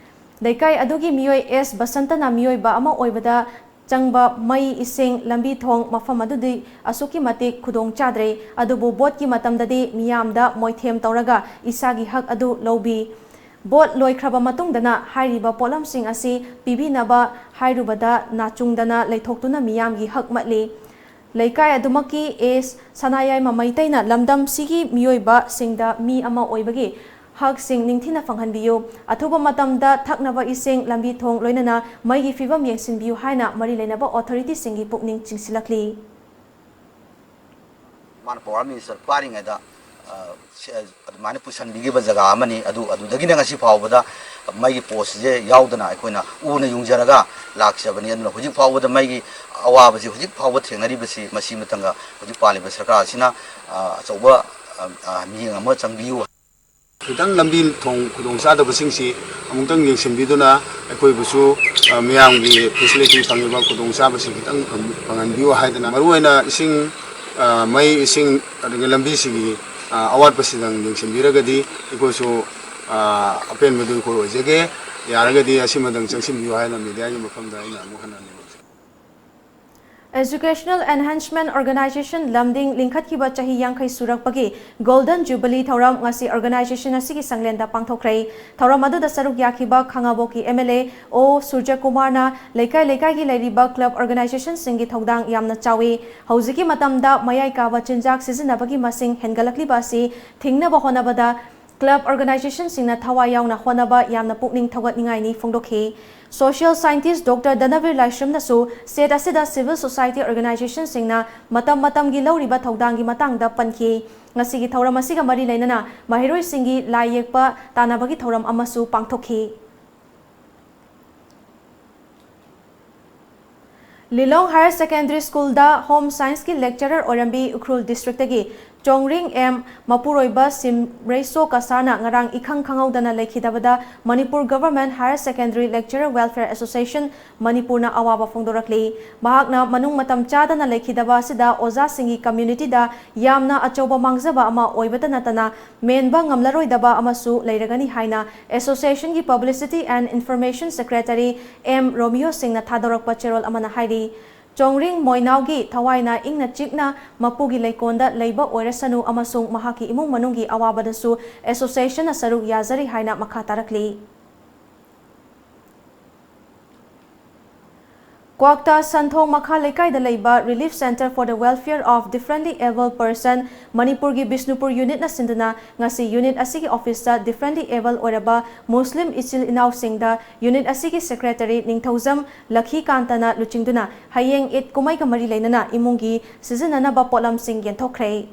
ꯂꯩꯀꯥꯏ ꯑꯗꯨꯒꯤ ꯃꯤꯑꯣꯏ ꯑꯦꯁ ꯕꯁꯟꯇꯅ ꯃꯤꯑꯣꯏꯕ ꯑꯃ ꯑꯣꯏꯕꯗ ꯆꯪꯕ ꯃꯩ, ꯏꯁꯤꯡ, ꯂꯝꯕꯤ ꯊꯣꯡ ꯃꯐꯝ ꯑꯗꯨꯗꯤ ꯑꯁꯨꯛꯀꯤ ꯃꯇꯤꯛ ꯈꯨꯗꯣꯡ ꯆꯥꯗ꯭ꯔꯦ, ꯑꯗꯨꯕꯨ ꯚꯣꯠꯀꯤ ꯃꯇꯝꯗꯗꯤ ꯃꯤꯌꯥꯝꯗ ꯃꯣꯏꯊꯦꯝ ꯇꯧꯔꯒ ꯏꯁꯥꯒꯤ ꯍꯛ ꯑꯗꯨ ꯂꯧꯕꯤ꯫ ꯚꯣꯠ ꯂꯣꯏꯈ꯭ꯔꯕ ꯃꯇꯨꯡꯗꯅ ꯍꯥꯏꯔꯤꯕ ꯄꯣꯠꯂꯝꯁꯤꯡ ꯑꯁꯤ ꯄꯤꯕꯤꯅꯕ ꯍꯥꯏꯔꯨꯕꯗ ꯅꯥꯆꯨꯡꯗꯅ ꯂꯩꯊꯣꯛꯇꯨꯅ ꯃꯤꯌꯥꯝꯒꯤ ꯍꯛ ꯃꯠꯂꯤ꯫ ꯂꯩꯀꯥꯏ ꯑꯗꯨꯃꯛꯀꯤ ꯑꯦꯁ ꯁꯅꯥꯌꯥꯏꯃ ꯃꯩꯇꯩꯅ ꯂꯝꯗꯝꯁꯤꯒꯤ ꯃꯤꯑꯣꯏꯕꯁꯤꯡꯗ ꯃꯤ ꯑꯃ ꯑꯣꯏꯕꯒꯤ ꯍꯛꯁꯤꯡ ꯅꯤꯡꯊꯤꯅ ꯐꯪꯍꯟꯕꯤꯌꯨ꯫ ꯑꯊꯨꯕ ꯃꯇꯝꯗ ꯊꯛꯅꯕ ꯏꯁꯤꯡ, ꯂꯝꯕꯤ ꯊꯣꯡ, ꯂꯣꯏꯅꯅ ꯃꯩꯒꯤ ꯐꯤꯕꯝ ꯌꯦꯡꯁꯤꯟꯕꯤꯌꯨ ꯍꯥꯏꯅ ꯃꯔꯤ ꯂꯩꯅꯕ ꯑꯣꯊꯣꯔꯤꯇꯤꯁꯤꯡꯒꯤ ꯄꯨꯛꯅꯤꯡ ꯆꯤꯡꯁꯤꯜꯂꯛꯂꯤ꯫ ꯃꯥꯅ ꯄꯋꯥꯔ ꯃꯤꯅꯤꯁꯇꯔ ꯄꯥꯏꯔꯤꯉꯩꯗ, ꯑ, ꯁꯦ-, ꯑꯗꯨꯃꯥꯏꯅ ꯄꯨꯁꯟꯕꯤꯈꯤꯕ ꯖꯒꯥ ꯑꯃꯅꯤ꯫ ꯑꯗꯨ, ꯑꯗꯨꯗꯒꯤꯅ ꯉꯁꯤ ꯐꯥꯎꯕꯗ ꯃꯩꯒꯤ ꯄꯣꯁꯁꯦ ꯌꯥꯎꯗꯅ ꯑꯩꯈꯣꯏꯅ ꯎꯅ ꯌꯨꯡꯖꯔꯒ ꯂꯥꯛꯆꯕꯅꯤ꯫ ꯑꯗꯨꯅ ꯍꯧꯖꯤꯛ ꯐꯥꯎꯕꯗ ꯃꯩꯒꯤ ꯑꯋꯥꯕꯁꯤ ꯍꯧꯖꯤꯛ ꯐꯥꯎꯕ ꯊꯦꯡꯅꯔꯤꯕꯁꯤ ꯃꯁꯤ ꯃꯇꯝꯒ ꯍꯧꯖꯤꯛ ꯄꯥꯜꯂꯤꯕ ꯁꯔꯀꯥꯔ ꯑꯁꯤꯅ, ꯑ, ꯑꯆꯧꯕ, ꯑ, ꯑ, ꯃꯤꯠꯌꯦꯡ ꯑꯃ ꯆꯪꯕꯤꯌꯨ꯫ ꯈꯤꯇꯪ ꯂꯝꯕꯤ ꯊꯣꯡ ꯈꯨꯗꯣꯡꯆꯥꯗꯕꯁꯤꯡꯁꯤ ꯑꯃꯨꯛꯇꯪ ꯌꯦꯡꯁꯤꯟꯕꯤꯗꯨꯅ ꯑꯩꯈꯣꯏꯕꯨꯁꯨ, ꯑ, ꯃꯤꯌꯥꯝꯒꯤ ꯐꯦꯁꯤꯂꯤꯇꯤ ꯐꯪꯉꯤꯕ ꯈꯨꯗꯣꯡꯆꯥꯕꯁꯤ ꯈꯤꯇꯪ ꯐꯪ-, ꯐꯪꯍꯟꯕꯤꯌꯨ ꯍꯥꯏꯗꯅ, ꯃꯔꯨꯑꯣꯏꯅ ꯏꯁꯤꯡ, ꯑ, ꯃꯩ, ꯏꯁꯤꯡ, ꯑꯗꯒꯤ ꯂꯝꯕꯤꯁꯤꯒꯤ, ꯑ, ꯑꯋꯥꯠꯄꯁꯤꯗꯪ ꯌꯦꯡꯁꯤꯟꯕꯤꯔꯒꯗꯤ ꯑꯩꯈꯣꯏꯁꯨ, ꯑ, ꯑꯄꯦꯟꯕꯗꯨ ꯑꯩꯈꯣꯏ ꯑꯣꯏꯖꯒꯦ꯫ ꯌꯥꯔꯒꯗꯤ ꯑꯁꯤꯃꯗꯪ ꯆꯪꯁꯤꯟꯕꯤꯌꯨ ꯍꯥꯏꯅ ꯃꯦꯗꯤꯌꯥꯒꯤ ꯃꯐꯝꯗ ꯑꯩꯅ ꯑꯃꯨꯛ ꯍꯟꯅ ꯅꯤꯡꯁꯤꯡꯖꯔꯤ꯫ Educational Enhancement Organization ꯂꯝꯗꯤꯡ ꯂꯤꯡꯈꯠꯈꯤꯕ ꯆꯍꯤ ꯌꯥꯡꯈꯩ ꯁꯨꯔꯛꯄꯒꯤ Golden Jubilee ꯊꯧꯔꯝ ꯉꯁꯤ organization ꯑꯁꯤꯒꯤ ꯁꯪꯂꯦꯟꯗ ꯄꯥꯡꯊꯣꯛꯈ꯭ꯔꯦ꯫ ꯊꯧꯔꯝ ꯑꯗꯨꯗ ꯁꯔꯨꯛ ꯌꯥꯈꯤꯕ ꯈꯥꯉꯕꯣꯛꯀꯤ M L A O ꯁꯨꯔꯖꯀꯨꯃꯥꯔꯅ ꯂꯩꯀꯥꯏ ꯂꯩꯀꯥꯏꯒꯤ ꯂꯩꯔꯤꯕ club organizationꯁꯤꯡꯒꯤ ꯊꯧꯗꯥꯡ ꯌꯥꯝꯅ ꯆꯥꯎꯏ꯫ ꯍꯧꯖꯤꯛꯀꯤ ꯃꯇꯝꯗ ꯃꯌꯥꯏ ꯀꯥꯕ ꯆꯤꯟꯖꯥꯛ ꯁꯤꯖꯤꯟꯅꯕꯒꯤ ꯃꯁꯤꯡ ꯍꯦꯟꯒꯠꯂꯛꯂꯤꯕ ꯑꯁꯤ ꯊꯤꯡꯅꯕ ꯍꯣꯠꯅꯕꯗ club organizationꯁꯤꯡꯅ ꯊꯋꯥꯏ ꯌꯥꯎꯅ ꯍꯣꯠꯅꯕ ꯌꯥꯝꯅ ꯄꯨꯛꯅꯤꯡ ꯊꯧꯒꯠꯅꯤꯡꯉꯥꯏꯅꯤ ꯐꯣꯡꯗꯣꯛꯈꯤ꯫ Social scientist Doctor ꯙꯅꯕꯤꯔ ꯂꯥꯏꯁ꯭ꯔꯝꯅꯁꯨ state ꯑꯁꯤꯗ civil society organizationꯁꯤꯡꯅ ꯃꯇꯝ ꯃꯇꯝꯒꯤ ꯂꯧꯔꯤꯕ ꯊꯧꯗꯥꯡꯒꯤ ꯃꯇꯥꯡꯗ ꯄꯟꯈꯤ꯫ ꯉꯁꯤꯒꯤ ꯊꯧꯔꯝ ꯑꯁꯤꯒ ꯃꯔꯤ ꯂꯩꯅꯅ ꯃꯍꯩꯔꯣꯏꯁꯤꯡꯒꯤ ꯂꯥꯏ ꯌꯦꯛꯄ ꯇꯥꯟꯅꯕꯒꯤ ꯊꯧꯔꯝ ꯑꯃꯁꯨ ꯄꯥꯡꯊꯣꯛꯈꯤ꯫ ꯂꯤꯂꯣꯡ Higher Secondary Schoolꯗ Home Scienceꯀꯤ lecturer ꯑꯣꯏꯔꯝꯕꯤ ꯎꯈ꯭ꯔꯨꯜ districtꯇꯒꯤ ꯆꯣꯡꯔꯤꯡ ꯑꯦꯝ ꯃꯄꯨꯔꯣꯏꯕ ꯁꯤꯝꯔꯩꯁꯣ ꯀꯁꯥꯔꯅ ꯉꯔꯥꯡ ꯏꯈꯪ ꯈꯪꯍꯧꯗꯅ ꯂꯩꯈꯤꯗꯕꯗ Manipur government higher secondary lecturer welfare association ꯃꯅꯤꯄꯨꯔꯅ ꯑꯋꯥꯕ ꯐꯣꯡꯗꯣꯔꯛꯂꯤ꯫ ꯃꯍꯥꯛꯅ ꯃꯅꯨꯡ ꯃꯇꯝ ꯆꯥꯗꯅ ꯂꯩꯈꯤꯗꯕ ꯑꯁꯤꯗ ꯑꯣꯖꯥꯁꯤꯡꯒꯤ ꯀꯝꯃ꯭ꯌꯨꯅꯤꯇꯤꯗ ꯌꯥꯝꯅ ꯑꯆꯧꯕ ꯃꯥꯡꯖꯕ ꯑꯃ ꯑꯣꯏꯕꯇ ꯅꯠꯇꯅ ꯃꯦꯟꯕ ꯉꯝꯂꯔꯣꯏꯗꯕ ꯑꯃꯁꯨ ꯂꯩꯔꯒꯅꯤ ꯍꯥꯏꯅ ꯑꯦꯁꯣꯁꯤꯌꯦꯁꯟꯒꯤ publicity and information secretary M Romeo ꯁꯤꯡꯅ ꯊꯥꯗꯣꯔꯛꯄ ꯆꯦꯔꯣꯜ ꯑꯃꯅ ꯍꯥꯏꯔꯤ꯫ ꯆꯣꯡꯔꯤꯡ ꯃꯣꯏꯅꯥꯎꯒꯤ ꯊꯋꯥꯏꯅ ꯏꯪꯅ ꯆꯤꯛꯅ ꯃꯄꯨꯒꯤ ꯂꯩꯀꯣꯜꯗ ꯂꯩꯕ ꯑꯣꯏꯔꯁꯅꯨ ꯑꯃꯁꯨꯡ ꯃꯍꯥꯛꯀꯤ ꯏꯃꯨꯡ ꯃꯅꯨꯡꯒꯤ ꯑꯋꯥꯕꯗꯁꯨ ꯑꯦꯁꯣꯁꯤꯌꯦꯁꯟꯅ ꯁꯔꯨꯛ ꯌꯥꯖꯔꯤ ꯍꯥꯏꯅ ꯃꯈꯥ ꯇꯥꯔꯛꯂꯤ꯫ ꯀ꯭ꯋꯥꯛꯇꯥ ꯁꯟꯊꯣꯡ ꯃꯈꯥ ꯂꯩꯀꯥꯏꯗ ꯂꯩꯕ Relief Centre for the Welfare of Differently Abled Person ꯃꯅꯤꯄꯨꯔꯒꯤ ꯕꯤꯁꯅꯨꯄꯨꯔ ꯌꯨꯅꯤꯠꯅ ꯁꯤꯟꯗꯨꯅ ꯉꯁꯤ ꯌꯨꯅꯤꯠ ꯑꯁꯤꯒꯤ ꯑꯣꯐꯤꯁꯇ ꯗꯤꯐꯔꯦꯟꯠꯂꯤ ꯑꯦꯕꯜ ꯑꯣꯏꯔꯕ ꯃꯨꯁꯂꯤꯝ ꯏꯆꯤꯜ ꯏꯅꯥꯎꯁꯤꯡꯗ ꯌꯨꯅꯤꯠ ꯑꯁꯤꯒꯤ ꯁꯦꯀ꯭ꯔꯦꯇꯔꯤ ꯅꯤꯡꯊꯧꯖꯝ ꯂꯈꯤꯀꯥꯟꯇꯅ ꯂꯨꯆꯤꯡꯗꯨꯅ ꯍꯌꯦꯡ ꯏꯗ ꯀꯨꯝꯍꯩꯒ ꯃꯔꯤ ꯂꯩꯅꯅ ꯏꯃꯨꯡꯒꯤ ꯁꯤꯖꯤꯟꯅꯅꯕ ꯄꯣꯠꯂꯝꯁꯤꯡ ꯌꯦꯟꯊꯣꯛꯈ꯭ꯔꯦ꯫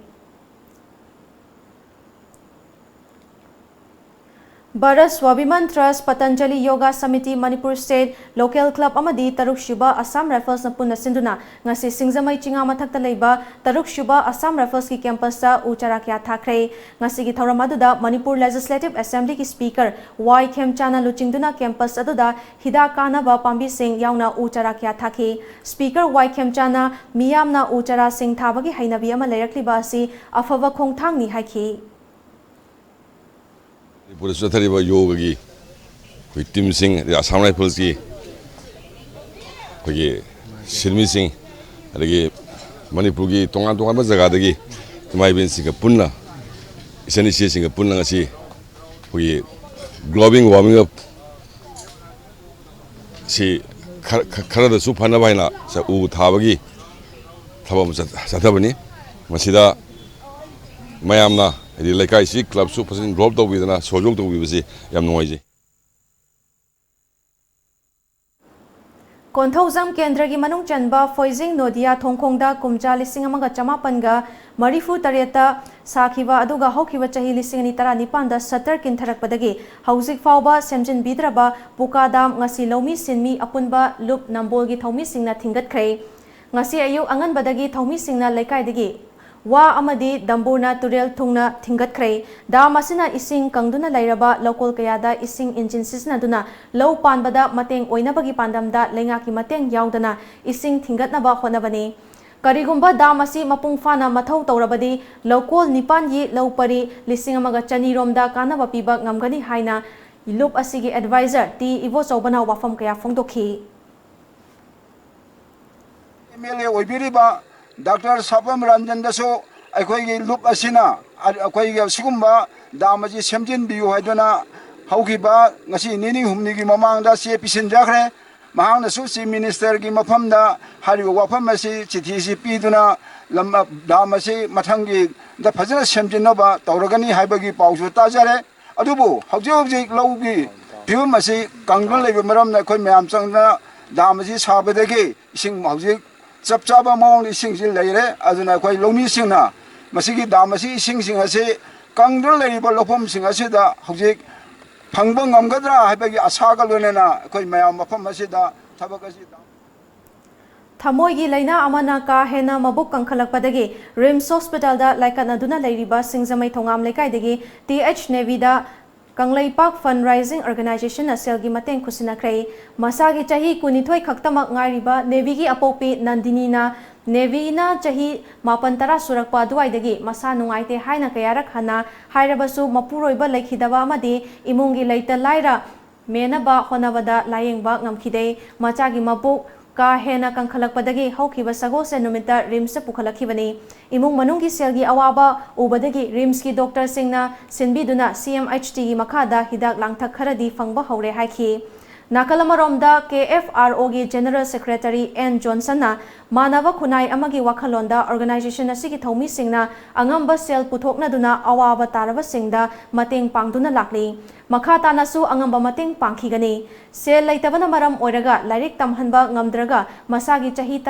Bharat Swabhiman trust, Patanjali yoga Samiti, Manipur state local club ꯑꯃꯗꯤ ꯇꯔꯨꯛꯁꯨꯕ ꯑꯁꯥꯝ ꯔꯥꯏꯐꯜꯁꯅ ꯄꯨꯟꯅ ꯁꯤꯟꯗꯨꯅ ꯉꯁꯤ ꯁꯤꯡꯖꯃꯩ ꯆꯤꯉꯥ ꯃꯊꯛꯇ ꯂꯩꯕ ꯇꯔꯨꯛꯁꯨꯕ ꯑꯁꯥꯝ ꯔꯥꯏꯐꯜꯁꯀꯤ ꯀꯦꯝꯄꯁꯇ ꯎ ꯆꯥꯔꯥ ꯀꯌꯥ ꯊꯥꯈ꯭ꯔꯦ꯫ ꯉꯁꯤꯒꯤ ꯊꯧꯔꯝ ꯑꯗꯨꯗ ꯃꯅꯤꯄꯨꯔ ꯂꯦꯖꯤꯁꯂꯦꯇꯤꯚ ꯑꯦꯁꯦꯝꯕ꯭ꯂꯤꯒꯤ ꯁ꯭ꯄꯤꯀꯔ ꯋꯥꯏ ꯈꯦꯝꯆꯥꯅ ꯂꯨꯆꯤꯡꯗꯨꯅ ꯀꯦꯝꯄꯁ ꯑꯗꯨꯗ ꯍꯤꯗꯥꯛ ꯀꯥꯟꯅꯕ ꯄꯥꯝꯕꯤꯁꯤꯡ ꯌꯥꯎꯅ ꯎ ꯆꯥꯔꯥ ꯀꯌꯥ ꯊꯥꯈꯤ꯫ ꯁ꯭ꯄꯤꯀꯔ ꯋꯥꯏ ꯈꯦꯝꯆꯥꯅ ꯃꯤꯌꯥꯝꯅ ꯎ ꯆꯥꯔꯥꯁꯤꯡ ꯊꯥꯕꯒꯤ ꯍꯩꯅꯕꯤ ꯑꯃ ꯂꯩꯔꯛꯂꯤꯕ ꯑꯁꯤ ꯑꯐꯕ ꯈꯣꯡꯊꯥꯡꯅꯤ ꯍꯥꯏꯈꯤ꯫ ꯃꯅꯤꯄꯨꯔꯗ ꯆꯠꯊꯔꯤꯕ ꯌꯣꯒꯒꯤ ꯑꯩꯈꯣꯏ ꯇꯤꯝꯁꯤꯡ, ꯑꯗꯩ ꯑꯁꯥꯝ ꯔꯥꯏꯐꯜꯁꯀꯤ ꯑꯩꯈꯣꯏꯒꯤ ꯁꯤꯟꯃꯤꯁꯤꯡ, ꯑꯗꯒꯤ ꯃꯅꯤꯄꯨꯔꯒꯤ ꯇꯣꯉꯥꯟ ꯇꯣꯉꯥꯟꯕ ꯖꯒꯥꯗꯒꯤ ꯏꯃꯥ ꯏꯕꯦꯟꯁꯤꯡꯒ ꯄꯨꯟꯅ, ꯏꯆꯟ ꯏꯆꯦꯁꯤꯡꯒ ꯄꯨꯟꯅ ꯉꯁꯤ ꯑꯩꯈꯣꯏꯒꯤ global warming up ꯁꯤ ꯈꯔ-, ꯈ-, ꯈꯔꯗꯁꯨ ꯐꯅꯕ ꯍꯥꯏꯅ ꯁ-, ꯎ ꯊꯥꯕꯒꯤ ꯊꯕꯛ ꯑꯃ ꯆꯠ-, ꯆꯠꯊꯕꯅꯤ꯫ ꯃꯁꯤꯗ ꯃꯌꯥꯝꯅ, ꯍꯥꯏꯗꯤ ꯂꯩꯀꯥꯏꯁꯤ ꯀ꯭ꯂꯕꯁꯨ ꯐꯖꯅ ꯏꯟꯚꯣꯜꯕ ꯇꯧꯕꯤꯗꯅ ꯁꯍꯌꯣꯒ ꯇꯧꯕꯤꯕꯁꯤ ꯌꯥꯝ ꯅꯨꯡꯉꯥꯏꯖꯩ꯫ ꯀꯣꯟꯊꯧꯖꯝ ꯀꯦꯟꯗ꯭ꯔꯒꯤ ꯃꯅꯨꯡ ꯆꯟꯕ ꯐꯣꯏꯖꯤꯡ ꯅꯣꯗꯤꯌꯥ ꯊꯣꯡꯈꯣꯡꯗ ꯀꯨꯝꯖꯥ ꯂꯤꯁꯤꯡ ꯑꯃꯒ ꯆꯃꯥꯄꯟꯒ ꯃꯔꯤꯐꯨ ꯇꯔꯦꯠꯇ ꯁꯥꯈꯤꯕ, ꯑꯗꯨꯒ ꯍꯧꯈꯤꯕ ꯆꯍꯤ ꯂꯤꯁꯤꯡ ꯑꯅꯤ ꯇꯔꯥꯅꯤꯄꯥꯟꯗ ꯁꯠꯇꯔ ꯀꯤꯟꯊꯔꯛꯄꯗꯒꯤ ꯍꯧꯖꯤꯛ ꯐꯥꯎꯕ ꯁꯦꯝꯖꯤꯟꯕꯤꯗ꯭ꯔꯕ ꯄꯨꯀꯥ ꯗꯥꯝ ꯉꯁꯤ ꯂꯧꯃꯤ ꯁꯤꯟꯃꯤ ꯑꯄꯨꯟꯕ ꯂꯨꯞ ꯅꯝꯕꯣꯜꯒꯤ ꯊꯧꯃꯤꯁꯤꯡꯅ ꯊꯤꯡꯒꯠꯈ꯭ꯔꯦ꯫ ꯉꯁꯤ ꯑꯌꯨꯛ ꯑꯉꯟꯕꯗꯒꯤ ꯊꯧꯃꯤꯁꯤꯡꯅ ꯂꯩꯀꯥꯏꯗꯒꯤ ꯋꯥ ꯑꯃꯗꯤ ꯗꯝꯕꯨꯔꯅ ꯇꯨꯔꯦꯜ ꯊꯨꯡꯅ ꯊꯤꯡꯒꯠꯈ꯭ꯔꯦ꯫ ꯗꯥꯝ ꯑꯁꯤꯅ ꯏꯁꯤꯡ ꯀꯪꯗꯨꯅ ꯂꯩꯔꯕ ꯂꯧꯀꯣꯜ ꯀꯌꯥꯗ ꯏꯁꯤꯡ ꯏꯟꯖꯤꯟ ꯁꯤꯖꯤꯟꯅꯗꯨꯅ ꯂꯧ ꯄꯥꯟꯕꯗ ꯃꯇꯦꯡ ꯑꯣꯏꯅꯕꯒꯤ ꯄꯥꯟꯗꯝꯗ ꯂꯩꯉꯥꯛꯀꯤ ꯃꯇꯦꯡ ꯌꯥꯎꯗꯅ ꯏꯁꯤꯡ ꯊꯤꯡꯒꯠꯅꯕ ꯍꯣꯠꯅꯕꯅꯤ꯫ ꯀꯔꯤꯒꯨꯝꯕ ꯗꯥꯝ ꯑꯁꯤ ꯃꯄꯨꯡ ꯐꯥꯅ ꯃꯊꯧ ꯇꯧꯔꯕꯗꯤ ꯂꯧꯀꯣꯜ ꯅꯤꯄꯥꯟꯒꯤ ꯂꯧ ꯄꯔꯤ ꯂꯤꯁꯤꯡ ꯑꯃꯒ ꯆꯅꯤ ꯔꯣꯝꯗ ꯀꯥꯟꯅꯕ ꯄꯤꯕ ꯉꯝꯒꯅꯤ ꯍꯥꯏꯅ ꯂꯨꯞ ꯑꯁꯤꯒꯤ ꯑꯦꯗꯚꯥꯏꯖꯔ ꯇꯤ ꯏꯕꯣꯆꯧꯕꯅ ꯋꯥꯐꯝ ꯀꯌꯥ ꯐꯣꯡꯗꯣꯛꯈꯤ꯫ ꯑꯦꯝ ꯑꯦꯜ ꯑꯦ ꯑꯣꯏꯕꯤꯔꯤꯕ ꯗꯥꯛꯇꯔ ꯁꯥꯄꯝ ꯔꯟꯖꯟꯗꯁꯨ ꯑꯩꯈꯣꯏꯒꯤ ꯂꯨꯞ ꯑꯁꯤꯅ ꯑꯩꯈꯣꯏꯒꯤ ꯑꯁꯤꯒꯨꯝꯕ ꯗꯥꯝ ꯑꯁꯤ ꯁꯦꯝꯖꯤꯟꯕꯤꯌꯨ ꯍꯥꯏꯗꯨꯅ ꯍꯧꯈꯤꯕ ꯉꯁꯤ ꯅꯤꯅꯤ ꯍꯨꯝꯅꯤꯒꯤ ꯃꯃꯥꯡꯗ ꯆꯦ ꯄꯤꯁꯤꯟꯖꯈ꯭ꯔꯦ꯫ ꯃꯍꯥꯛꯅꯁꯨ ꯆꯤꯐ ꯃꯤꯅꯤꯁꯇꯔꯒꯤ ꯃꯐꯝꯗ ꯍꯥꯏꯔꯤꯕ ꯋꯥꯐꯝ ꯑꯁꯤ ꯆꯤꯊꯤꯁꯤ ꯄꯤꯗꯨꯅ ꯂꯝ ꯗꯥꯝ ꯑꯁꯤ ꯃꯊꯪꯒꯤꯗ ꯐꯖꯅ ꯁꯦꯝꯖꯤꯟꯅꯕ ꯇꯧꯔꯒꯅꯤ ꯍꯥꯏꯕꯒꯤ ꯄꯥꯎꯁꯨ ꯇꯥꯖꯔꯦ꯫ ꯑꯗꯨꯕꯨ ꯍꯧꯖꯤꯛ ꯍꯧꯖꯤꯛ ꯂꯧꯒꯤ ꯐꯤꯕꯝ ꯑꯁꯤ ꯀꯪꯗꯨꯅ ꯂꯩꯕ ꯃꯔꯝꯅ ꯑꯩꯈꯣꯏ ꯃꯌꯥꯝ ꯆꯪꯗꯅ ꯗꯥꯝ ꯑꯁꯤ ꯁꯥꯕꯗꯒꯤ ꯏꯁꯤꯡ ꯍꯧꯖꯤꯛ ꯆꯞ ꯆꯥꯕ ꯃꯑꯣꯡꯗ ꯏꯁꯤꯡꯁꯤ ꯂꯩꯔꯦ꯫ ꯑꯗꯨꯅ ꯑꯩꯈꯣꯏ ꯂꯧꯃꯤꯁꯤꯡꯅ ꯃꯁꯤꯒꯤ ꯗꯥꯝ ꯑꯁꯤ ꯏꯁꯤꯡꯁꯤꯡ ꯑꯁꯤ ꯀꯪꯗꯨꯅ ꯂꯩꯔꯤꯕ ꯂꯧꯐꯝꯁꯤꯡ ꯑꯁꯤꯗ ꯍꯧꯖꯤꯛ ꯐꯪꯕ ꯉꯝꯒꯗ꯭ꯔꯥ ꯍꯥꯏꯕꯒꯤ ꯑꯁꯥꯒ ꯂꯣꯏꯅꯅ ꯑꯩꯈꯣꯏ ꯃꯌꯥꯝ ꯃꯐꯝ ꯑꯁꯤꯗ ꯊꯕꯛ ꯑꯁꯤ ꯊꯃꯣꯏꯒꯤ ꯂꯥꯏꯅꯥ ꯑꯃꯅ ꯀꯥ ꯍꯦꯟꯅ ꯃꯕꯨꯛ ꯀꯪꯈꯠꯂꯛꯄꯗꯒꯤ ꯔꯤꯝꯁ ꯍꯣꯁꯄꯤꯇꯥꯜꯗ ꯂꯥꯏꯀꯠꯅꯗꯨꯅ ꯂꯩꯔꯤꯕ ꯁꯤꯡꯖꯃꯩ ꯊꯣꯉꯥꯝ ꯂꯩꯀꯥꯏꯗꯒꯤ ꯇꯤ ꯑꯩꯆ ꯅꯦꯕꯤꯗ ꯀꯪꯂꯩꯄꯥꯛ ꯐꯟ ꯔꯥꯏꯖꯤꯡ ꯑꯣꯔꯒꯅꯥꯏꯖꯦꯁꯟꯅ ꯁꯦꯜꯒꯤ ꯃꯇꯦꯡ ꯈꯨꯠꯁꯤꯟꯅꯈ꯭ꯔꯦ꯫ ꯃꯁꯥꯒꯤ ꯆꯍꯤ ꯀꯨꯟꯅꯤꯊꯣꯏ ꯈꯛꯇꯃꯛ ꯉꯥꯏꯔꯤꯕ ꯅꯦꯕꯤꯒꯤ ꯑꯄꯣꯛꯄꯤ ꯅꯟꯗꯤꯅꯤꯅ ꯅꯦꯕꯤꯅ ꯆꯍꯤ ꯃꯥꯄꯟ ꯇꯔꯥ ꯁꯨꯔꯛꯄ ꯑꯗꯨꯋꯥꯏꯗꯒꯤ ꯃꯁꯥ ꯅꯨꯡꯉꯥꯏꯇꯦ ꯍꯥꯏꯅ ꯀꯌꯥꯔꯛ ꯍꯟꯅ ꯍꯥꯏꯔꯕꯁꯨ ꯃꯄꯨꯔꯣꯏꯕ ꯂꯩꯈꯤꯗꯕ ꯑꯃꯗꯤ ꯏꯃꯨꯡꯒꯤ ꯂꯩꯇ ꯂꯥꯏꯔ ꯃꯦꯟꯅꯕ ꯍꯣꯠꯅꯕꯗ ꯂꯥꯌꯦꯡꯕ ꯉꯝꯈꯤꯗꯦ꯫ ꯃꯆꯥꯒꯤ ꯃꯕꯨꯛ ꯀꯥ ꯍꯦꯟꯅ ꯀꯪꯈꯠꯂꯛꯄꯗꯒꯤ ꯍꯧꯈꯤꯕ ꯁꯒꯣꯜꯁꯦꯟ ꯅꯨꯃꯤꯠꯇ ꯔꯤꯝꯁꯇ ꯄꯨꯈꯠꯂꯛꯈꯤꯕꯅꯤ꯫ ꯏꯃꯨꯡ ꯃꯅꯨꯡꯒꯤ ꯁꯦꯜꯒꯤ ꯑꯋꯥꯕ ꯎꯕꯗꯒꯤ ꯔꯤꯝꯁꯀꯤ ꯗꯣꯛꯇꯔꯁꯤꯡꯅ ꯁꯤꯟꯕꯤꯗꯨꯅ ꯁꯤ ꯑꯦꯝ ꯑꯩꯆ ꯇꯤꯒꯤ ꯃꯈꯥꯗ ꯍꯤꯗꯥꯛ ꯂꯥꯡꯊꯛ ꯈꯔꯗꯤ ꯐꯪꯕ ꯍꯧꯔꯦ ꯍꯥꯏꯈꯤ꯫ ꯅꯥꯀꯜ ꯑꯃꯔꯣꯝꯗ, ꯀꯦ ꯑꯦꯐ ꯑꯥꯔ ꯑꯣꯒꯤ ꯖꯦꯅꯔꯦꯜ ꯁꯦꯀ꯭ꯔꯦꯇꯔꯤ ꯑꯦꯟ ꯖꯣꯟꯁꯟꯅ ꯃꯥꯟꯅꯕ ꯈꯨꯟꯅꯥꯏ ꯑꯃꯒꯤ ꯋꯥꯈꯜꯂꯣꯟꯗ ꯑꯣꯔꯒꯅꯥꯏꯖꯦꯁꯟ ꯑꯁꯤꯒꯤ ꯊꯧꯃꯤꯁꯤꯡꯅ ꯑꯉꯝꯕ ꯁꯦꯜ ꯄꯨꯊꯣꯛꯅꯗꯨꯅ ꯑꯋꯥꯕ ꯇꯥꯔꯕꯁꯤꯡꯗ ꯃꯇꯦꯡ ꯄꯥꯡꯗꯨꯅ ꯂꯥꯛꯂꯤ꯫ ꯃꯈꯥ ꯇꯥꯅꯁꯨ ꯑꯉꯝꯕ ꯃꯇꯦꯡ ꯄꯥꯡꯈꯤꯒꯅꯤ꯫ ꯁꯦꯜ ꯂꯩꯇꯕꯅ ꯃꯔꯝ ꯑꯣꯏꯔꯒ ꯂꯥꯏꯔꯤꯛ ꯇꯝꯍꯟꯕ ꯉꯝꯗ꯭ꯔꯒ ꯃꯁꯥꯒꯤ ꯆꯍꯤ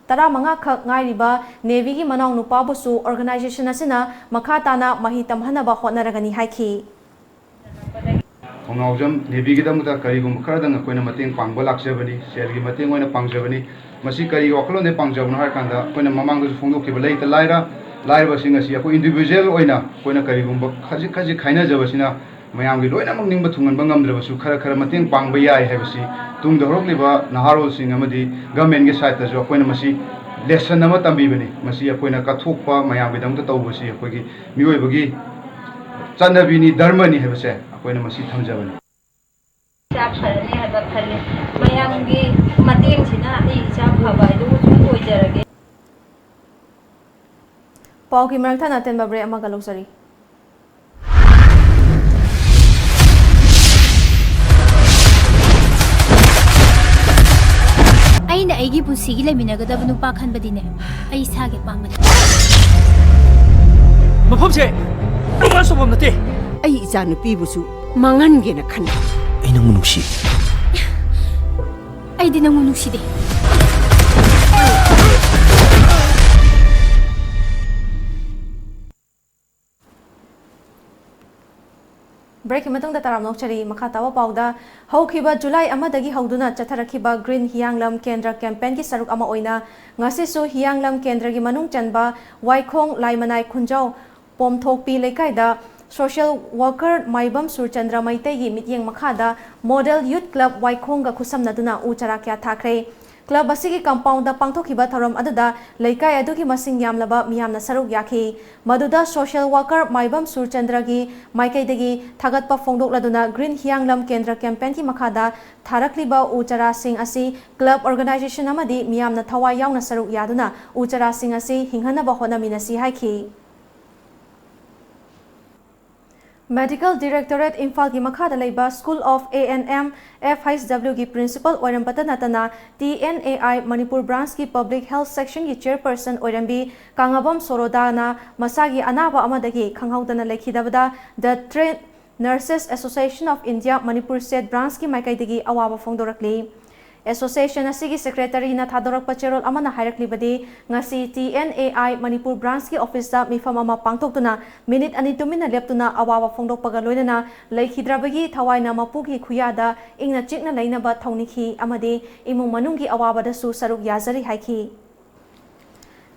ꯇꯔꯥꯃꯉꯥ ꯈꯛ ꯉꯥꯏꯔꯤꯕ ꯅꯦꯚꯤꯒꯤ ꯃꯅꯥꯎ ꯅꯨꯄꯥꯕꯨꯁꯨ ꯑꯣꯔꯒꯅꯥꯏꯖꯦꯁꯟ ꯑꯁꯤꯅ ꯃꯈꯥ ꯇꯥꯅ ꯃꯍꯩ ꯇꯝꯍꯟꯅꯕ ꯍꯣꯠꯅꯔꯒꯅꯤ ꯍꯥꯏꯈꯤ꯫ ꯊꯣꯡꯅꯥꯎꯖꯝ ꯅꯦꯚꯤꯒꯤꯗꯃꯛꯇ ꯀꯔꯤꯒꯨꯝꯕ ꯈꯔꯗꯪ ꯑꯩꯈꯣꯏꯅ ꯃꯇꯦꯡ ꯄꯥꯡꯕ ꯂꯥꯛꯆꯕꯅꯤ, ꯁꯦꯜꯒꯤ ꯃꯇꯦꯡ ꯑꯣꯏꯅ ꯄꯥꯡꯖꯕꯅꯤ꯫ ꯃꯁꯤ ꯀꯔꯤꯒꯤ ꯋꯥꯈꯜꯂꯣꯟꯗꯒꯤ ꯄꯥꯡꯖꯕꯅꯣ ꯍꯥꯏꯔ ꯀꯥꯟꯗ, ꯑꯩꯈꯣꯏꯅ ꯃꯃꯥꯡꯗꯁꯨ ꯐꯣꯡꯗꯣꯛꯈꯤꯕ ꯂꯩꯇ ꯂꯥꯏꯔ, ꯂꯥꯏꯔꯕꯁꯤꯡ ꯑꯁꯤ ꯑꯩꯈꯣꯏ individual ꯑꯣꯏꯅ ꯑꯩꯈꯣꯏꯅ ꯀꯔꯤꯒꯨꯝꯕ ꯈꯖꯤꯛ ꯈꯖꯤꯛ ꯈꯥꯏꯅꯖꯕꯁꯤꯅ ꯃꯌꯥꯝꯒꯤ ꯂꯣꯏꯅꯃꯛ ꯅꯤꯡꯕ ꯊꯨꯡꯍꯟꯕ ꯉꯝꯗ꯭ꯔꯕꯁꯨ, ꯈꯔ ꯈꯔ ꯃꯇꯦꯡ ꯄꯥꯡꯕ ꯌꯥꯏ ꯍꯥꯏꯕꯁꯤ ꯇꯨꯡꯗ ꯍꯧꯔꯛꯂꯤꯕ ꯅꯍꯥꯔꯣꯜꯁꯤꯡ ꯑꯃꯗꯤ governmentꯀꯤ sideꯇꯁꯨ ꯑꯩꯈꯣꯏꯅ ꯃꯁꯤ lesson ꯑꯃ ꯇꯝꯕꯤꯕꯅꯤ꯫ ꯃꯁꯤ ꯑꯩꯈꯣꯏꯅ ꯀꯠꯊꯣꯛꯄ, ꯃꯌꯥꯝꯒꯤꯗꯃꯛꯇ ꯇꯧꯕꯁꯤ ꯑꯩꯈꯣꯏꯒꯤ ꯃꯤꯑꯣꯏꯕꯒꯤ ꯆꯠꯅꯕꯤꯅꯤ, ꯙꯔꯃꯅꯤ ꯍꯥꯏꯕꯁꯦ ꯑꯩꯈꯣꯏꯅ ꯃꯁꯤ ꯊꯝꯖꯕꯅꯤ꯫ ꯏꯆꯥ ꯐꯔꯅꯤ ꯍꯥꯏꯕ ꯈꯜꯂꯤ꯫ ꯃꯌꯥꯝꯒꯤ ꯃꯇꯦꯡꯁꯤꯅ ꯑꯩ ꯏꯆꯥ ꯐꯕ ꯍꯥꯏꯗꯨ ꯁꯨꯝ ꯑꯣꯏꯖꯔꯒꯦ꯫ ꯄꯥꯎꯒꯤ ꯃꯔꯛ ꯊꯠꯅ ꯑꯇꯦꯟꯕ break ꯑꯃꯒ ꯂꯧꯖꯔꯤ꯫ ꯑꯩꯅ ꯑꯩꯒꯤ ꯄꯨꯟꯁꯤꯒꯤ ꯂꯩꯃꯤꯟꯅꯒꯗꯕ ꯅꯨꯄꯥ ꯈꯟꯕꯗꯤꯅꯦ, ꯑꯩ ꯏꯁꯥꯒꯤ ꯑꯄꯥꯝꯕꯅꯤ꯫ ꯃꯐꯝꯁꯦ romance ꯇꯧꯐꯝ ꯅꯠꯇꯦ꯫ ꯑꯩ ꯏꯆꯥ ꯅꯨꯄꯤꯕꯨꯁꯨ ꯃꯥꯡꯍꯟꯒꯦꯅ ꯈꯟꯕ꯫ ꯑꯩ ꯅꯪꯕꯨ ꯅꯨꯡꯁꯤ꯫ ꯑꯩꯗꯤ ꯅꯪꯕꯨ ꯅꯨꯡꯁꯤꯗꯦ꯫ Breakꯀꯤ ꯃꯇꯨꯡꯗ ꯇꯔꯥꯝꯅ ꯑꯣꯛꯆꯔꯤ꯫ ꯃꯈꯥ ꯇꯥꯕ ꯄꯥꯎꯗ, ꯍꯧꯈꯤꯕ July ꯑꯃꯗꯒꯤ ꯍꯧꯗꯨꯅ ꯆꯠꯊꯔꯛꯈꯤꯕ Green ꯍꯤꯌꯥꯡꯂꯝ ꯀꯦꯟꯗ꯭ꯔ campaignꯒꯤ ꯁꯔꯨꯛ ꯑꯃ ꯑꯣꯏꯅ ꯉꯁꯤꯁꯨ ꯍꯤꯌꯥꯡꯂꯝ ꯀꯦꯟꯗ꯭ꯔꯒꯤ ꯃꯅꯨꯡ ꯆꯟꯕ ꯋꯥꯏꯈꯣꯡ, ꯂꯥꯏꯃꯅꯥꯏ, ꯈꯨꯟꯖꯥꯎ, ꯄꯣꯝꯊꯣꯛꯄꯤ ꯂꯩꯀꯥꯏꯗ social worker ꯃꯥꯏꯕꯝ ꯁꯨꯔꯆꯟꯗ꯭ꯔ ꯃꯩꯇꯩꯒꯤ ꯃꯤꯠꯌꯦꯡ ꯃꯈꯥꯗ Model Youth Club ꯋꯥꯏꯈꯣꯡꯒ ꯈꯨꯠꯁꯝꯅꯗꯨꯅ ꯎ ꯆꯥꯔꯥ ꯀꯌꯥ ꯊꯥꯈ꯭ꯔꯦ꯫ Club ꯑꯁꯤꯒꯤ compoundꯗ ꯄꯥꯡꯊꯣꯛꯈꯤꯕ ꯊꯧꯔꯝ ꯑꯗꯨꯗ ꯂꯩꯀꯥꯏ ꯑꯗꯨꯒꯤ ꯃꯁꯤꯡ ꯌꯥꯝꯂꯕ ꯃꯤꯌꯥꯝꯅ ꯁꯔꯨꯛ ꯌꯥꯈꯤ꯫ ꯃꯗꯨꯗ social worker ꯃꯥꯏꯕꯝ ꯁꯨꯔꯆꯟꯗ꯭ꯔꯒꯤ ꯃꯥꯏꯀꯩꯗꯒꯤ ꯊꯥꯒꯠꯄ ꯐꯣꯡꯗꯣꯛꯂꯗꯨꯅ Green ꯍꯤꯌꯥꯡꯂꯝ ꯀꯦꯟꯗ꯭ꯔ campaignꯒꯤ ꯃꯈꯥꯗ ꯊꯥꯔꯛꯂꯤꯕ ꯎ ꯆꯥꯔꯥꯁꯤꯡ ꯑꯁꯤ club organization ꯑꯃꯗꯤ ꯃꯤꯌꯥꯝꯅ ꯊꯋꯥꯏ ꯌꯥꯎꯅ ꯁꯔꯨꯛ ꯌꯥꯗꯨꯅ ꯎ ꯆꯥꯔꯥꯁꯤꯡ ꯑꯁꯤ ꯍꯤꯡꯍꯟꯅꯕ ꯍꯣꯠꯅꯃꯤꯟꯅꯁꯤ ꯍꯥꯏꯈꯤ꯫ Medical Directorate ꯏꯝꯐꯥꯜꯒꯤ ꯃꯈꯥꯗ ꯂꯩꯕ School of A N M F H Wꯒꯤ principal ꯑꯣꯏꯔꯝꯕꯇ ꯅꯠꯇꯅ T N A I Manipur branchꯀꯤ public health sectionꯒꯤ chairperson ꯑꯣꯏꯔꯝꯕꯤ ꯀꯥꯉꯕꯝ ꯁꯣꯔꯣꯗꯥꯅ ꯃꯁꯥꯒꯤ ꯑꯅꯥꯕ ꯑꯃꯗꯒꯤ ꯈꯪꯍꯧꯗꯅ ꯂꯩꯈꯤꯗꯕꯗ The Trained Nurses Association of India Manipur state branchꯀꯤ ꯃꯥꯏꯀꯩꯗꯒꯤ ꯑꯋꯥꯕ ꯐꯣꯡꯗꯣꯔꯛꯂꯤ꯫ Association ꯑꯁꯤꯒꯤ secretary ꯅ ꯊꯥꯗꯣꯔꯛꯄ ꯆꯦꯔꯣꯜ ꯑꯃꯅ ꯍꯥꯏꯔꯛꯂꯤꯕꯗꯤ, ꯉꯁꯤ T N A I Manipur branch ꯀꯤ office ꯇ ꯃꯤꯐꯝ ꯑꯃ ꯄꯥꯡꯊꯣꯛꯇꯨꯅ minute ꯑꯅꯤ ꯇꯨꯃꯤꯟꯅ ꯂꯦꯞꯇꯨꯅ ꯑꯋꯥꯕ ꯐꯣꯡꯗꯣꯛꯄꯒ ꯂꯣꯏꯅꯅ ꯂꯩꯈꯤꯗ꯭ꯔꯕꯒꯤ ꯊꯋꯥꯏꯅ ꯃꯄꯨꯒꯤ ꯈꯨꯌꯥꯗ ꯏꯪꯅ ꯆꯤꯛꯅ ꯂꯩꯅꯕ ꯊꯧꯅꯤꯈꯤ ꯑꯃꯗꯤ ꯏꯃꯨꯡ ꯃꯅꯨꯡꯒꯤ ꯑꯋꯥꯕꯗꯁꯨ ꯁꯔꯨꯛ ꯌꯥꯖꯔꯤ ꯍꯥꯏꯈꯤ꯫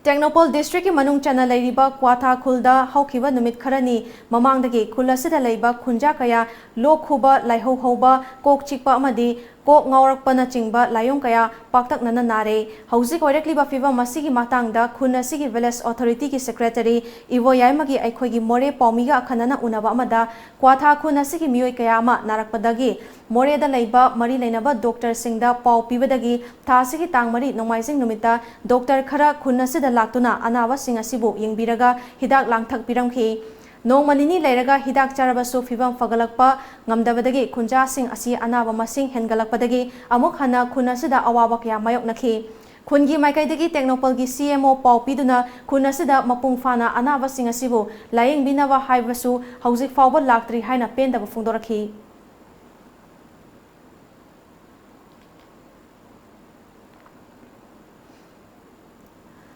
ꯇꯦꯡꯅꯧꯄꯜ district ꯀꯤ ꯃꯅꯨꯡ ꯆꯟꯅ ꯂꯩꯔꯤꯕ ꯀ꯭ꯋꯥꯊꯥ ꯈꯨꯜꯗ ꯍꯧꯈꯤꯕ ꯅꯨꯃꯤꯠ ꯈꯔꯅꯤ ꯃꯃꯥꯡꯗꯒꯤ ꯈꯨꯜ ꯑꯁꯤꯗ ꯂꯩꯕ ꯈꯨꯟꯖꯥ ꯀꯌꯥ ꯂꯣꯛ ꯈꯨꯕ, ꯂꯥꯏꯍꯧ ꯍꯧꯕ, ꯀꯣꯛ ꯆꯤꯛꯄ ꯑꯃꯗꯤ ꯀꯣꯛ ꯉꯥꯎꯔꯛꯄꯅꯆꯤꯡꯕ ꯂꯥꯏꯑꯣꯡ ꯀꯌꯥ ꯄꯥꯛꯇꯛꯅꯅ ꯅꯥꯔꯦ꯫ ꯍꯧꯖꯤꯛ ꯑꯣꯏꯔꯛꯂꯤꯕ ꯐꯤꯕꯝ ꯑꯁꯤꯒꯤ ꯃꯇꯥꯡꯗ ꯈꯨꯟ ꯑꯁꯤꯒꯤ village authority ꯒꯤ secretary ꯏꯕꯣ ꯌꯥꯏꯃꯒꯤ ꯑꯩꯈꯣꯏꯒꯤ ꯃꯣꯔꯦ ꯄꯥꯎꯃꯤꯒ ꯑꯈꯟꯅꯅ ꯎꯅꯕ ꯑꯃꯗ ꯀ꯭ꯋꯥꯊꯥ ꯈꯨꯟ ꯑꯁꯤꯒꯤ ꯃꯤꯑꯣꯏ ꯀꯌꯥ ꯑꯃ ꯅꯥꯔꯛꯄꯗꯒꯤ ꯃꯣꯔꯦꯗ ꯂꯩꯕ ꯃꯔꯤ ꯂꯩꯅꯕ doctor ꯁꯤꯡꯗ ꯄꯥꯎ ꯄꯤꯕꯗꯒꯤ ꯊꯥ ꯑꯁꯤꯒꯤ ꯇꯥꯡ ꯃꯔꯤ ꯅꯣꯡꯃꯥꯏꯖꯤꯡ ꯅꯨꯃꯤꯠꯇ doctor ꯈꯔ ꯈꯨꯟ ꯑꯁꯤꯗ ꯂꯥꯛꯇꯨꯅ ꯑꯅꯥꯕꯁꯤꯡ ꯑꯁꯤꯕꯨ ꯌꯦꯡꯕꯤꯔꯒ ꯍꯤꯗꯥꯛ ꯂꯥꯡꯊꯛ ꯄꯤꯔꯝꯈꯤ꯫ ꯅꯣꯡꯃ ꯅꯤꯅꯤ ꯂꯩꯔꯒ ꯍꯤꯗꯥꯛ ꯆꯥꯔꯕꯁꯨ ꯐꯤꯕꯝ ꯐꯒꯠꯂꯛꯄ ꯉꯝꯗꯕꯗꯒꯤ ꯈꯨꯟꯖꯥꯁꯤꯡ ꯑꯁꯤ ꯑꯅꯥꯕ ꯃꯁꯤꯡ ꯍꯦꯟꯒꯠꯂꯛꯄꯗꯒꯤ ꯑꯃꯨꯛ ꯍꯟꯅ ꯈꯨꯟ ꯑꯁꯤꯗ ꯑꯋꯥꯕ ꯀꯌꯥ ꯃꯥꯌꯣꯛꯅꯈꯤ꯫ ꯈꯨꯟꯒꯤ ꯃꯥꯏꯀꯩꯗꯒꯤ ꯇꯦꯡꯅꯧꯄꯜꯒꯤ C M O ꯄꯥꯎ ꯄꯤꯗꯨꯅ ꯈꯨꯟ ꯑꯁꯤꯗ ꯃꯄꯨꯡ ꯐꯥꯅ ꯑꯅꯥꯕꯁꯤꯡ ꯑꯁꯤꯕꯨ ꯂꯥꯌꯦꯡꯕꯤꯅꯕ ꯍꯥꯏꯕꯁꯨ ꯍꯧꯖꯤꯛ ꯐꯥꯎꯕ ꯂꯥꯛꯇ꯭ꯔꯤ ꯍꯥꯏꯅ ꯄꯦꯟꯗꯕ ꯐꯣꯡꯗꯣꯔꯛꯈꯤ꯫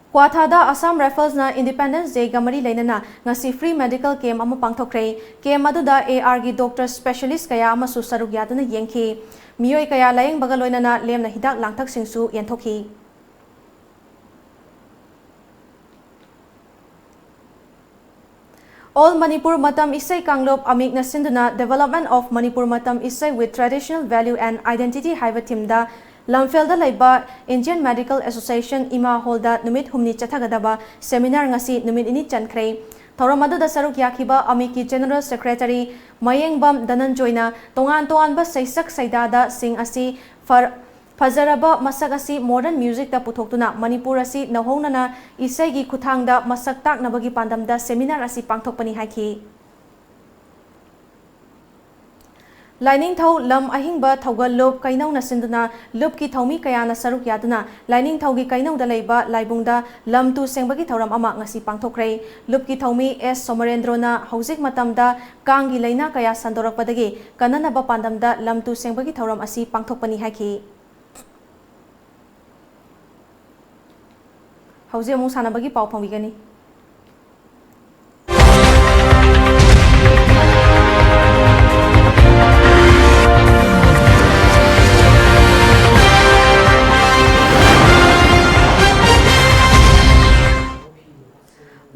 ꯀ꯭ꯋꯥꯊꯥꯗ Assam Rifles ꯅ Independence Day ꯒ ꯃꯔꯤ ꯂꯩꯅꯅ ꯉꯁꯤ free medical camp ꯑꯃ ꯄꯥꯡꯊꯣꯛꯈ꯭ꯔꯦ꯫ Camp ꯑꯗꯨꯗ A R ꯒꯤ doctor specialist ꯀꯌꯥ ꯑꯃꯁꯨ ꯁꯔꯨꯛ ꯌꯥꯗꯨꯅ ꯌꯦꯡꯈꯤ꯫ ꯃꯤꯑꯣꯏ ꯀꯌꯥ ꯂꯥꯌꯦꯡꯕꯒ ꯂꯣꯏꯅꯅ ꯂꯦꯝꯅ ꯍꯤꯗꯥꯛ ꯂꯥꯡꯊꯛꯁꯤꯡꯁꯨ ꯌꯦꯟꯊꯣꯛꯈꯤ꯫ All Manipur ꯃꯇꯝ ꯏꯁꯩ ꯀꯥꯡꯂꯨꯞ ꯑꯃꯤꯛꯅ ꯁꯤꯟꯗꯨꯅ Development of Manipur ꯃꯇꯝ ꯏꯁꯩ with Traditional Value and Identity ꯍꯥꯏꯕ theme ꯗ ꯂꯝꯐꯦꯜꯗ ꯂꯩꯕ Indian Medical Association ꯏꯃꯥ hall ꯗ ꯅꯨꯃꯤꯠ ꯍꯨꯝꯅꯤ ꯆꯠꯊꯒꯗꯕ seminar ꯉꯁꯤ ꯅꯨꯃꯤꯠ ꯅꯤꯅꯤ ꯆꯟꯈ꯭ꯔꯦ꯫ ꯊꯧꯔꯝ ꯑꯗꯨꯗ ꯁꯔꯨꯛ ꯌꯥꯈꯤꯕ ꯑꯃꯤꯛꯀꯤ General Secretary ꯃꯌꯦꯡꯕꯝ ꯙꯅꯟꯖꯣꯏꯅ ꯇꯣꯉꯥꯟ ꯇꯣꯉꯥꯟꯕ ꯁꯩꯁꯛ ꯁꯩꯗꯥꯗꯁꯤꯡ ꯑꯁꯤ ꯐꯔ-, ꯐꯖꯔꯕ ꯃꯁꯛ ꯑꯁꯤ modern music ꯇ ꯄꯨꯊꯣꯛꯇꯨꯅ ꯃꯅꯤꯄꯨꯔ ꯑꯁꯤ ꯅꯧꯍꯧꯅꯅ ꯏꯁꯩꯒꯤ ꯈꯨꯠꯊꯥꯡꯗ ꯃꯁꯛ ꯇꯥꯛꯅꯕꯒꯤ ꯄꯥꯟꯗꯝꯗ seminar ꯑꯁꯤ ꯄꯥꯡꯊꯣꯛꯄꯅꯤ ꯍꯥꯏꯈꯤ꯫ ꯂꯥꯏꯅꯤꯡꯊꯧ ꯂꯝ ꯑꯍꯤꯡꯕ ꯊꯧꯒꯜ ꯂꯨꯞ ꯀꯩꯅꯧꯅ ꯁꯤꯟꯗꯨꯅ ꯂꯨꯞꯀꯤ ꯊꯧꯃꯤ ꯀꯌꯥꯅ ꯁꯔꯨꯛ ꯌꯥꯗꯨꯅ ꯂꯥꯏꯅꯤꯡꯊꯧꯒꯤ ꯀꯩꯅꯧꯗ ꯂꯩꯕ ꯂꯥꯏꯕꯨꯡꯗ ꯂꯝ ꯇꯨ ꯁꯦꯡꯕꯒꯤ ꯊꯧꯔꯝ ꯑꯃ ꯉꯁꯤ ꯄꯥꯡꯊꯣꯛꯈ꯭ꯔꯦ꯫ ꯂꯨꯞꯀꯤ ꯊꯧꯃꯤ ꯑꯦꯁ ꯁꯣꯃꯔꯦꯟꯗ꯭ꯔꯣꯅ ꯍꯧꯖꯤꯛ ꯃꯇꯝꯗ ꯀꯥꯡꯒꯤ ꯂꯥꯏꯅꯥ ꯀꯌꯥ ꯁꯟꯗꯣꯔꯛꯄꯗꯒꯤ ꯀꯟꯅꯅꯕ ꯄꯥꯟꯗꯝꯗ ꯂꯝ ꯇꯨ ꯁꯦꯡꯕꯒꯤ ꯊꯧꯔꯝ ꯑꯁꯤ ꯄꯥꯡꯊꯣꯛꯄꯅꯤ ꯍꯥꯏꯈꯤ꯫ ꯍꯧꯖꯤꯛ ꯑꯃꯨꯛ ꯁꯥꯟꯅꯕꯒꯤ ꯄꯥꯎ ꯐꯪꯕꯤꯒꯅꯤ꯫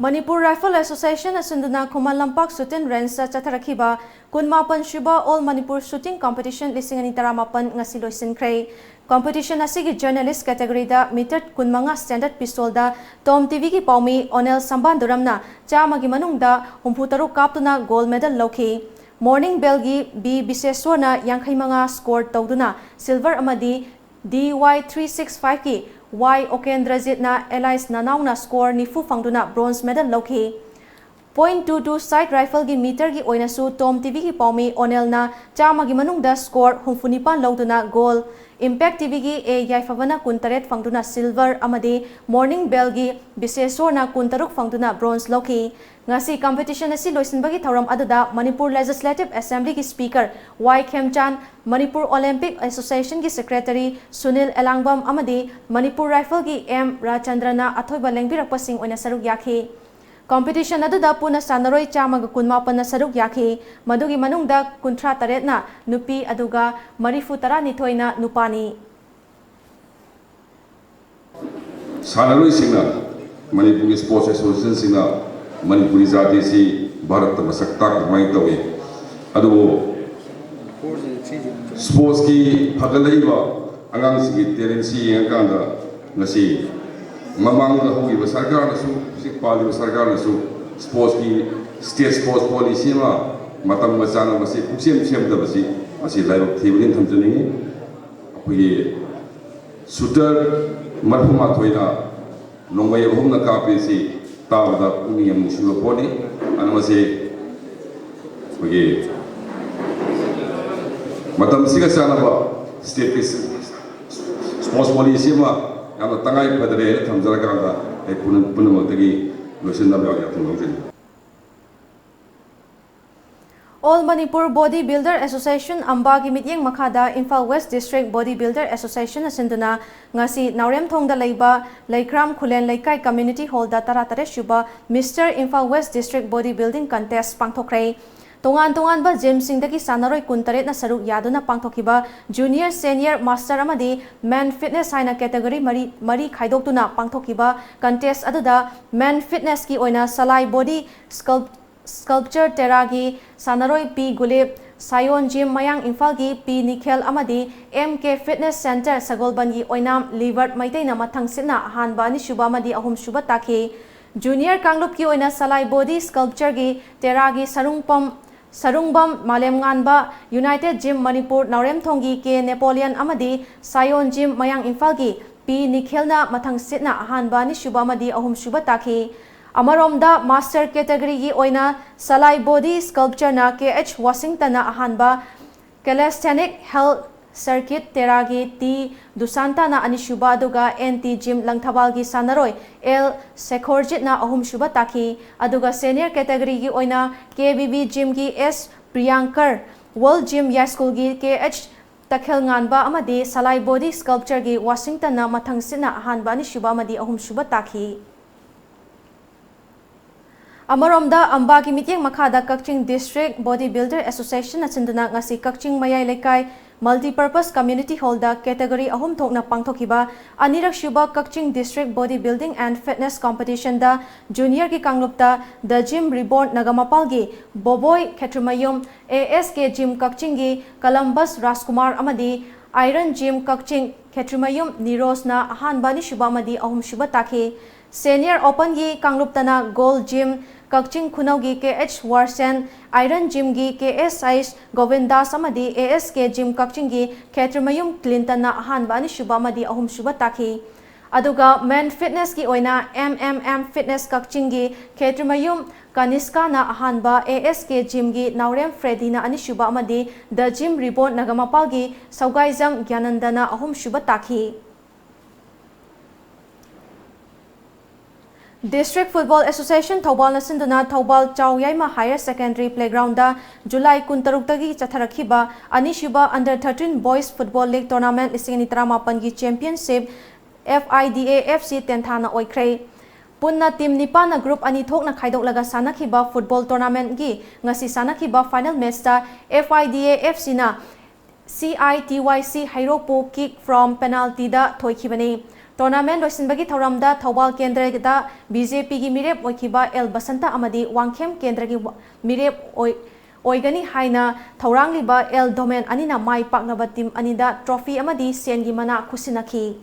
ꯃꯅꯤꯄꯨꯔ ꯔꯥꯏꯐꯜ ꯑꯦꯁꯣꯁꯤꯌꯦꯁꯟꯅ ꯁꯤꯟꯗꯨꯅ ꯈꯨꯃꯟ ꯂꯝꯄꯥꯛ ꯁꯨꯇꯤꯡ ꯔꯦꯟꯖꯇ ꯆꯠꯊꯔꯛꯈꯤꯕ ꯀꯨꯟꯃꯥꯄꯟ ꯁꯨꯕ ꯑꯣꯜ ꯃꯅꯤꯄꯨꯔ ꯁꯨꯇꯤꯡ ꯀꯝꯄꯤꯇꯤꯁꯟ ꯂꯤꯁꯤꯡ ꯑꯅꯤ ꯇꯔꯥꯃꯥꯄꯟ ꯉꯁꯤ ꯂꯣꯏꯁꯤꯟꯈ꯭ꯔꯦ꯫ ꯀꯝꯄꯤꯇꯤꯁꯟ ꯑꯁꯤꯒꯤ ꯖꯔꯅꯦꯂꯤꯁ ꯀꯦꯇꯦꯒꯣꯔꯤꯗ ꯃꯤꯇꯔ ꯀꯨꯟꯃꯉꯥ ꯁ꯭ꯇꯦꯟꯗꯔꯗ ꯄꯤꯁꯇꯣꯜꯗ ꯇꯣꯝ ꯇꯤꯚꯤꯒꯤ ꯄꯥꯎꯃꯤ ꯑꯣꯅꯦꯜ ꯁꯝꯕꯥꯟꯗꯨꯔꯝꯅ ꯆꯥꯝꯃꯒꯤ ꯃꯅꯨꯡꯗ ꯍꯨꯝꯐꯨꯇꯔꯨꯛ ꯀꯥꯞꯇꯨꯅ ꯒꯣꯜ ꯃꯦꯗꯜ ꯂꯧꯈꯤ꯫ ꯃꯣꯔꯅꯤꯡ ꯕꯦꯜꯒꯤ ꯕꯤ ꯕꯤꯁꯦꯁꯣꯔꯅ ꯌꯥꯡꯈꯩꯃꯉꯥ ꯁ꯭ꯀꯣꯔ ꯇꯧꯗꯨꯅ ꯁꯤꯜꯚꯔ ꯑꯃꯗꯤ ꯗꯤ ꯋꯥꯏ ꯊ꯭ꯔꯤ ꯁꯤꯛꯁ ꯐꯥꯏꯚꯀꯤ ꯋꯥꯏ ꯑꯣꯀꯦꯟꯗ꯭ꯔꯖꯤꯠꯅ ꯑꯦꯂꯥꯏꯁ ꯅꯅꯥꯎꯅ ꯁ꯭ꯀꯣꯔ ꯅꯤꯐꯨ ꯐꯪꯗꯨꯅ ꯕ꯭ꯔꯣꯟꯖ ꯃꯦꯗꯜ ꯂꯧꯈꯤ꯫ ꯄꯣꯏꯟ ꯇꯨ ꯇꯨ ꯁꯥꯏꯠ ꯔꯥꯏꯐꯜꯒꯤ ꯃꯤꯇꯔꯒꯤ ꯑꯣꯏꯅꯁꯨ ꯇꯣꯝ ꯇꯤꯚꯤꯒꯤ ꯄꯥꯎꯃꯤ ꯑꯣꯅꯦꯜꯅ ꯆꯥꯝꯃꯒꯤ ꯃꯅꯨꯡꯗ ꯁ꯭ꯀꯣꯔ ꯍꯨꯝꯐꯨꯅꯤꯄꯥꯟ ꯂꯧꯗꯨꯅ ꯒꯣꯜ, ꯏꯝꯄꯦꯛ ꯇꯤꯚꯤꯒꯤ ꯑꯦ ꯌꯥꯏꯐꯕꯅ ꯀꯨꯟꯇꯔꯦꯠ ꯐꯪꯗꯨꯅ ꯁꯤꯜꯚꯔ ꯑꯃꯗꯤ ꯃꯣꯔꯅꯤꯡ ꯕꯦꯜꯒꯤ ꯕꯤꯁꯦꯁꯣꯔꯅ ꯀꯨꯟꯇꯔꯨꯛ ꯐꯪꯗꯨꯅ ꯕ꯭ꯔꯣꯟꯖ ꯂꯧꯈꯤ꯫ ꯉꯁꯤ ꯀꯝꯄꯤꯇꯤꯁꯟ ꯑꯁꯤ ꯂꯣꯏꯁꯤꯟꯕꯒꯤ ꯊꯧꯔꯝ ꯑꯗꯨꯗ ꯃꯅꯤꯄꯨꯔ ꯂꯦꯖꯤꯁꯂꯦꯇꯤꯚ ꯑꯦꯁꯦꯝꯕ꯭ꯂꯤꯒꯤ ꯁ꯭ꯄꯤꯀꯔ ꯋꯥꯏ ꯈꯦꯝꯆꯥꯟ, ꯃꯅꯤꯄꯨꯔ ꯑꯣꯂꯦꯝꯄꯤꯛ ꯑꯦꯁꯣꯁꯤꯌꯦꯁꯟꯒꯤ ꯁꯦꯀ꯭ꯔꯦꯇꯔꯤ ꯁꯨꯅꯤꯜ ꯑꯦꯂꯥꯡꯕꯝ ꯑꯃꯗꯤ ꯃꯅꯤꯄꯨꯔ ꯔꯥꯏꯐꯜꯒꯤ ꯑꯦꯝ ꯔꯥꯖꯆꯟꯗ꯭ꯔꯅ ꯑꯊꯣꯏꯕ ꯂꯦꯡꯕꯤꯔꯛꯄꯁꯤꯡ ꯑꯣꯏꯅ ꯁꯔꯨꯛ ꯌꯥꯈꯤ꯫ ꯀꯝꯄꯤꯇꯤꯁꯟ ꯑꯗꯨꯗ ꯄꯨꯟꯅ ꯁꯥꯟꯅꯔꯣꯏ ꯆꯥꯝꯃꯒ ꯀꯨꯟꯃꯥꯄꯟꯅ ꯁꯔꯨꯛ ꯌꯥꯈꯤ꯫ ꯃꯗꯨꯒꯤ ꯃꯅꯨꯡꯗ ꯀꯨꯟꯊ꯭ꯔꯥ ꯇꯔꯦꯠꯅ ꯅꯨꯄꯤ, ꯑꯗꯨꯒ ꯃꯔꯤꯐꯨ ꯇꯔꯥꯅꯤꯊꯣꯏꯅ ꯅꯨꯄꯥꯅꯤ꯫ ꯁꯥꯟꯅꯔꯣꯏꯁꯤꯡꯅ, ꯃꯅꯤꯄꯨꯔꯒꯤ ꯁ꯭ꯄꯣꯔꯠꯁ ꯑꯦꯁꯣꯁꯤꯌꯦꯁꯟꯁꯤꯡꯅ ꯃꯅꯤꯄꯨꯔꯤ ꯖꯥꯇꯤꯁꯤ ꯚꯥꯔꯠꯇ ꯃꯁꯛ ꯇꯥꯛꯄ ꯑꯗꯨꯃꯥꯏꯅ ꯇꯧꯏ꯫ ꯑꯗꯨꯕꯨ ꯁ꯭ꯄꯣꯔꯠꯁꯀꯤ ꯐꯒꯠꯂꯛꯏꯕ ꯑꯉꯥꯡꯁꯤꯡꯒꯤ ꯇꯦꯂꯦꯟꯁꯤ ꯌꯦꯡꯉꯀꯥꯟꯗ, ꯉꯁꯤ ꯃꯃꯥꯡꯗ ꯍꯧꯈꯤꯕ ꯁꯔꯀꯥꯔꯅꯁꯨ, ꯍꯧꯖꯤꯛ ꯄꯥꯜꯂꯤꯕ ꯁꯔꯀꯥꯔꯅꯁꯨ ꯁ꯭ꯄꯣꯔꯠꯁꯀꯤ, ꯁ꯭ꯇꯦꯠ ꯁ꯭ꯄꯣꯔꯠꯁ ꯄꯣꯂꯤꯁꯤ ꯑꯃ ꯃꯇꯝꯒ ꯆꯥꯟꯅꯕꯁꯤ ꯄꯨꯛꯁꯦꯝ ꯁꯦꯝꯗꯕꯁꯤ, ꯃꯁꯤ ꯂꯥꯏꯕꯛ ꯊꯤꯕꯅꯤ ꯊꯝꯖꯅꯤꯡꯏ꯫ ꯑꯩꯈꯣꯏꯒꯤ ꯁꯨꯇꯔ ꯃꯔꯤꯐꯨꯃꯥꯊꯣꯏꯅ ꯅꯣꯡꯃꯩ ꯑꯍꯨꯝꯅ ꯀꯥꯞꯄꯤꯁꯤ ꯇꯥꯕꯗ ꯄꯨꯛꯅꯤꯡ ꯌꯥꯝ ꯅꯨꯡꯁꯤꯕ ꯄꯣꯠꯅꯤ꯫ ꯑꯗꯨꯅ ꯃꯁꯤ ꯑꯩꯈꯣꯏꯒꯤ ꯃꯇꯝꯁꯤꯒ ꯆꯥꯟꯅꯕ ꯁ꯭ꯇꯦꯠꯀꯤ ꯁ꯭ꯄꯣꯔꯠꯁ ꯄꯣꯂꯤꯁꯤ ꯑꯃ ꯌꯥꯝꯅ ꯇꯉꯥꯏ ꯐꯗ꯭ꯔꯦ ꯍꯥꯏꯅ ꯊꯝꯖꯔꯀꯥꯟꯗ, ꯑꯩ ꯄꯨꯝꯅ-, ꯄꯨꯝꯅꯃꯛꯇꯒꯤ ꯂꯣꯏꯁꯤꯟꯅꯕ ꯌꯥꯊꯪ ꯂꯧꯖꯔꯤ꯫ All Manipur Body Builder Association, ꯑꯝꯕꯥꯒꯤ ꯃꯤꯠꯌꯦꯡ ꯃꯈꯥꯗ Imphal West District Body Builder Association ꯅ ꯁꯤꯟꯗꯨꯅ ꯉꯁꯤ ꯅꯥꯎꯔꯦꯝꯊꯣꯡꯗ ꯂꯩꯕ ꯂꯩꯈ꯭ꯔꯥꯝ ꯈꯨꯂꯦꯟ ꯂꯩꯀꯥꯏ Community Hall ꯗ ꯇꯔꯥꯇꯔꯦꯠ ꯁꯨꯕ Mister Imphal West District Body Building Contest ꯄꯥꯡꯊꯣꯛꯈ꯭ꯔꯦ꯫ ꯇꯣꯉꯥꯟ ꯇꯣꯉꯥꯟꯕ gym ꯁꯤꯡꯗꯒꯤ ꯁꯥꯟꯅꯔꯣꯏ ꯀꯨꯟꯇꯔꯦꯠꯅ ꯁꯔꯨꯛ ꯌꯥꯗꯨꯅ ꯄꯥꯡꯊꯣꯛꯈꯤꯕ Junior, Senior, Master ꯑꯃꯗꯤ Men Fitness ꯍꯥꯏꯅ category ꯃꯔꯤ, ꯃꯔꯤ ꯈꯥꯏꯗꯣꯛꯇꯨꯅ ꯄꯥꯡꯊꯣꯛꯈꯤꯕ contest ꯑꯗꯨꯗ Men Fitness ꯀꯤ ꯑꯣꯏꯅ ꯁꯂꯥꯏ Body Sculpt-, Sculpture ꯇꯦꯔꯥꯒꯤ ꯁꯥꯟꯅꯔꯣꯏ ꯄꯤ ꯒꯨꯂꯤꯞ, ꯁꯥꯌꯣꯟ Gym ꯃꯌꯥꯡ ꯏꯝꯐꯥꯜꯒꯤ ꯄꯤ ꯅꯤꯈꯦꯜ ꯑꯃꯗꯤ M K Fitness Centre ꯁꯒꯣꯜꯕꯟꯒꯤ ꯑꯣꯏꯅꯥꯝ ꯂꯤꯕꯔꯠ ꯃꯩꯇꯩꯅ ꯃꯊꯪ ꯁꯤꯠꯅ ꯑꯍꯥꯟꯕ, ꯑꯅꯤꯁꯨꯕ ꯑꯃꯗꯤ ꯑꯍꯨꯝꯁꯨꯕ ꯇꯥꯈꯤ꯫ Junior ꯀꯥꯡꯂꯨꯞꯀꯤ ꯑꯣꯏꯅ ꯁꯂꯥꯏ Body Sculpture ꯒꯤ ꯇꯦꯔꯥꯒꯤ ꯁꯔꯨꯡꯄꯝ, ꯁꯔꯨꯡꯕꯝ ꯃꯥꯂꯦꯝꯉꯥꯟꯕ, United Gym ꯃꯅꯤꯄꯨꯔ ꯅꯥꯎꯔꯦꯝꯊꯣꯡꯒꯤ ꯀꯦ ꯅꯦꯄꯣꯂꯤꯌꯟ ꯑꯃꯗꯤ ꯁꯥꯌꯣꯟ Gym ꯃꯌꯥꯡ ꯏꯝꯐꯥꯜꯒꯤ ꯄꯤ ꯅꯤꯈꯦꯜꯅ ꯃꯊꯪ ꯁꯤꯠꯅ ꯑꯍꯥꯟꯕ, ꯑꯅꯤꯁꯨꯕ ꯑꯃꯗꯤ ꯑꯍꯨꯝꯁꯨꯕ ꯇꯥꯈꯤ꯫ ꯑꯃꯔꯣꯝꯗ Master category ꯒꯤ ꯑꯣꯏꯅ ꯁꯂꯥꯏ Body Sculpture ꯅ ꯀꯦ ꯑꯩꯆ ꯋꯥꯁꯤꯡꯇꯟꯅ ꯑꯍꯥꯟꯕ, Calisthenic Held Circuit ꯇꯦꯔꯥꯒꯤ ꯇꯤ ꯗꯨꯁꯥꯟꯇꯥꯅ ꯑꯅꯤꯁꯨꯕ, ꯑꯗꯨꯒ N T Gym ꯂꯪꯊꯕꯥꯜꯒꯤ ꯁꯥꯟꯅꯔꯣꯏ ꯑꯦꯜ ꯁꯦꯈꯣꯔꯖꯤꯠꯅ ꯑꯍꯨꯝꯁꯨꯕ ꯇꯥꯈꯤ꯫ ꯑꯗꯨꯒ Senior category ꯒꯤ ꯑꯣꯏꯅ ꯀꯦ ꯕꯤ ꯕꯤ Gym ꯒꯤ ꯑꯦꯁ ꯄ꯭ꯔꯤꯌꯥꯡꯀꯔ, World Gym ꯌꯥꯏꯁ꯭ꯀꯨꯜꯒꯤ ꯀꯦ ꯑꯩꯆ ꯇꯈꯦꯜꯉꯥꯟꯕ ꯑꯃꯗꯤ ꯁꯂꯥꯏ Body Sculpture ꯒꯤ ꯋꯥꯁꯤꯡꯇꯟꯅ ꯃꯊꯪ ꯁꯤꯠꯅ ꯑꯍꯥꯟꯕ, ꯑꯅꯤꯁꯨꯕ ꯑꯃꯗꯤ ꯑꯍꯨꯝꯁꯨꯕ ꯇꯥꯈꯤ꯫ ꯑꯃꯔꯣꯝꯗ ꯑꯝꯕꯥꯒꯤ ꯃꯤꯠꯌꯦꯡ ꯃꯈꯥꯗ ꯀꯛꯆꯤꯡ District Body Builder Association ꯅ ꯁꯤꯟꯗꯨꯅ ꯉꯁꯤ ꯀꯛꯆꯤꯡ ꯃꯌꯥꯏ ꯂꯩꯀꯥꯏ Multipurpose Community Hall ꯗ category ꯑꯍꯨꯝ ꯊꯣꯛꯅ ꯄꯥꯡꯊꯣꯛꯈꯤꯕ ꯑꯅꯤꯔꯛꯁꯨꯕ ꯀꯛꯆꯤꯡ District Body Building and Fitness Competition the Junior ꯒꯤ ꯀꯥꯡꯂꯨꯞꯇ The Gym Reborn ꯅꯒꯃꯄꯥꯜꯒꯤ ꯕꯣꯕꯣꯏ Khetrimayum, A S K Gym ꯀꯛꯆꯤꯡꯒꯤ ꯀꯂꯝꯕꯁ ꯔꯥꯖꯀꯨꯃꯥꯔ ꯑꯃꯗꯤ Iron Gym ꯀꯛꯆꯤꯡ ꯈꯦꯇ꯭ꯔꯤꯃꯌꯨꯝ ꯅꯤꯔꯣꯖꯅ ꯑꯍꯥꯟꯕ, ꯑꯅꯤꯁꯨꯕ ꯑꯃꯗꯤ ꯑꯍꯨꯝꯁꯨꯕ ꯇꯥꯈꯤ꯫ Senior Open ꯒꯤ ꯀꯥꯡꯂꯨꯞꯇꯅ Gold Gym ꯀꯛꯆꯤꯡ ꯈꯨꯅꯧꯒꯤ ꯀꯦ ꯑꯩꯆ ꯋꯥꯔꯁꯦꯟ, Iron Gym ꯒꯤ ꯀꯦ ꯑꯦꯁ ꯑꯩꯆ ꯒꯣꯕꯤꯟꯗꯥꯁ ꯑꯃꯗꯤ A S K Gym ꯀꯛꯆꯤꯡꯒꯤ ꯈꯦꯇ꯭ꯔꯤꯃꯌꯨꯝ ꯀ꯭ꯂꯤꯟꯇꯟꯅ ꯑꯍꯥꯟꯕ, ꯑꯅꯤꯁꯨꯕ ꯑꯃꯗꯤ ꯑꯍꯨꯝꯁꯨꯕ ꯇꯥꯈꯤ꯫ ꯑꯗꯨꯒ Men Fitness ꯀꯤ ꯑꯣꯏꯅ M M M Fitness ꯀꯛꯆꯤꯡꯒꯤ ꯈꯦꯇ꯭ꯔꯤꯃꯌꯨꯝ ꯀꯅꯤꯁꯀꯥꯅ ꯑꯍꯥꯟꯕ, A S K Gym ꯒꯤ ꯅꯥꯎꯔꯦꯝ ꯐ꯭ꯔꯦꯗꯤꯅ ꯑꯅꯤꯁꯨꯕ ꯑꯃꯗꯤ The Gym Reborn ꯅꯒꯃꯄꯥꯜꯒꯤ ꯁꯧꯒꯥꯏꯖꯝ ꯒ꯭ꯌꯥꯅꯟꯗꯅ ꯑꯍꯨꯝꯁꯨꯕ ꯇꯥꯈꯤ꯫ District Football Association ꯊꯧꯕꯥꯜꯅ ꯁꯤꯟꯗꯨꯅ ꯊꯧꯕꯥꯜ ꯆꯥꯎꯌꯥꯏꯃ Higher Secondary Playgroundꯗ ꯖꯨꯂꯥꯏ ꯀꯨꯟꯇꯔꯨꯛꯇꯒꯤ ꯆꯠꯊꯔꯛꯈꯤꯕ ꯑꯅꯤꯁꯨꯕ Under thirteen Boys Football League Tournament ꯂꯤꯁꯤꯡ ꯑꯅꯤ ꯇꯔꯥꯃꯥꯄꯟꯒꯤ championship F I D A F C ꯇꯦꯟꯊꯥꯅ ꯑꯣꯏꯈ꯭ꯔꯦ꯫ ꯄꯨꯟꯅ team ꯅꯤꯄꯥꯟꯅ group ꯑꯅꯤ ꯊꯣꯛꯅ ꯈꯥꯏꯗꯣꯛꯂꯒ ꯁꯥꯟꯅꯈꯤꯕ football tournamentꯒꯤ ꯉꯁꯤ ꯁꯥꯟꯅꯈꯤꯕ final matchꯇ F I D A F Cꯅ C I T Y C ꯍꯩꯔꯣꯛꯄꯨ kick from penaltyꯗ ꯊꯣꯏꯈꯤꯕꯅꯤ꯫ Tournament ꯂꯣꯏꯁꯤꯟꯕꯒꯤ ꯊꯧꯔꯝꯗ ꯊꯧꯕꯥꯜ ꯀꯦꯟꯗ꯭ꯔꯗ B J Pꯒꯤ ꯃꯤꯔꯦꯞ ꯑꯣꯏꯈꯤꯕ ꯑꯦꯜ ꯕꯁꯟꯇ ꯑꯃꯗꯤ ꯋꯥꯡꯈꯦꯝ ꯀꯦꯟꯗ꯭ꯔꯒꯤ ꯋ-, ꯃꯤꯔꯦꯞ ꯑꯣꯏ-, ꯑꯣꯏꯒꯅꯤ ꯍꯥꯏꯅ ꯊꯧꯔꯥꯡꯂꯤꯕ ꯑꯦꯜ ꯗꯣꯃꯦꯟ ꯑꯅꯤꯅ ꯃꯥꯏ ꯄꯥꯛꯅꯕ team ꯑꯅꯤꯗ trophy ꯑꯃꯗꯤ ꯁꯦꯟꯒꯤ ꯃꯅꯥ ꯈꯨꯠꯁꯤꯟꯅꯈꯤ꯫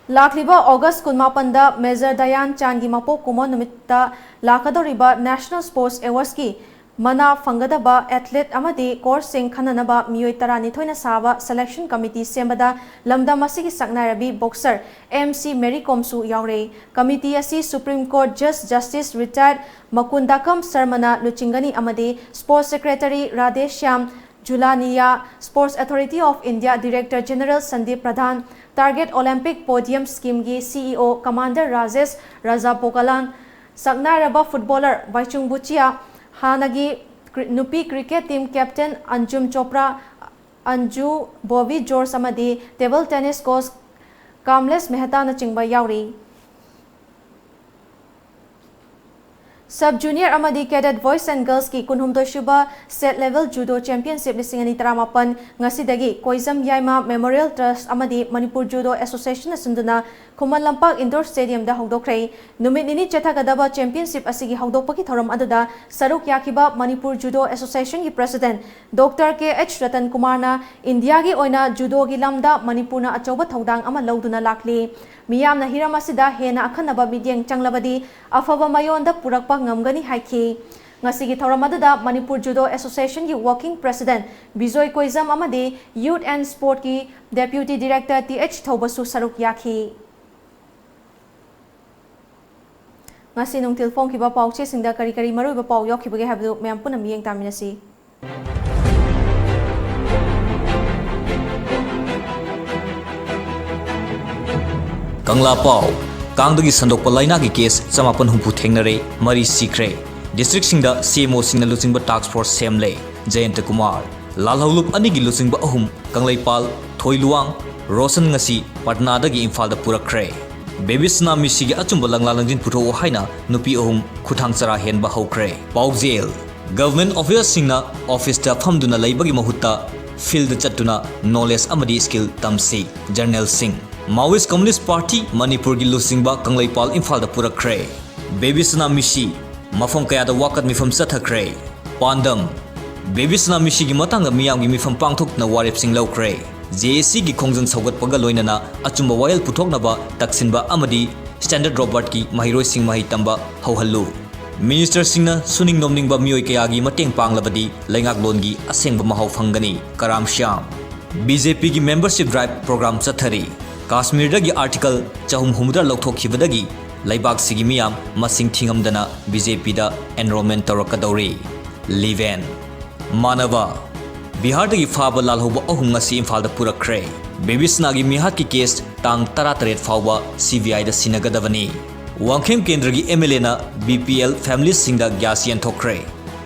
ꯂꯥꯛꯂꯤꯕ August ꯀꯨꯟꯃꯥꯄꯟꯗ Major ꯙ꯭ꯌꯥꯟ ꯆꯥꯟꯒꯤ ꯃꯄꯣꯛ ꯀꯨꯝꯑꯣꯟ ꯅꯨꯃꯤꯠꯇ ꯂꯥꯛꯀꯗꯧꯔꯤꯕ National Sports Awardsꯀꯤ ꯃꯅꯥ ꯐꯪꯒꯗꯕ athlete ꯑꯃꯗꯤ coachꯁꯤꯡ ꯈꯟꯅꯅꯕ ꯃꯤꯑꯣꯏ ꯇꯔꯥꯅꯤꯊꯣꯏꯅ ꯁꯥꯕ selection committee ꯁꯦꯝꯕꯗ ꯂꯝꯗꯝ ꯑꯁꯤꯒꯤ ꯁꯛꯅꯥꯏꯔꯕꯤ boxer M C Mary Comꯁꯨ ꯌꯥꯎꯔꯦ꯫ Committee ꯑꯁꯤ Supreme Court Judge Justice Retired ꯃꯀꯨꯟꯗꯥꯀꯝ ꯁꯔꯃꯅ ꯂꯨꯆꯤꯡꯒꯅꯤ ꯑꯃꯗꯤ Sports Secretary Radheshyam ꯖꯨꯂꯥꯅꯤꯌꯥ, Sports Authority of India Director General Sandeep Pradhan, Target Olympic Podium Schemeꯒꯤ C E O Commander Rajesh ꯔꯥꯖꯥꯄꯣꯀꯂꯥꯟ, ꯁꯛꯅꯥꯏꯔꯕ footballer ꯚꯥꯏꯆꯨꯡ ꯕꯨꯆꯤꯌꯥ, ꯍꯥꯟꯅꯒꯤ ꯀ꯭ꯔꯤ-, ꯅꯨꯄꯤ cricket team captain Anjum Chopra, Anju, Bobby George ꯑꯃꯗꯤ table tennis coach Kamlesh ꯃꯦꯍꯇꯥꯅꯆꯤꯡꯕ ꯌꯥꯎꯔꯤ꯫ Sub Junior ꯑꯃꯗꯤ Cadet Boys and Girlsꯀꯤ ꯀꯨꯟꯍꯨꯝꯗꯣꯏ ꯁꯨꯕ State Level Judo Championship ꯂꯤꯁꯤꯡ ꯑꯅꯤ ꯇꯔꯥꯃꯥꯄꯟ ꯉꯁꯤꯗꯒꯤ ꯀꯣꯏꯖꯝ ꯌꯥꯏꯃ Memorial Trust ꯑꯃꯗꯤ ꯃꯅꯤꯄꯨꯔ Judo Associationꯅ ꯁꯤꯟꯗꯨꯅ ꯈꯨꯃꯟ ꯂꯝꯄꯥꯛ Indoor Stadiumꯗ ꯍꯧꯗꯣꯛꯈ꯭ꯔꯦ꯫ ꯅꯨꯃꯤꯠ ꯅꯤꯅꯤ ꯆꯠꯊꯒꯗꯕ championship ꯑꯁꯤꯒꯤ ꯍꯧꯗꯣꯛꯄꯒꯤ ꯊꯧꯔꯝ ꯑꯗꯨꯗ ꯁꯔꯨꯛ ꯌꯥꯈꯤꯕ Manipur Judo Associationꯒꯤ President Doctor K H Ratan ꯀꯨꯃꯥꯔꯅ ꯏꯟꯗꯤꯌꯥꯒꯤ ꯑꯣꯏꯅ judoꯒꯤ ꯂꯝꯗ ꯃꯅꯤꯄꯨꯔꯅ ꯑꯆꯧꯕ ꯊꯧꯗꯥꯡ ꯑꯃ ꯂꯧꯗꯨꯅ ꯂꯥꯛꯂꯤ꯫ ꯃꯤꯌꯥꯝꯅ ꯍꯤꯔꯝ ꯑꯁꯤꯗ ꯍꯦꯟꯅ ꯑꯈꯟꯅꯕ ꯃꯤꯠꯌꯦꯡ ꯆꯪꯂꯕꯗꯤ ꯑꯐꯕ ꯃꯥꯏꯑꯣꯟꯗ ꯄꯨꯔꯛꯄ ꯉꯝꯒꯅꯤ ꯍꯥꯏꯈꯤ꯫ ꯉꯁꯤꯒꯤ ꯊꯧꯔꯝ ꯑꯗꯨꯗ Manipur Judo Associationꯒꯤ Working President Bijoy ꯀꯣꯏꯖꯝ ꯑꯃꯗꯤ Youth and Sportꯀꯤ Deputy Director T H ꯊꯧꯕꯁꯨ ꯁꯔꯨꯛ ꯌꯥꯈꯤ꯫ ꯉꯁꯤ ꯅꯨꯡꯊꯤꯜ ꯐꯣꯡꯈꯤꯕ ꯄꯥꯎꯆꯦꯁꯤꯡꯗ ꯀꯔꯤ ꯀꯔꯤ ꯃꯔꯨꯑꯣꯏꯕ ꯄꯥꯎ ꯌꯥꯎꯈꯤꯕꯒꯦ ꯍꯥꯏꯕꯗꯨ ꯃꯌꯥꯝ ꯄꯨꯟꯅ ꯃꯤꯠꯌꯦꯡ ꯇꯥꯃꯤꯟꯅꯁꯤ꯫ ꯀꯪꯂꯥ ꯄꯥꯎ꯫ ꯀꯥꯡꯗꯒꯤ ꯁꯟꯗꯣꯛꯄ ꯂꯥꯏꯅꯥꯒꯤ ꯀꯦꯁ ꯆꯃꯥꯄꯟ ꯍꯨꯝꯐꯨ ꯊꯦꯡꯅꯔꯦ, ꯃꯔꯤ ꯁꯤꯈ꯭ꯔꯦ꯫ ꯗꯤꯁꯇ꯭ꯔꯤꯛꯁꯤꯡꯗ ꯁꯤ ꯑꯦꯝ ꯑꯣꯁꯤꯡꯅ ꯂꯨꯆꯤꯡꯕ ꯇꯥꯁꯛ ꯐꯣꯔꯁ ꯁꯦꯝꯂꯦ꯫ ꯖꯌꯟꯇ ꯀꯨꯃꯥꯔ꯫ ꯂꯥꯜꯍꯧꯂꯨꯞ ꯑꯅꯤꯒꯤ ꯂꯨꯆꯤꯡꯕ ꯑꯍꯨꯝ, ꯀꯪꯂꯩꯄꯥꯜ, ꯊꯣꯏꯂꯨꯋꯥꯡ, ꯔꯣꯁꯟ ꯉꯁꯤ ꯄꯠꯅꯥꯗꯒꯤ ꯏꯝꯐꯥꯜꯗ ꯄꯨꯔꯛꯈ꯭ꯔꯦ꯫ ꯕꯦꯕꯤꯁꯅꯥ ꯃꯤꯁꯤꯒꯤ ꯑꯆꯨꯝꯕ ꯂꯪꯂꯥ ꯂꯪꯖꯤꯟ ꯄꯨꯊꯣꯛꯑꯣ ꯍꯥꯏꯅ ꯅꯨꯄꯤ ꯑꯍꯨꯝ ꯈꯨꯠꯊꯥꯡ ꯆꯔꯥ ꯍꯦꯟꯕ ꯍꯧꯈ꯭ꯔꯦ꯫ ꯄꯥꯎꯖꯦꯜ꯫ ꯒꯚꯔꯟꯃꯦꯟꯠ ꯑꯣꯐꯤꯁꯔꯁꯤꯡꯅ ꯑꯣꯐꯤꯁꯇ ꯐꯝꯗꯨꯅ ꯂꯩꯕꯒꯤ ꯃꯍꯨꯠꯇ ꯐꯤꯜꯗ ꯆꯠꯇꯨꯅ ꯅꯣꯂꯦꯖ ꯑꯃꯗꯤ ꯁ꯭ꯀꯤꯜ ꯇꯝꯁꯤ꯫ ꯖꯔꯅꯦꯜꯁꯤꯡ꯫ ꯃꯥꯋꯣꯏꯁꯠ ꯀꯝꯌꯨꯅꯤꯁꯠ ꯄꯥꯔꯇꯤ ꯃꯅꯤꯄꯨꯔꯒꯤ ꯂꯨꯆꯤꯡꯕ ꯀꯪꯂꯩꯄꯥꯜ ꯏꯝꯐꯥꯜꯗ ꯄꯨꯔꯛꯈ꯭ꯔꯦ꯫ ꯕꯦꯕꯤꯁꯅꯥ ꯃꯤꯁꯤ꯫ ꯃꯐꯝ ꯀꯌꯥꯗ ꯋꯥꯀꯠ ꯃꯤꯐꯝ ꯆꯠꯊꯈ꯭ꯔꯦ꯫ ꯄꯥꯟꯗꯝ꯫ ꯕꯦꯕꯤꯁꯅꯥ ꯃꯤꯁꯤꯒꯤ ꯃꯇꯥꯡꯗ ꯃꯤꯌꯥꯝꯒꯤ ꯃꯤꯐꯝ ꯄꯥꯡꯊꯣꯛꯇꯨꯅ ꯋꯥꯔꯦꯞꯁꯤꯡ ꯂꯧꯈ꯭ꯔꯦ꯫ ꯖꯦ ꯑꯦ ꯁꯤꯒꯤ ꯈꯣꯡꯖꯪ ꯁꯧꯒꯠꯄꯒ ꯂꯣꯏꯅꯅ ꯑꯆꯨꯝꯕ ꯋꯥꯌꯦꯜ ꯄꯨꯊꯣꯛꯅꯕ ꯇꯛꯁꯤꯟꯕ ꯑꯃꯗꯤ ꯁ꯭ꯇꯦꯟꯗꯔꯗ ꯔꯣꯕꯥꯔꯠꯀꯤ ꯃꯍꯩꯔꯣꯏꯁꯤꯡ ꯃꯍꯩ ꯇꯝꯕ ꯍꯧꯍꯜꯂꯨ꯫ ꯃꯤꯅꯤꯁꯇꯔꯁꯤꯡꯅ ꯁꯨꯅꯤꯡ ꯅꯣꯝꯅꯤꯡꯕ ꯃꯤꯑꯣꯏ ꯀꯌꯥꯒꯤ ꯃꯇꯦꯡ ꯄꯥꯡꯂꯕꯗꯤ ꯂꯩꯉꯥꯛꯂꯣꯟꯒꯤ ꯑꯁꯦꯡꯕ ꯃꯍꯥꯎ ꯐꯪꯒꯅꯤ꯫ ꯀꯔꯥꯝ ꯁ꯭ꯌꯥꯝ꯫ ꯕꯤ ꯖꯦ ꯄꯤꯒꯤ ꯃꯦꯝꯕꯔꯁꯤꯞ ꯗ꯭ꯔꯥꯏꯚ ꯄ꯭ꯔꯣꯒ꯭ꯔꯥꯝ ꯆꯠꯊꯔꯤ꯫ ꯀꯥꯁꯃꯤꯔꯗꯒꯤ ꯑꯥꯔꯇꯤꯀꯜ ꯆꯍꯨꯝ ꯍꯨꯝꯐꯨꯇꯔꯥ ꯂꯧꯊꯣꯛꯈꯤꯕꯗꯒꯤ ꯂꯩꯕꯥꯛꯁꯤꯒꯤ ꯃꯤꯌꯥꯝ ꯃꯁꯤꯡ ꯊꯤꯉꯝꯗꯅ ꯕꯤ ꯖꯦ ꯄꯤꯗ ꯑꯦꯟꯔꯣꯜꯃꯦꯟꯠ ꯇꯧꯔꯛꯀꯗꯧꯔꯤ꯫ ꯂꯤꯚꯦꯟ꯫ ꯃꯥꯅꯕ꯫ ꯕꯤꯍꯥꯔꯗꯒꯤ ꯐꯥꯕ ꯂꯥꯜꯍꯧꯕ ꯑꯍꯨꯝ ꯉꯁꯤ ꯏꯝꯐꯥꯜꯗ ꯄꯨꯔꯛꯈ꯭ꯔꯦ꯫ ꯕꯦꯕꯤꯁꯅꯥꯒꯤ ꯃꯤꯍꯥꯠꯀꯤ ꯀꯦꯁ ꯇꯥꯡ ꯇꯔꯥꯇꯔꯦꯠ ꯐꯥꯎꯕ ꯁꯤ ꯕꯤ ꯑꯥꯏꯗ ꯁꯤꯟꯅꯒꯗꯕꯅꯤ꯫ ꯋꯥꯡꯈꯦꯝ ꯀꯦꯟꯗ꯭ꯔꯒꯤ ꯑꯦꯝ ꯑꯦꯜ ꯑꯦꯅ ꯕꯤ ꯄꯤ ꯑꯦꯜ ꯐꯦꯃꯤꯂꯤꯁꯁꯤꯡꯗ ꯒ꯭ꯌꯥꯁ ꯌꯦꯟꯊꯣꯛꯈ꯭ꯔꯦ꯫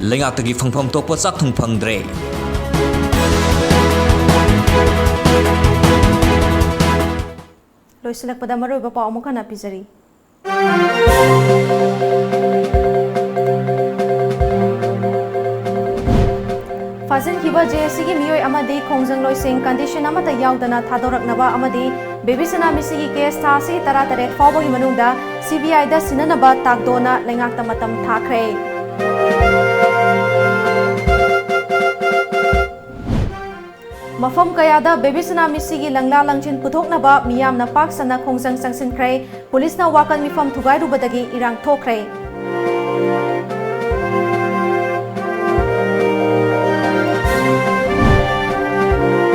ꯂꯩꯉꯥꯛꯇꯒꯤ ꯐꯪꯐꯝ ꯊꯣꯛꯄ ꯆꯥꯛꯊꯨꯡ ꯐꯪꯗ꯭ꯔꯦ꯫ ꯂꯣꯏꯁꯤꯜꯂꯛꯄꯗ ꯃꯔꯨꯑꯣꯏꯕ ꯄꯥꯎ ꯑꯃꯨꯛ ꯍꯟꯅ ꯄꯤꯖꯔꯤ꯫ ꯐꯥꯖꯤꯟꯈꯤꯕ ꯖꯦ ꯑꯦ ꯁꯤꯒꯤ ꯃꯤꯑꯣꯏ ꯑꯃꯗꯤ ꯈꯣꯡꯖꯪꯂꯣꯏꯁꯤꯡ ꯀꯟꯗꯤꯁꯟ ꯑꯃꯠꯇ ꯌꯥꯎꯗꯅ ꯊꯥꯗꯣꯔꯛꯅꯕ ꯑꯃꯗꯤ ꯕꯦꯕꯤꯁꯅꯥ ꯃꯤꯁꯤꯒꯤ ꯀꯦꯁ ꯊꯥ ꯑꯁꯤꯒꯤ ꯇꯔꯥꯇꯔꯦꯠ ꯐꯥꯎꯕꯒꯤ ꯃꯅꯨꯡꯗ ꯁꯤ ꯕꯤ ꯑꯥꯏꯗ ꯁꯤꯟꯅꯅꯕ ꯇꯥꯛꯗꯣꯅ ꯂꯩꯉꯥꯛꯇ ꯃꯇꯝ ꯊꯥꯈ꯭ꯔꯦ꯫ ꯃꯐꯝ ꯀꯌꯥꯗ ꯕꯦꯕꯤꯁꯅꯥ ꯃꯤꯁꯤꯒꯤ ꯂꯪꯂꯥ ꯂꯪꯖꯤꯟ ꯄꯨꯊꯣꯛꯅꯕ ꯃꯤꯌꯥꯝꯅ ꯄꯥꯛ ꯁꯟꯅ ꯈꯣꯡꯖꯪ ꯆꯪꯁꯤꯟꯈ꯭ꯔꯦ꯫ ꯄꯨꯂꯤꯁꯅ ꯋꯥꯀꯠ ꯃꯤꯐꯝ ꯊꯨꯒꯥꯏꯔꯨꯕꯗꯒꯤ ꯏꯔꯥꯡ ꯊꯣꯛꯈ꯭ꯔꯦ꯫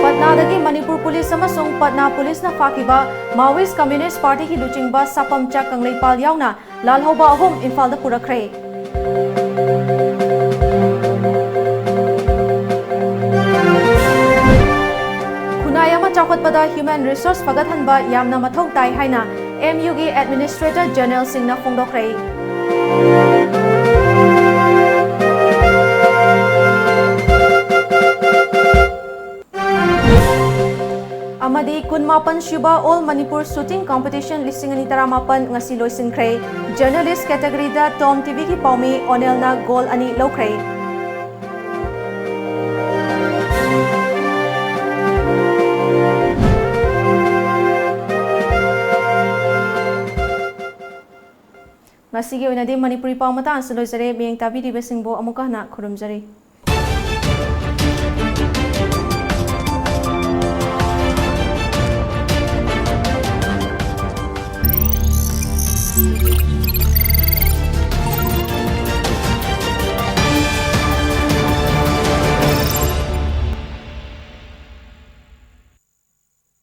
ꯄꯠꯅꯥꯗꯒꯤ ꯃꯅꯤꯄꯨꯔ ꯄꯨꯂꯤꯁ ꯑꯃꯁꯨꯡ ꯄꯠꯅꯥ ꯄꯨꯂꯤꯁꯅ ꯐꯥꯈꯤꯕ ꯃꯥꯋꯤꯁ ꯀꯝꯌꯨꯅꯤꯁ ꯄꯥꯔꯇꯤꯒꯤ ꯂꯨꯆꯤꯡꯕ ꯁꯥꯄꯝꯆꯥ ꯀꯪꯂꯩꯄꯥꯜ ꯌꯥꯎꯅ ꯂꯥꯜꯍꯧꯕ ꯑꯍꯨꯝ ꯏꯝꯐꯥꯜꯗ ꯄꯨꯔꯛꯈ꯭ꯔꯦ꯫ ꯈꯨꯟꯅꯥꯏ ꯑꯃ ꯆꯥꯎꯈꯠꯄꯗ human resource ꯐꯒꯠꯍꯟꯕ ꯌꯥꯝꯅ ꯃꯊꯧ ꯇꯥꯏ ꯍꯥꯏꯅ ꯑꯦꯝ ꯌꯨꯒꯤ ꯑꯦꯗꯃꯤꯅꯤꯁꯇ꯭ꯔꯦꯇꯔ ꯖꯦꯅꯔꯦꯜꯁꯤꯡꯅ ꯐꯣꯡꯗꯣꯛꯈ꯭ꯔꯦ꯫ ꯑꯃꯗꯤ ꯀꯨꯟꯃꯥꯄꯟ ꯁꯨꯕ All Manipur Shooting Competition ꯂꯤꯁꯤꯡ ꯑꯅꯤ ꯇꯔꯥꯃꯥꯄꯟ ꯉꯁꯤ ꯂꯣꯏꯁꯤꯟꯈ꯭ꯔꯦ꯫ ꯖꯔꯅꯦꯂꯤꯁ ꯀꯦꯇꯒꯣꯔꯤꯗ ꯇꯣꯝ ꯇꯤꯚꯤꯒꯤ ꯄꯥꯎꯃꯤ ꯑꯣꯅꯦꯜꯅ ꯒꯣꯜ ꯑꯅꯤ ꯂꯧꯈ꯭ꯔꯦ꯫ ꯉꯁꯤꯒꯤ ꯑꯣꯏꯅꯗꯤ ꯃꯅꯤꯄꯨꯔꯤ ꯄꯥꯎ ꯃꯇꯥꯡ ꯑꯁꯤꯗ ꯂꯣꯏꯖꯔꯦ꯫ ꯃꯤꯠꯌꯦꯡ ꯇꯥꯕꯤꯔꯤꯕꯁꯤꯡꯕꯨ ꯑꯃꯨꯛꯀ ꯍꯟꯅ ꯈꯨꯔꯨꯝꯖꯔꯤ꯫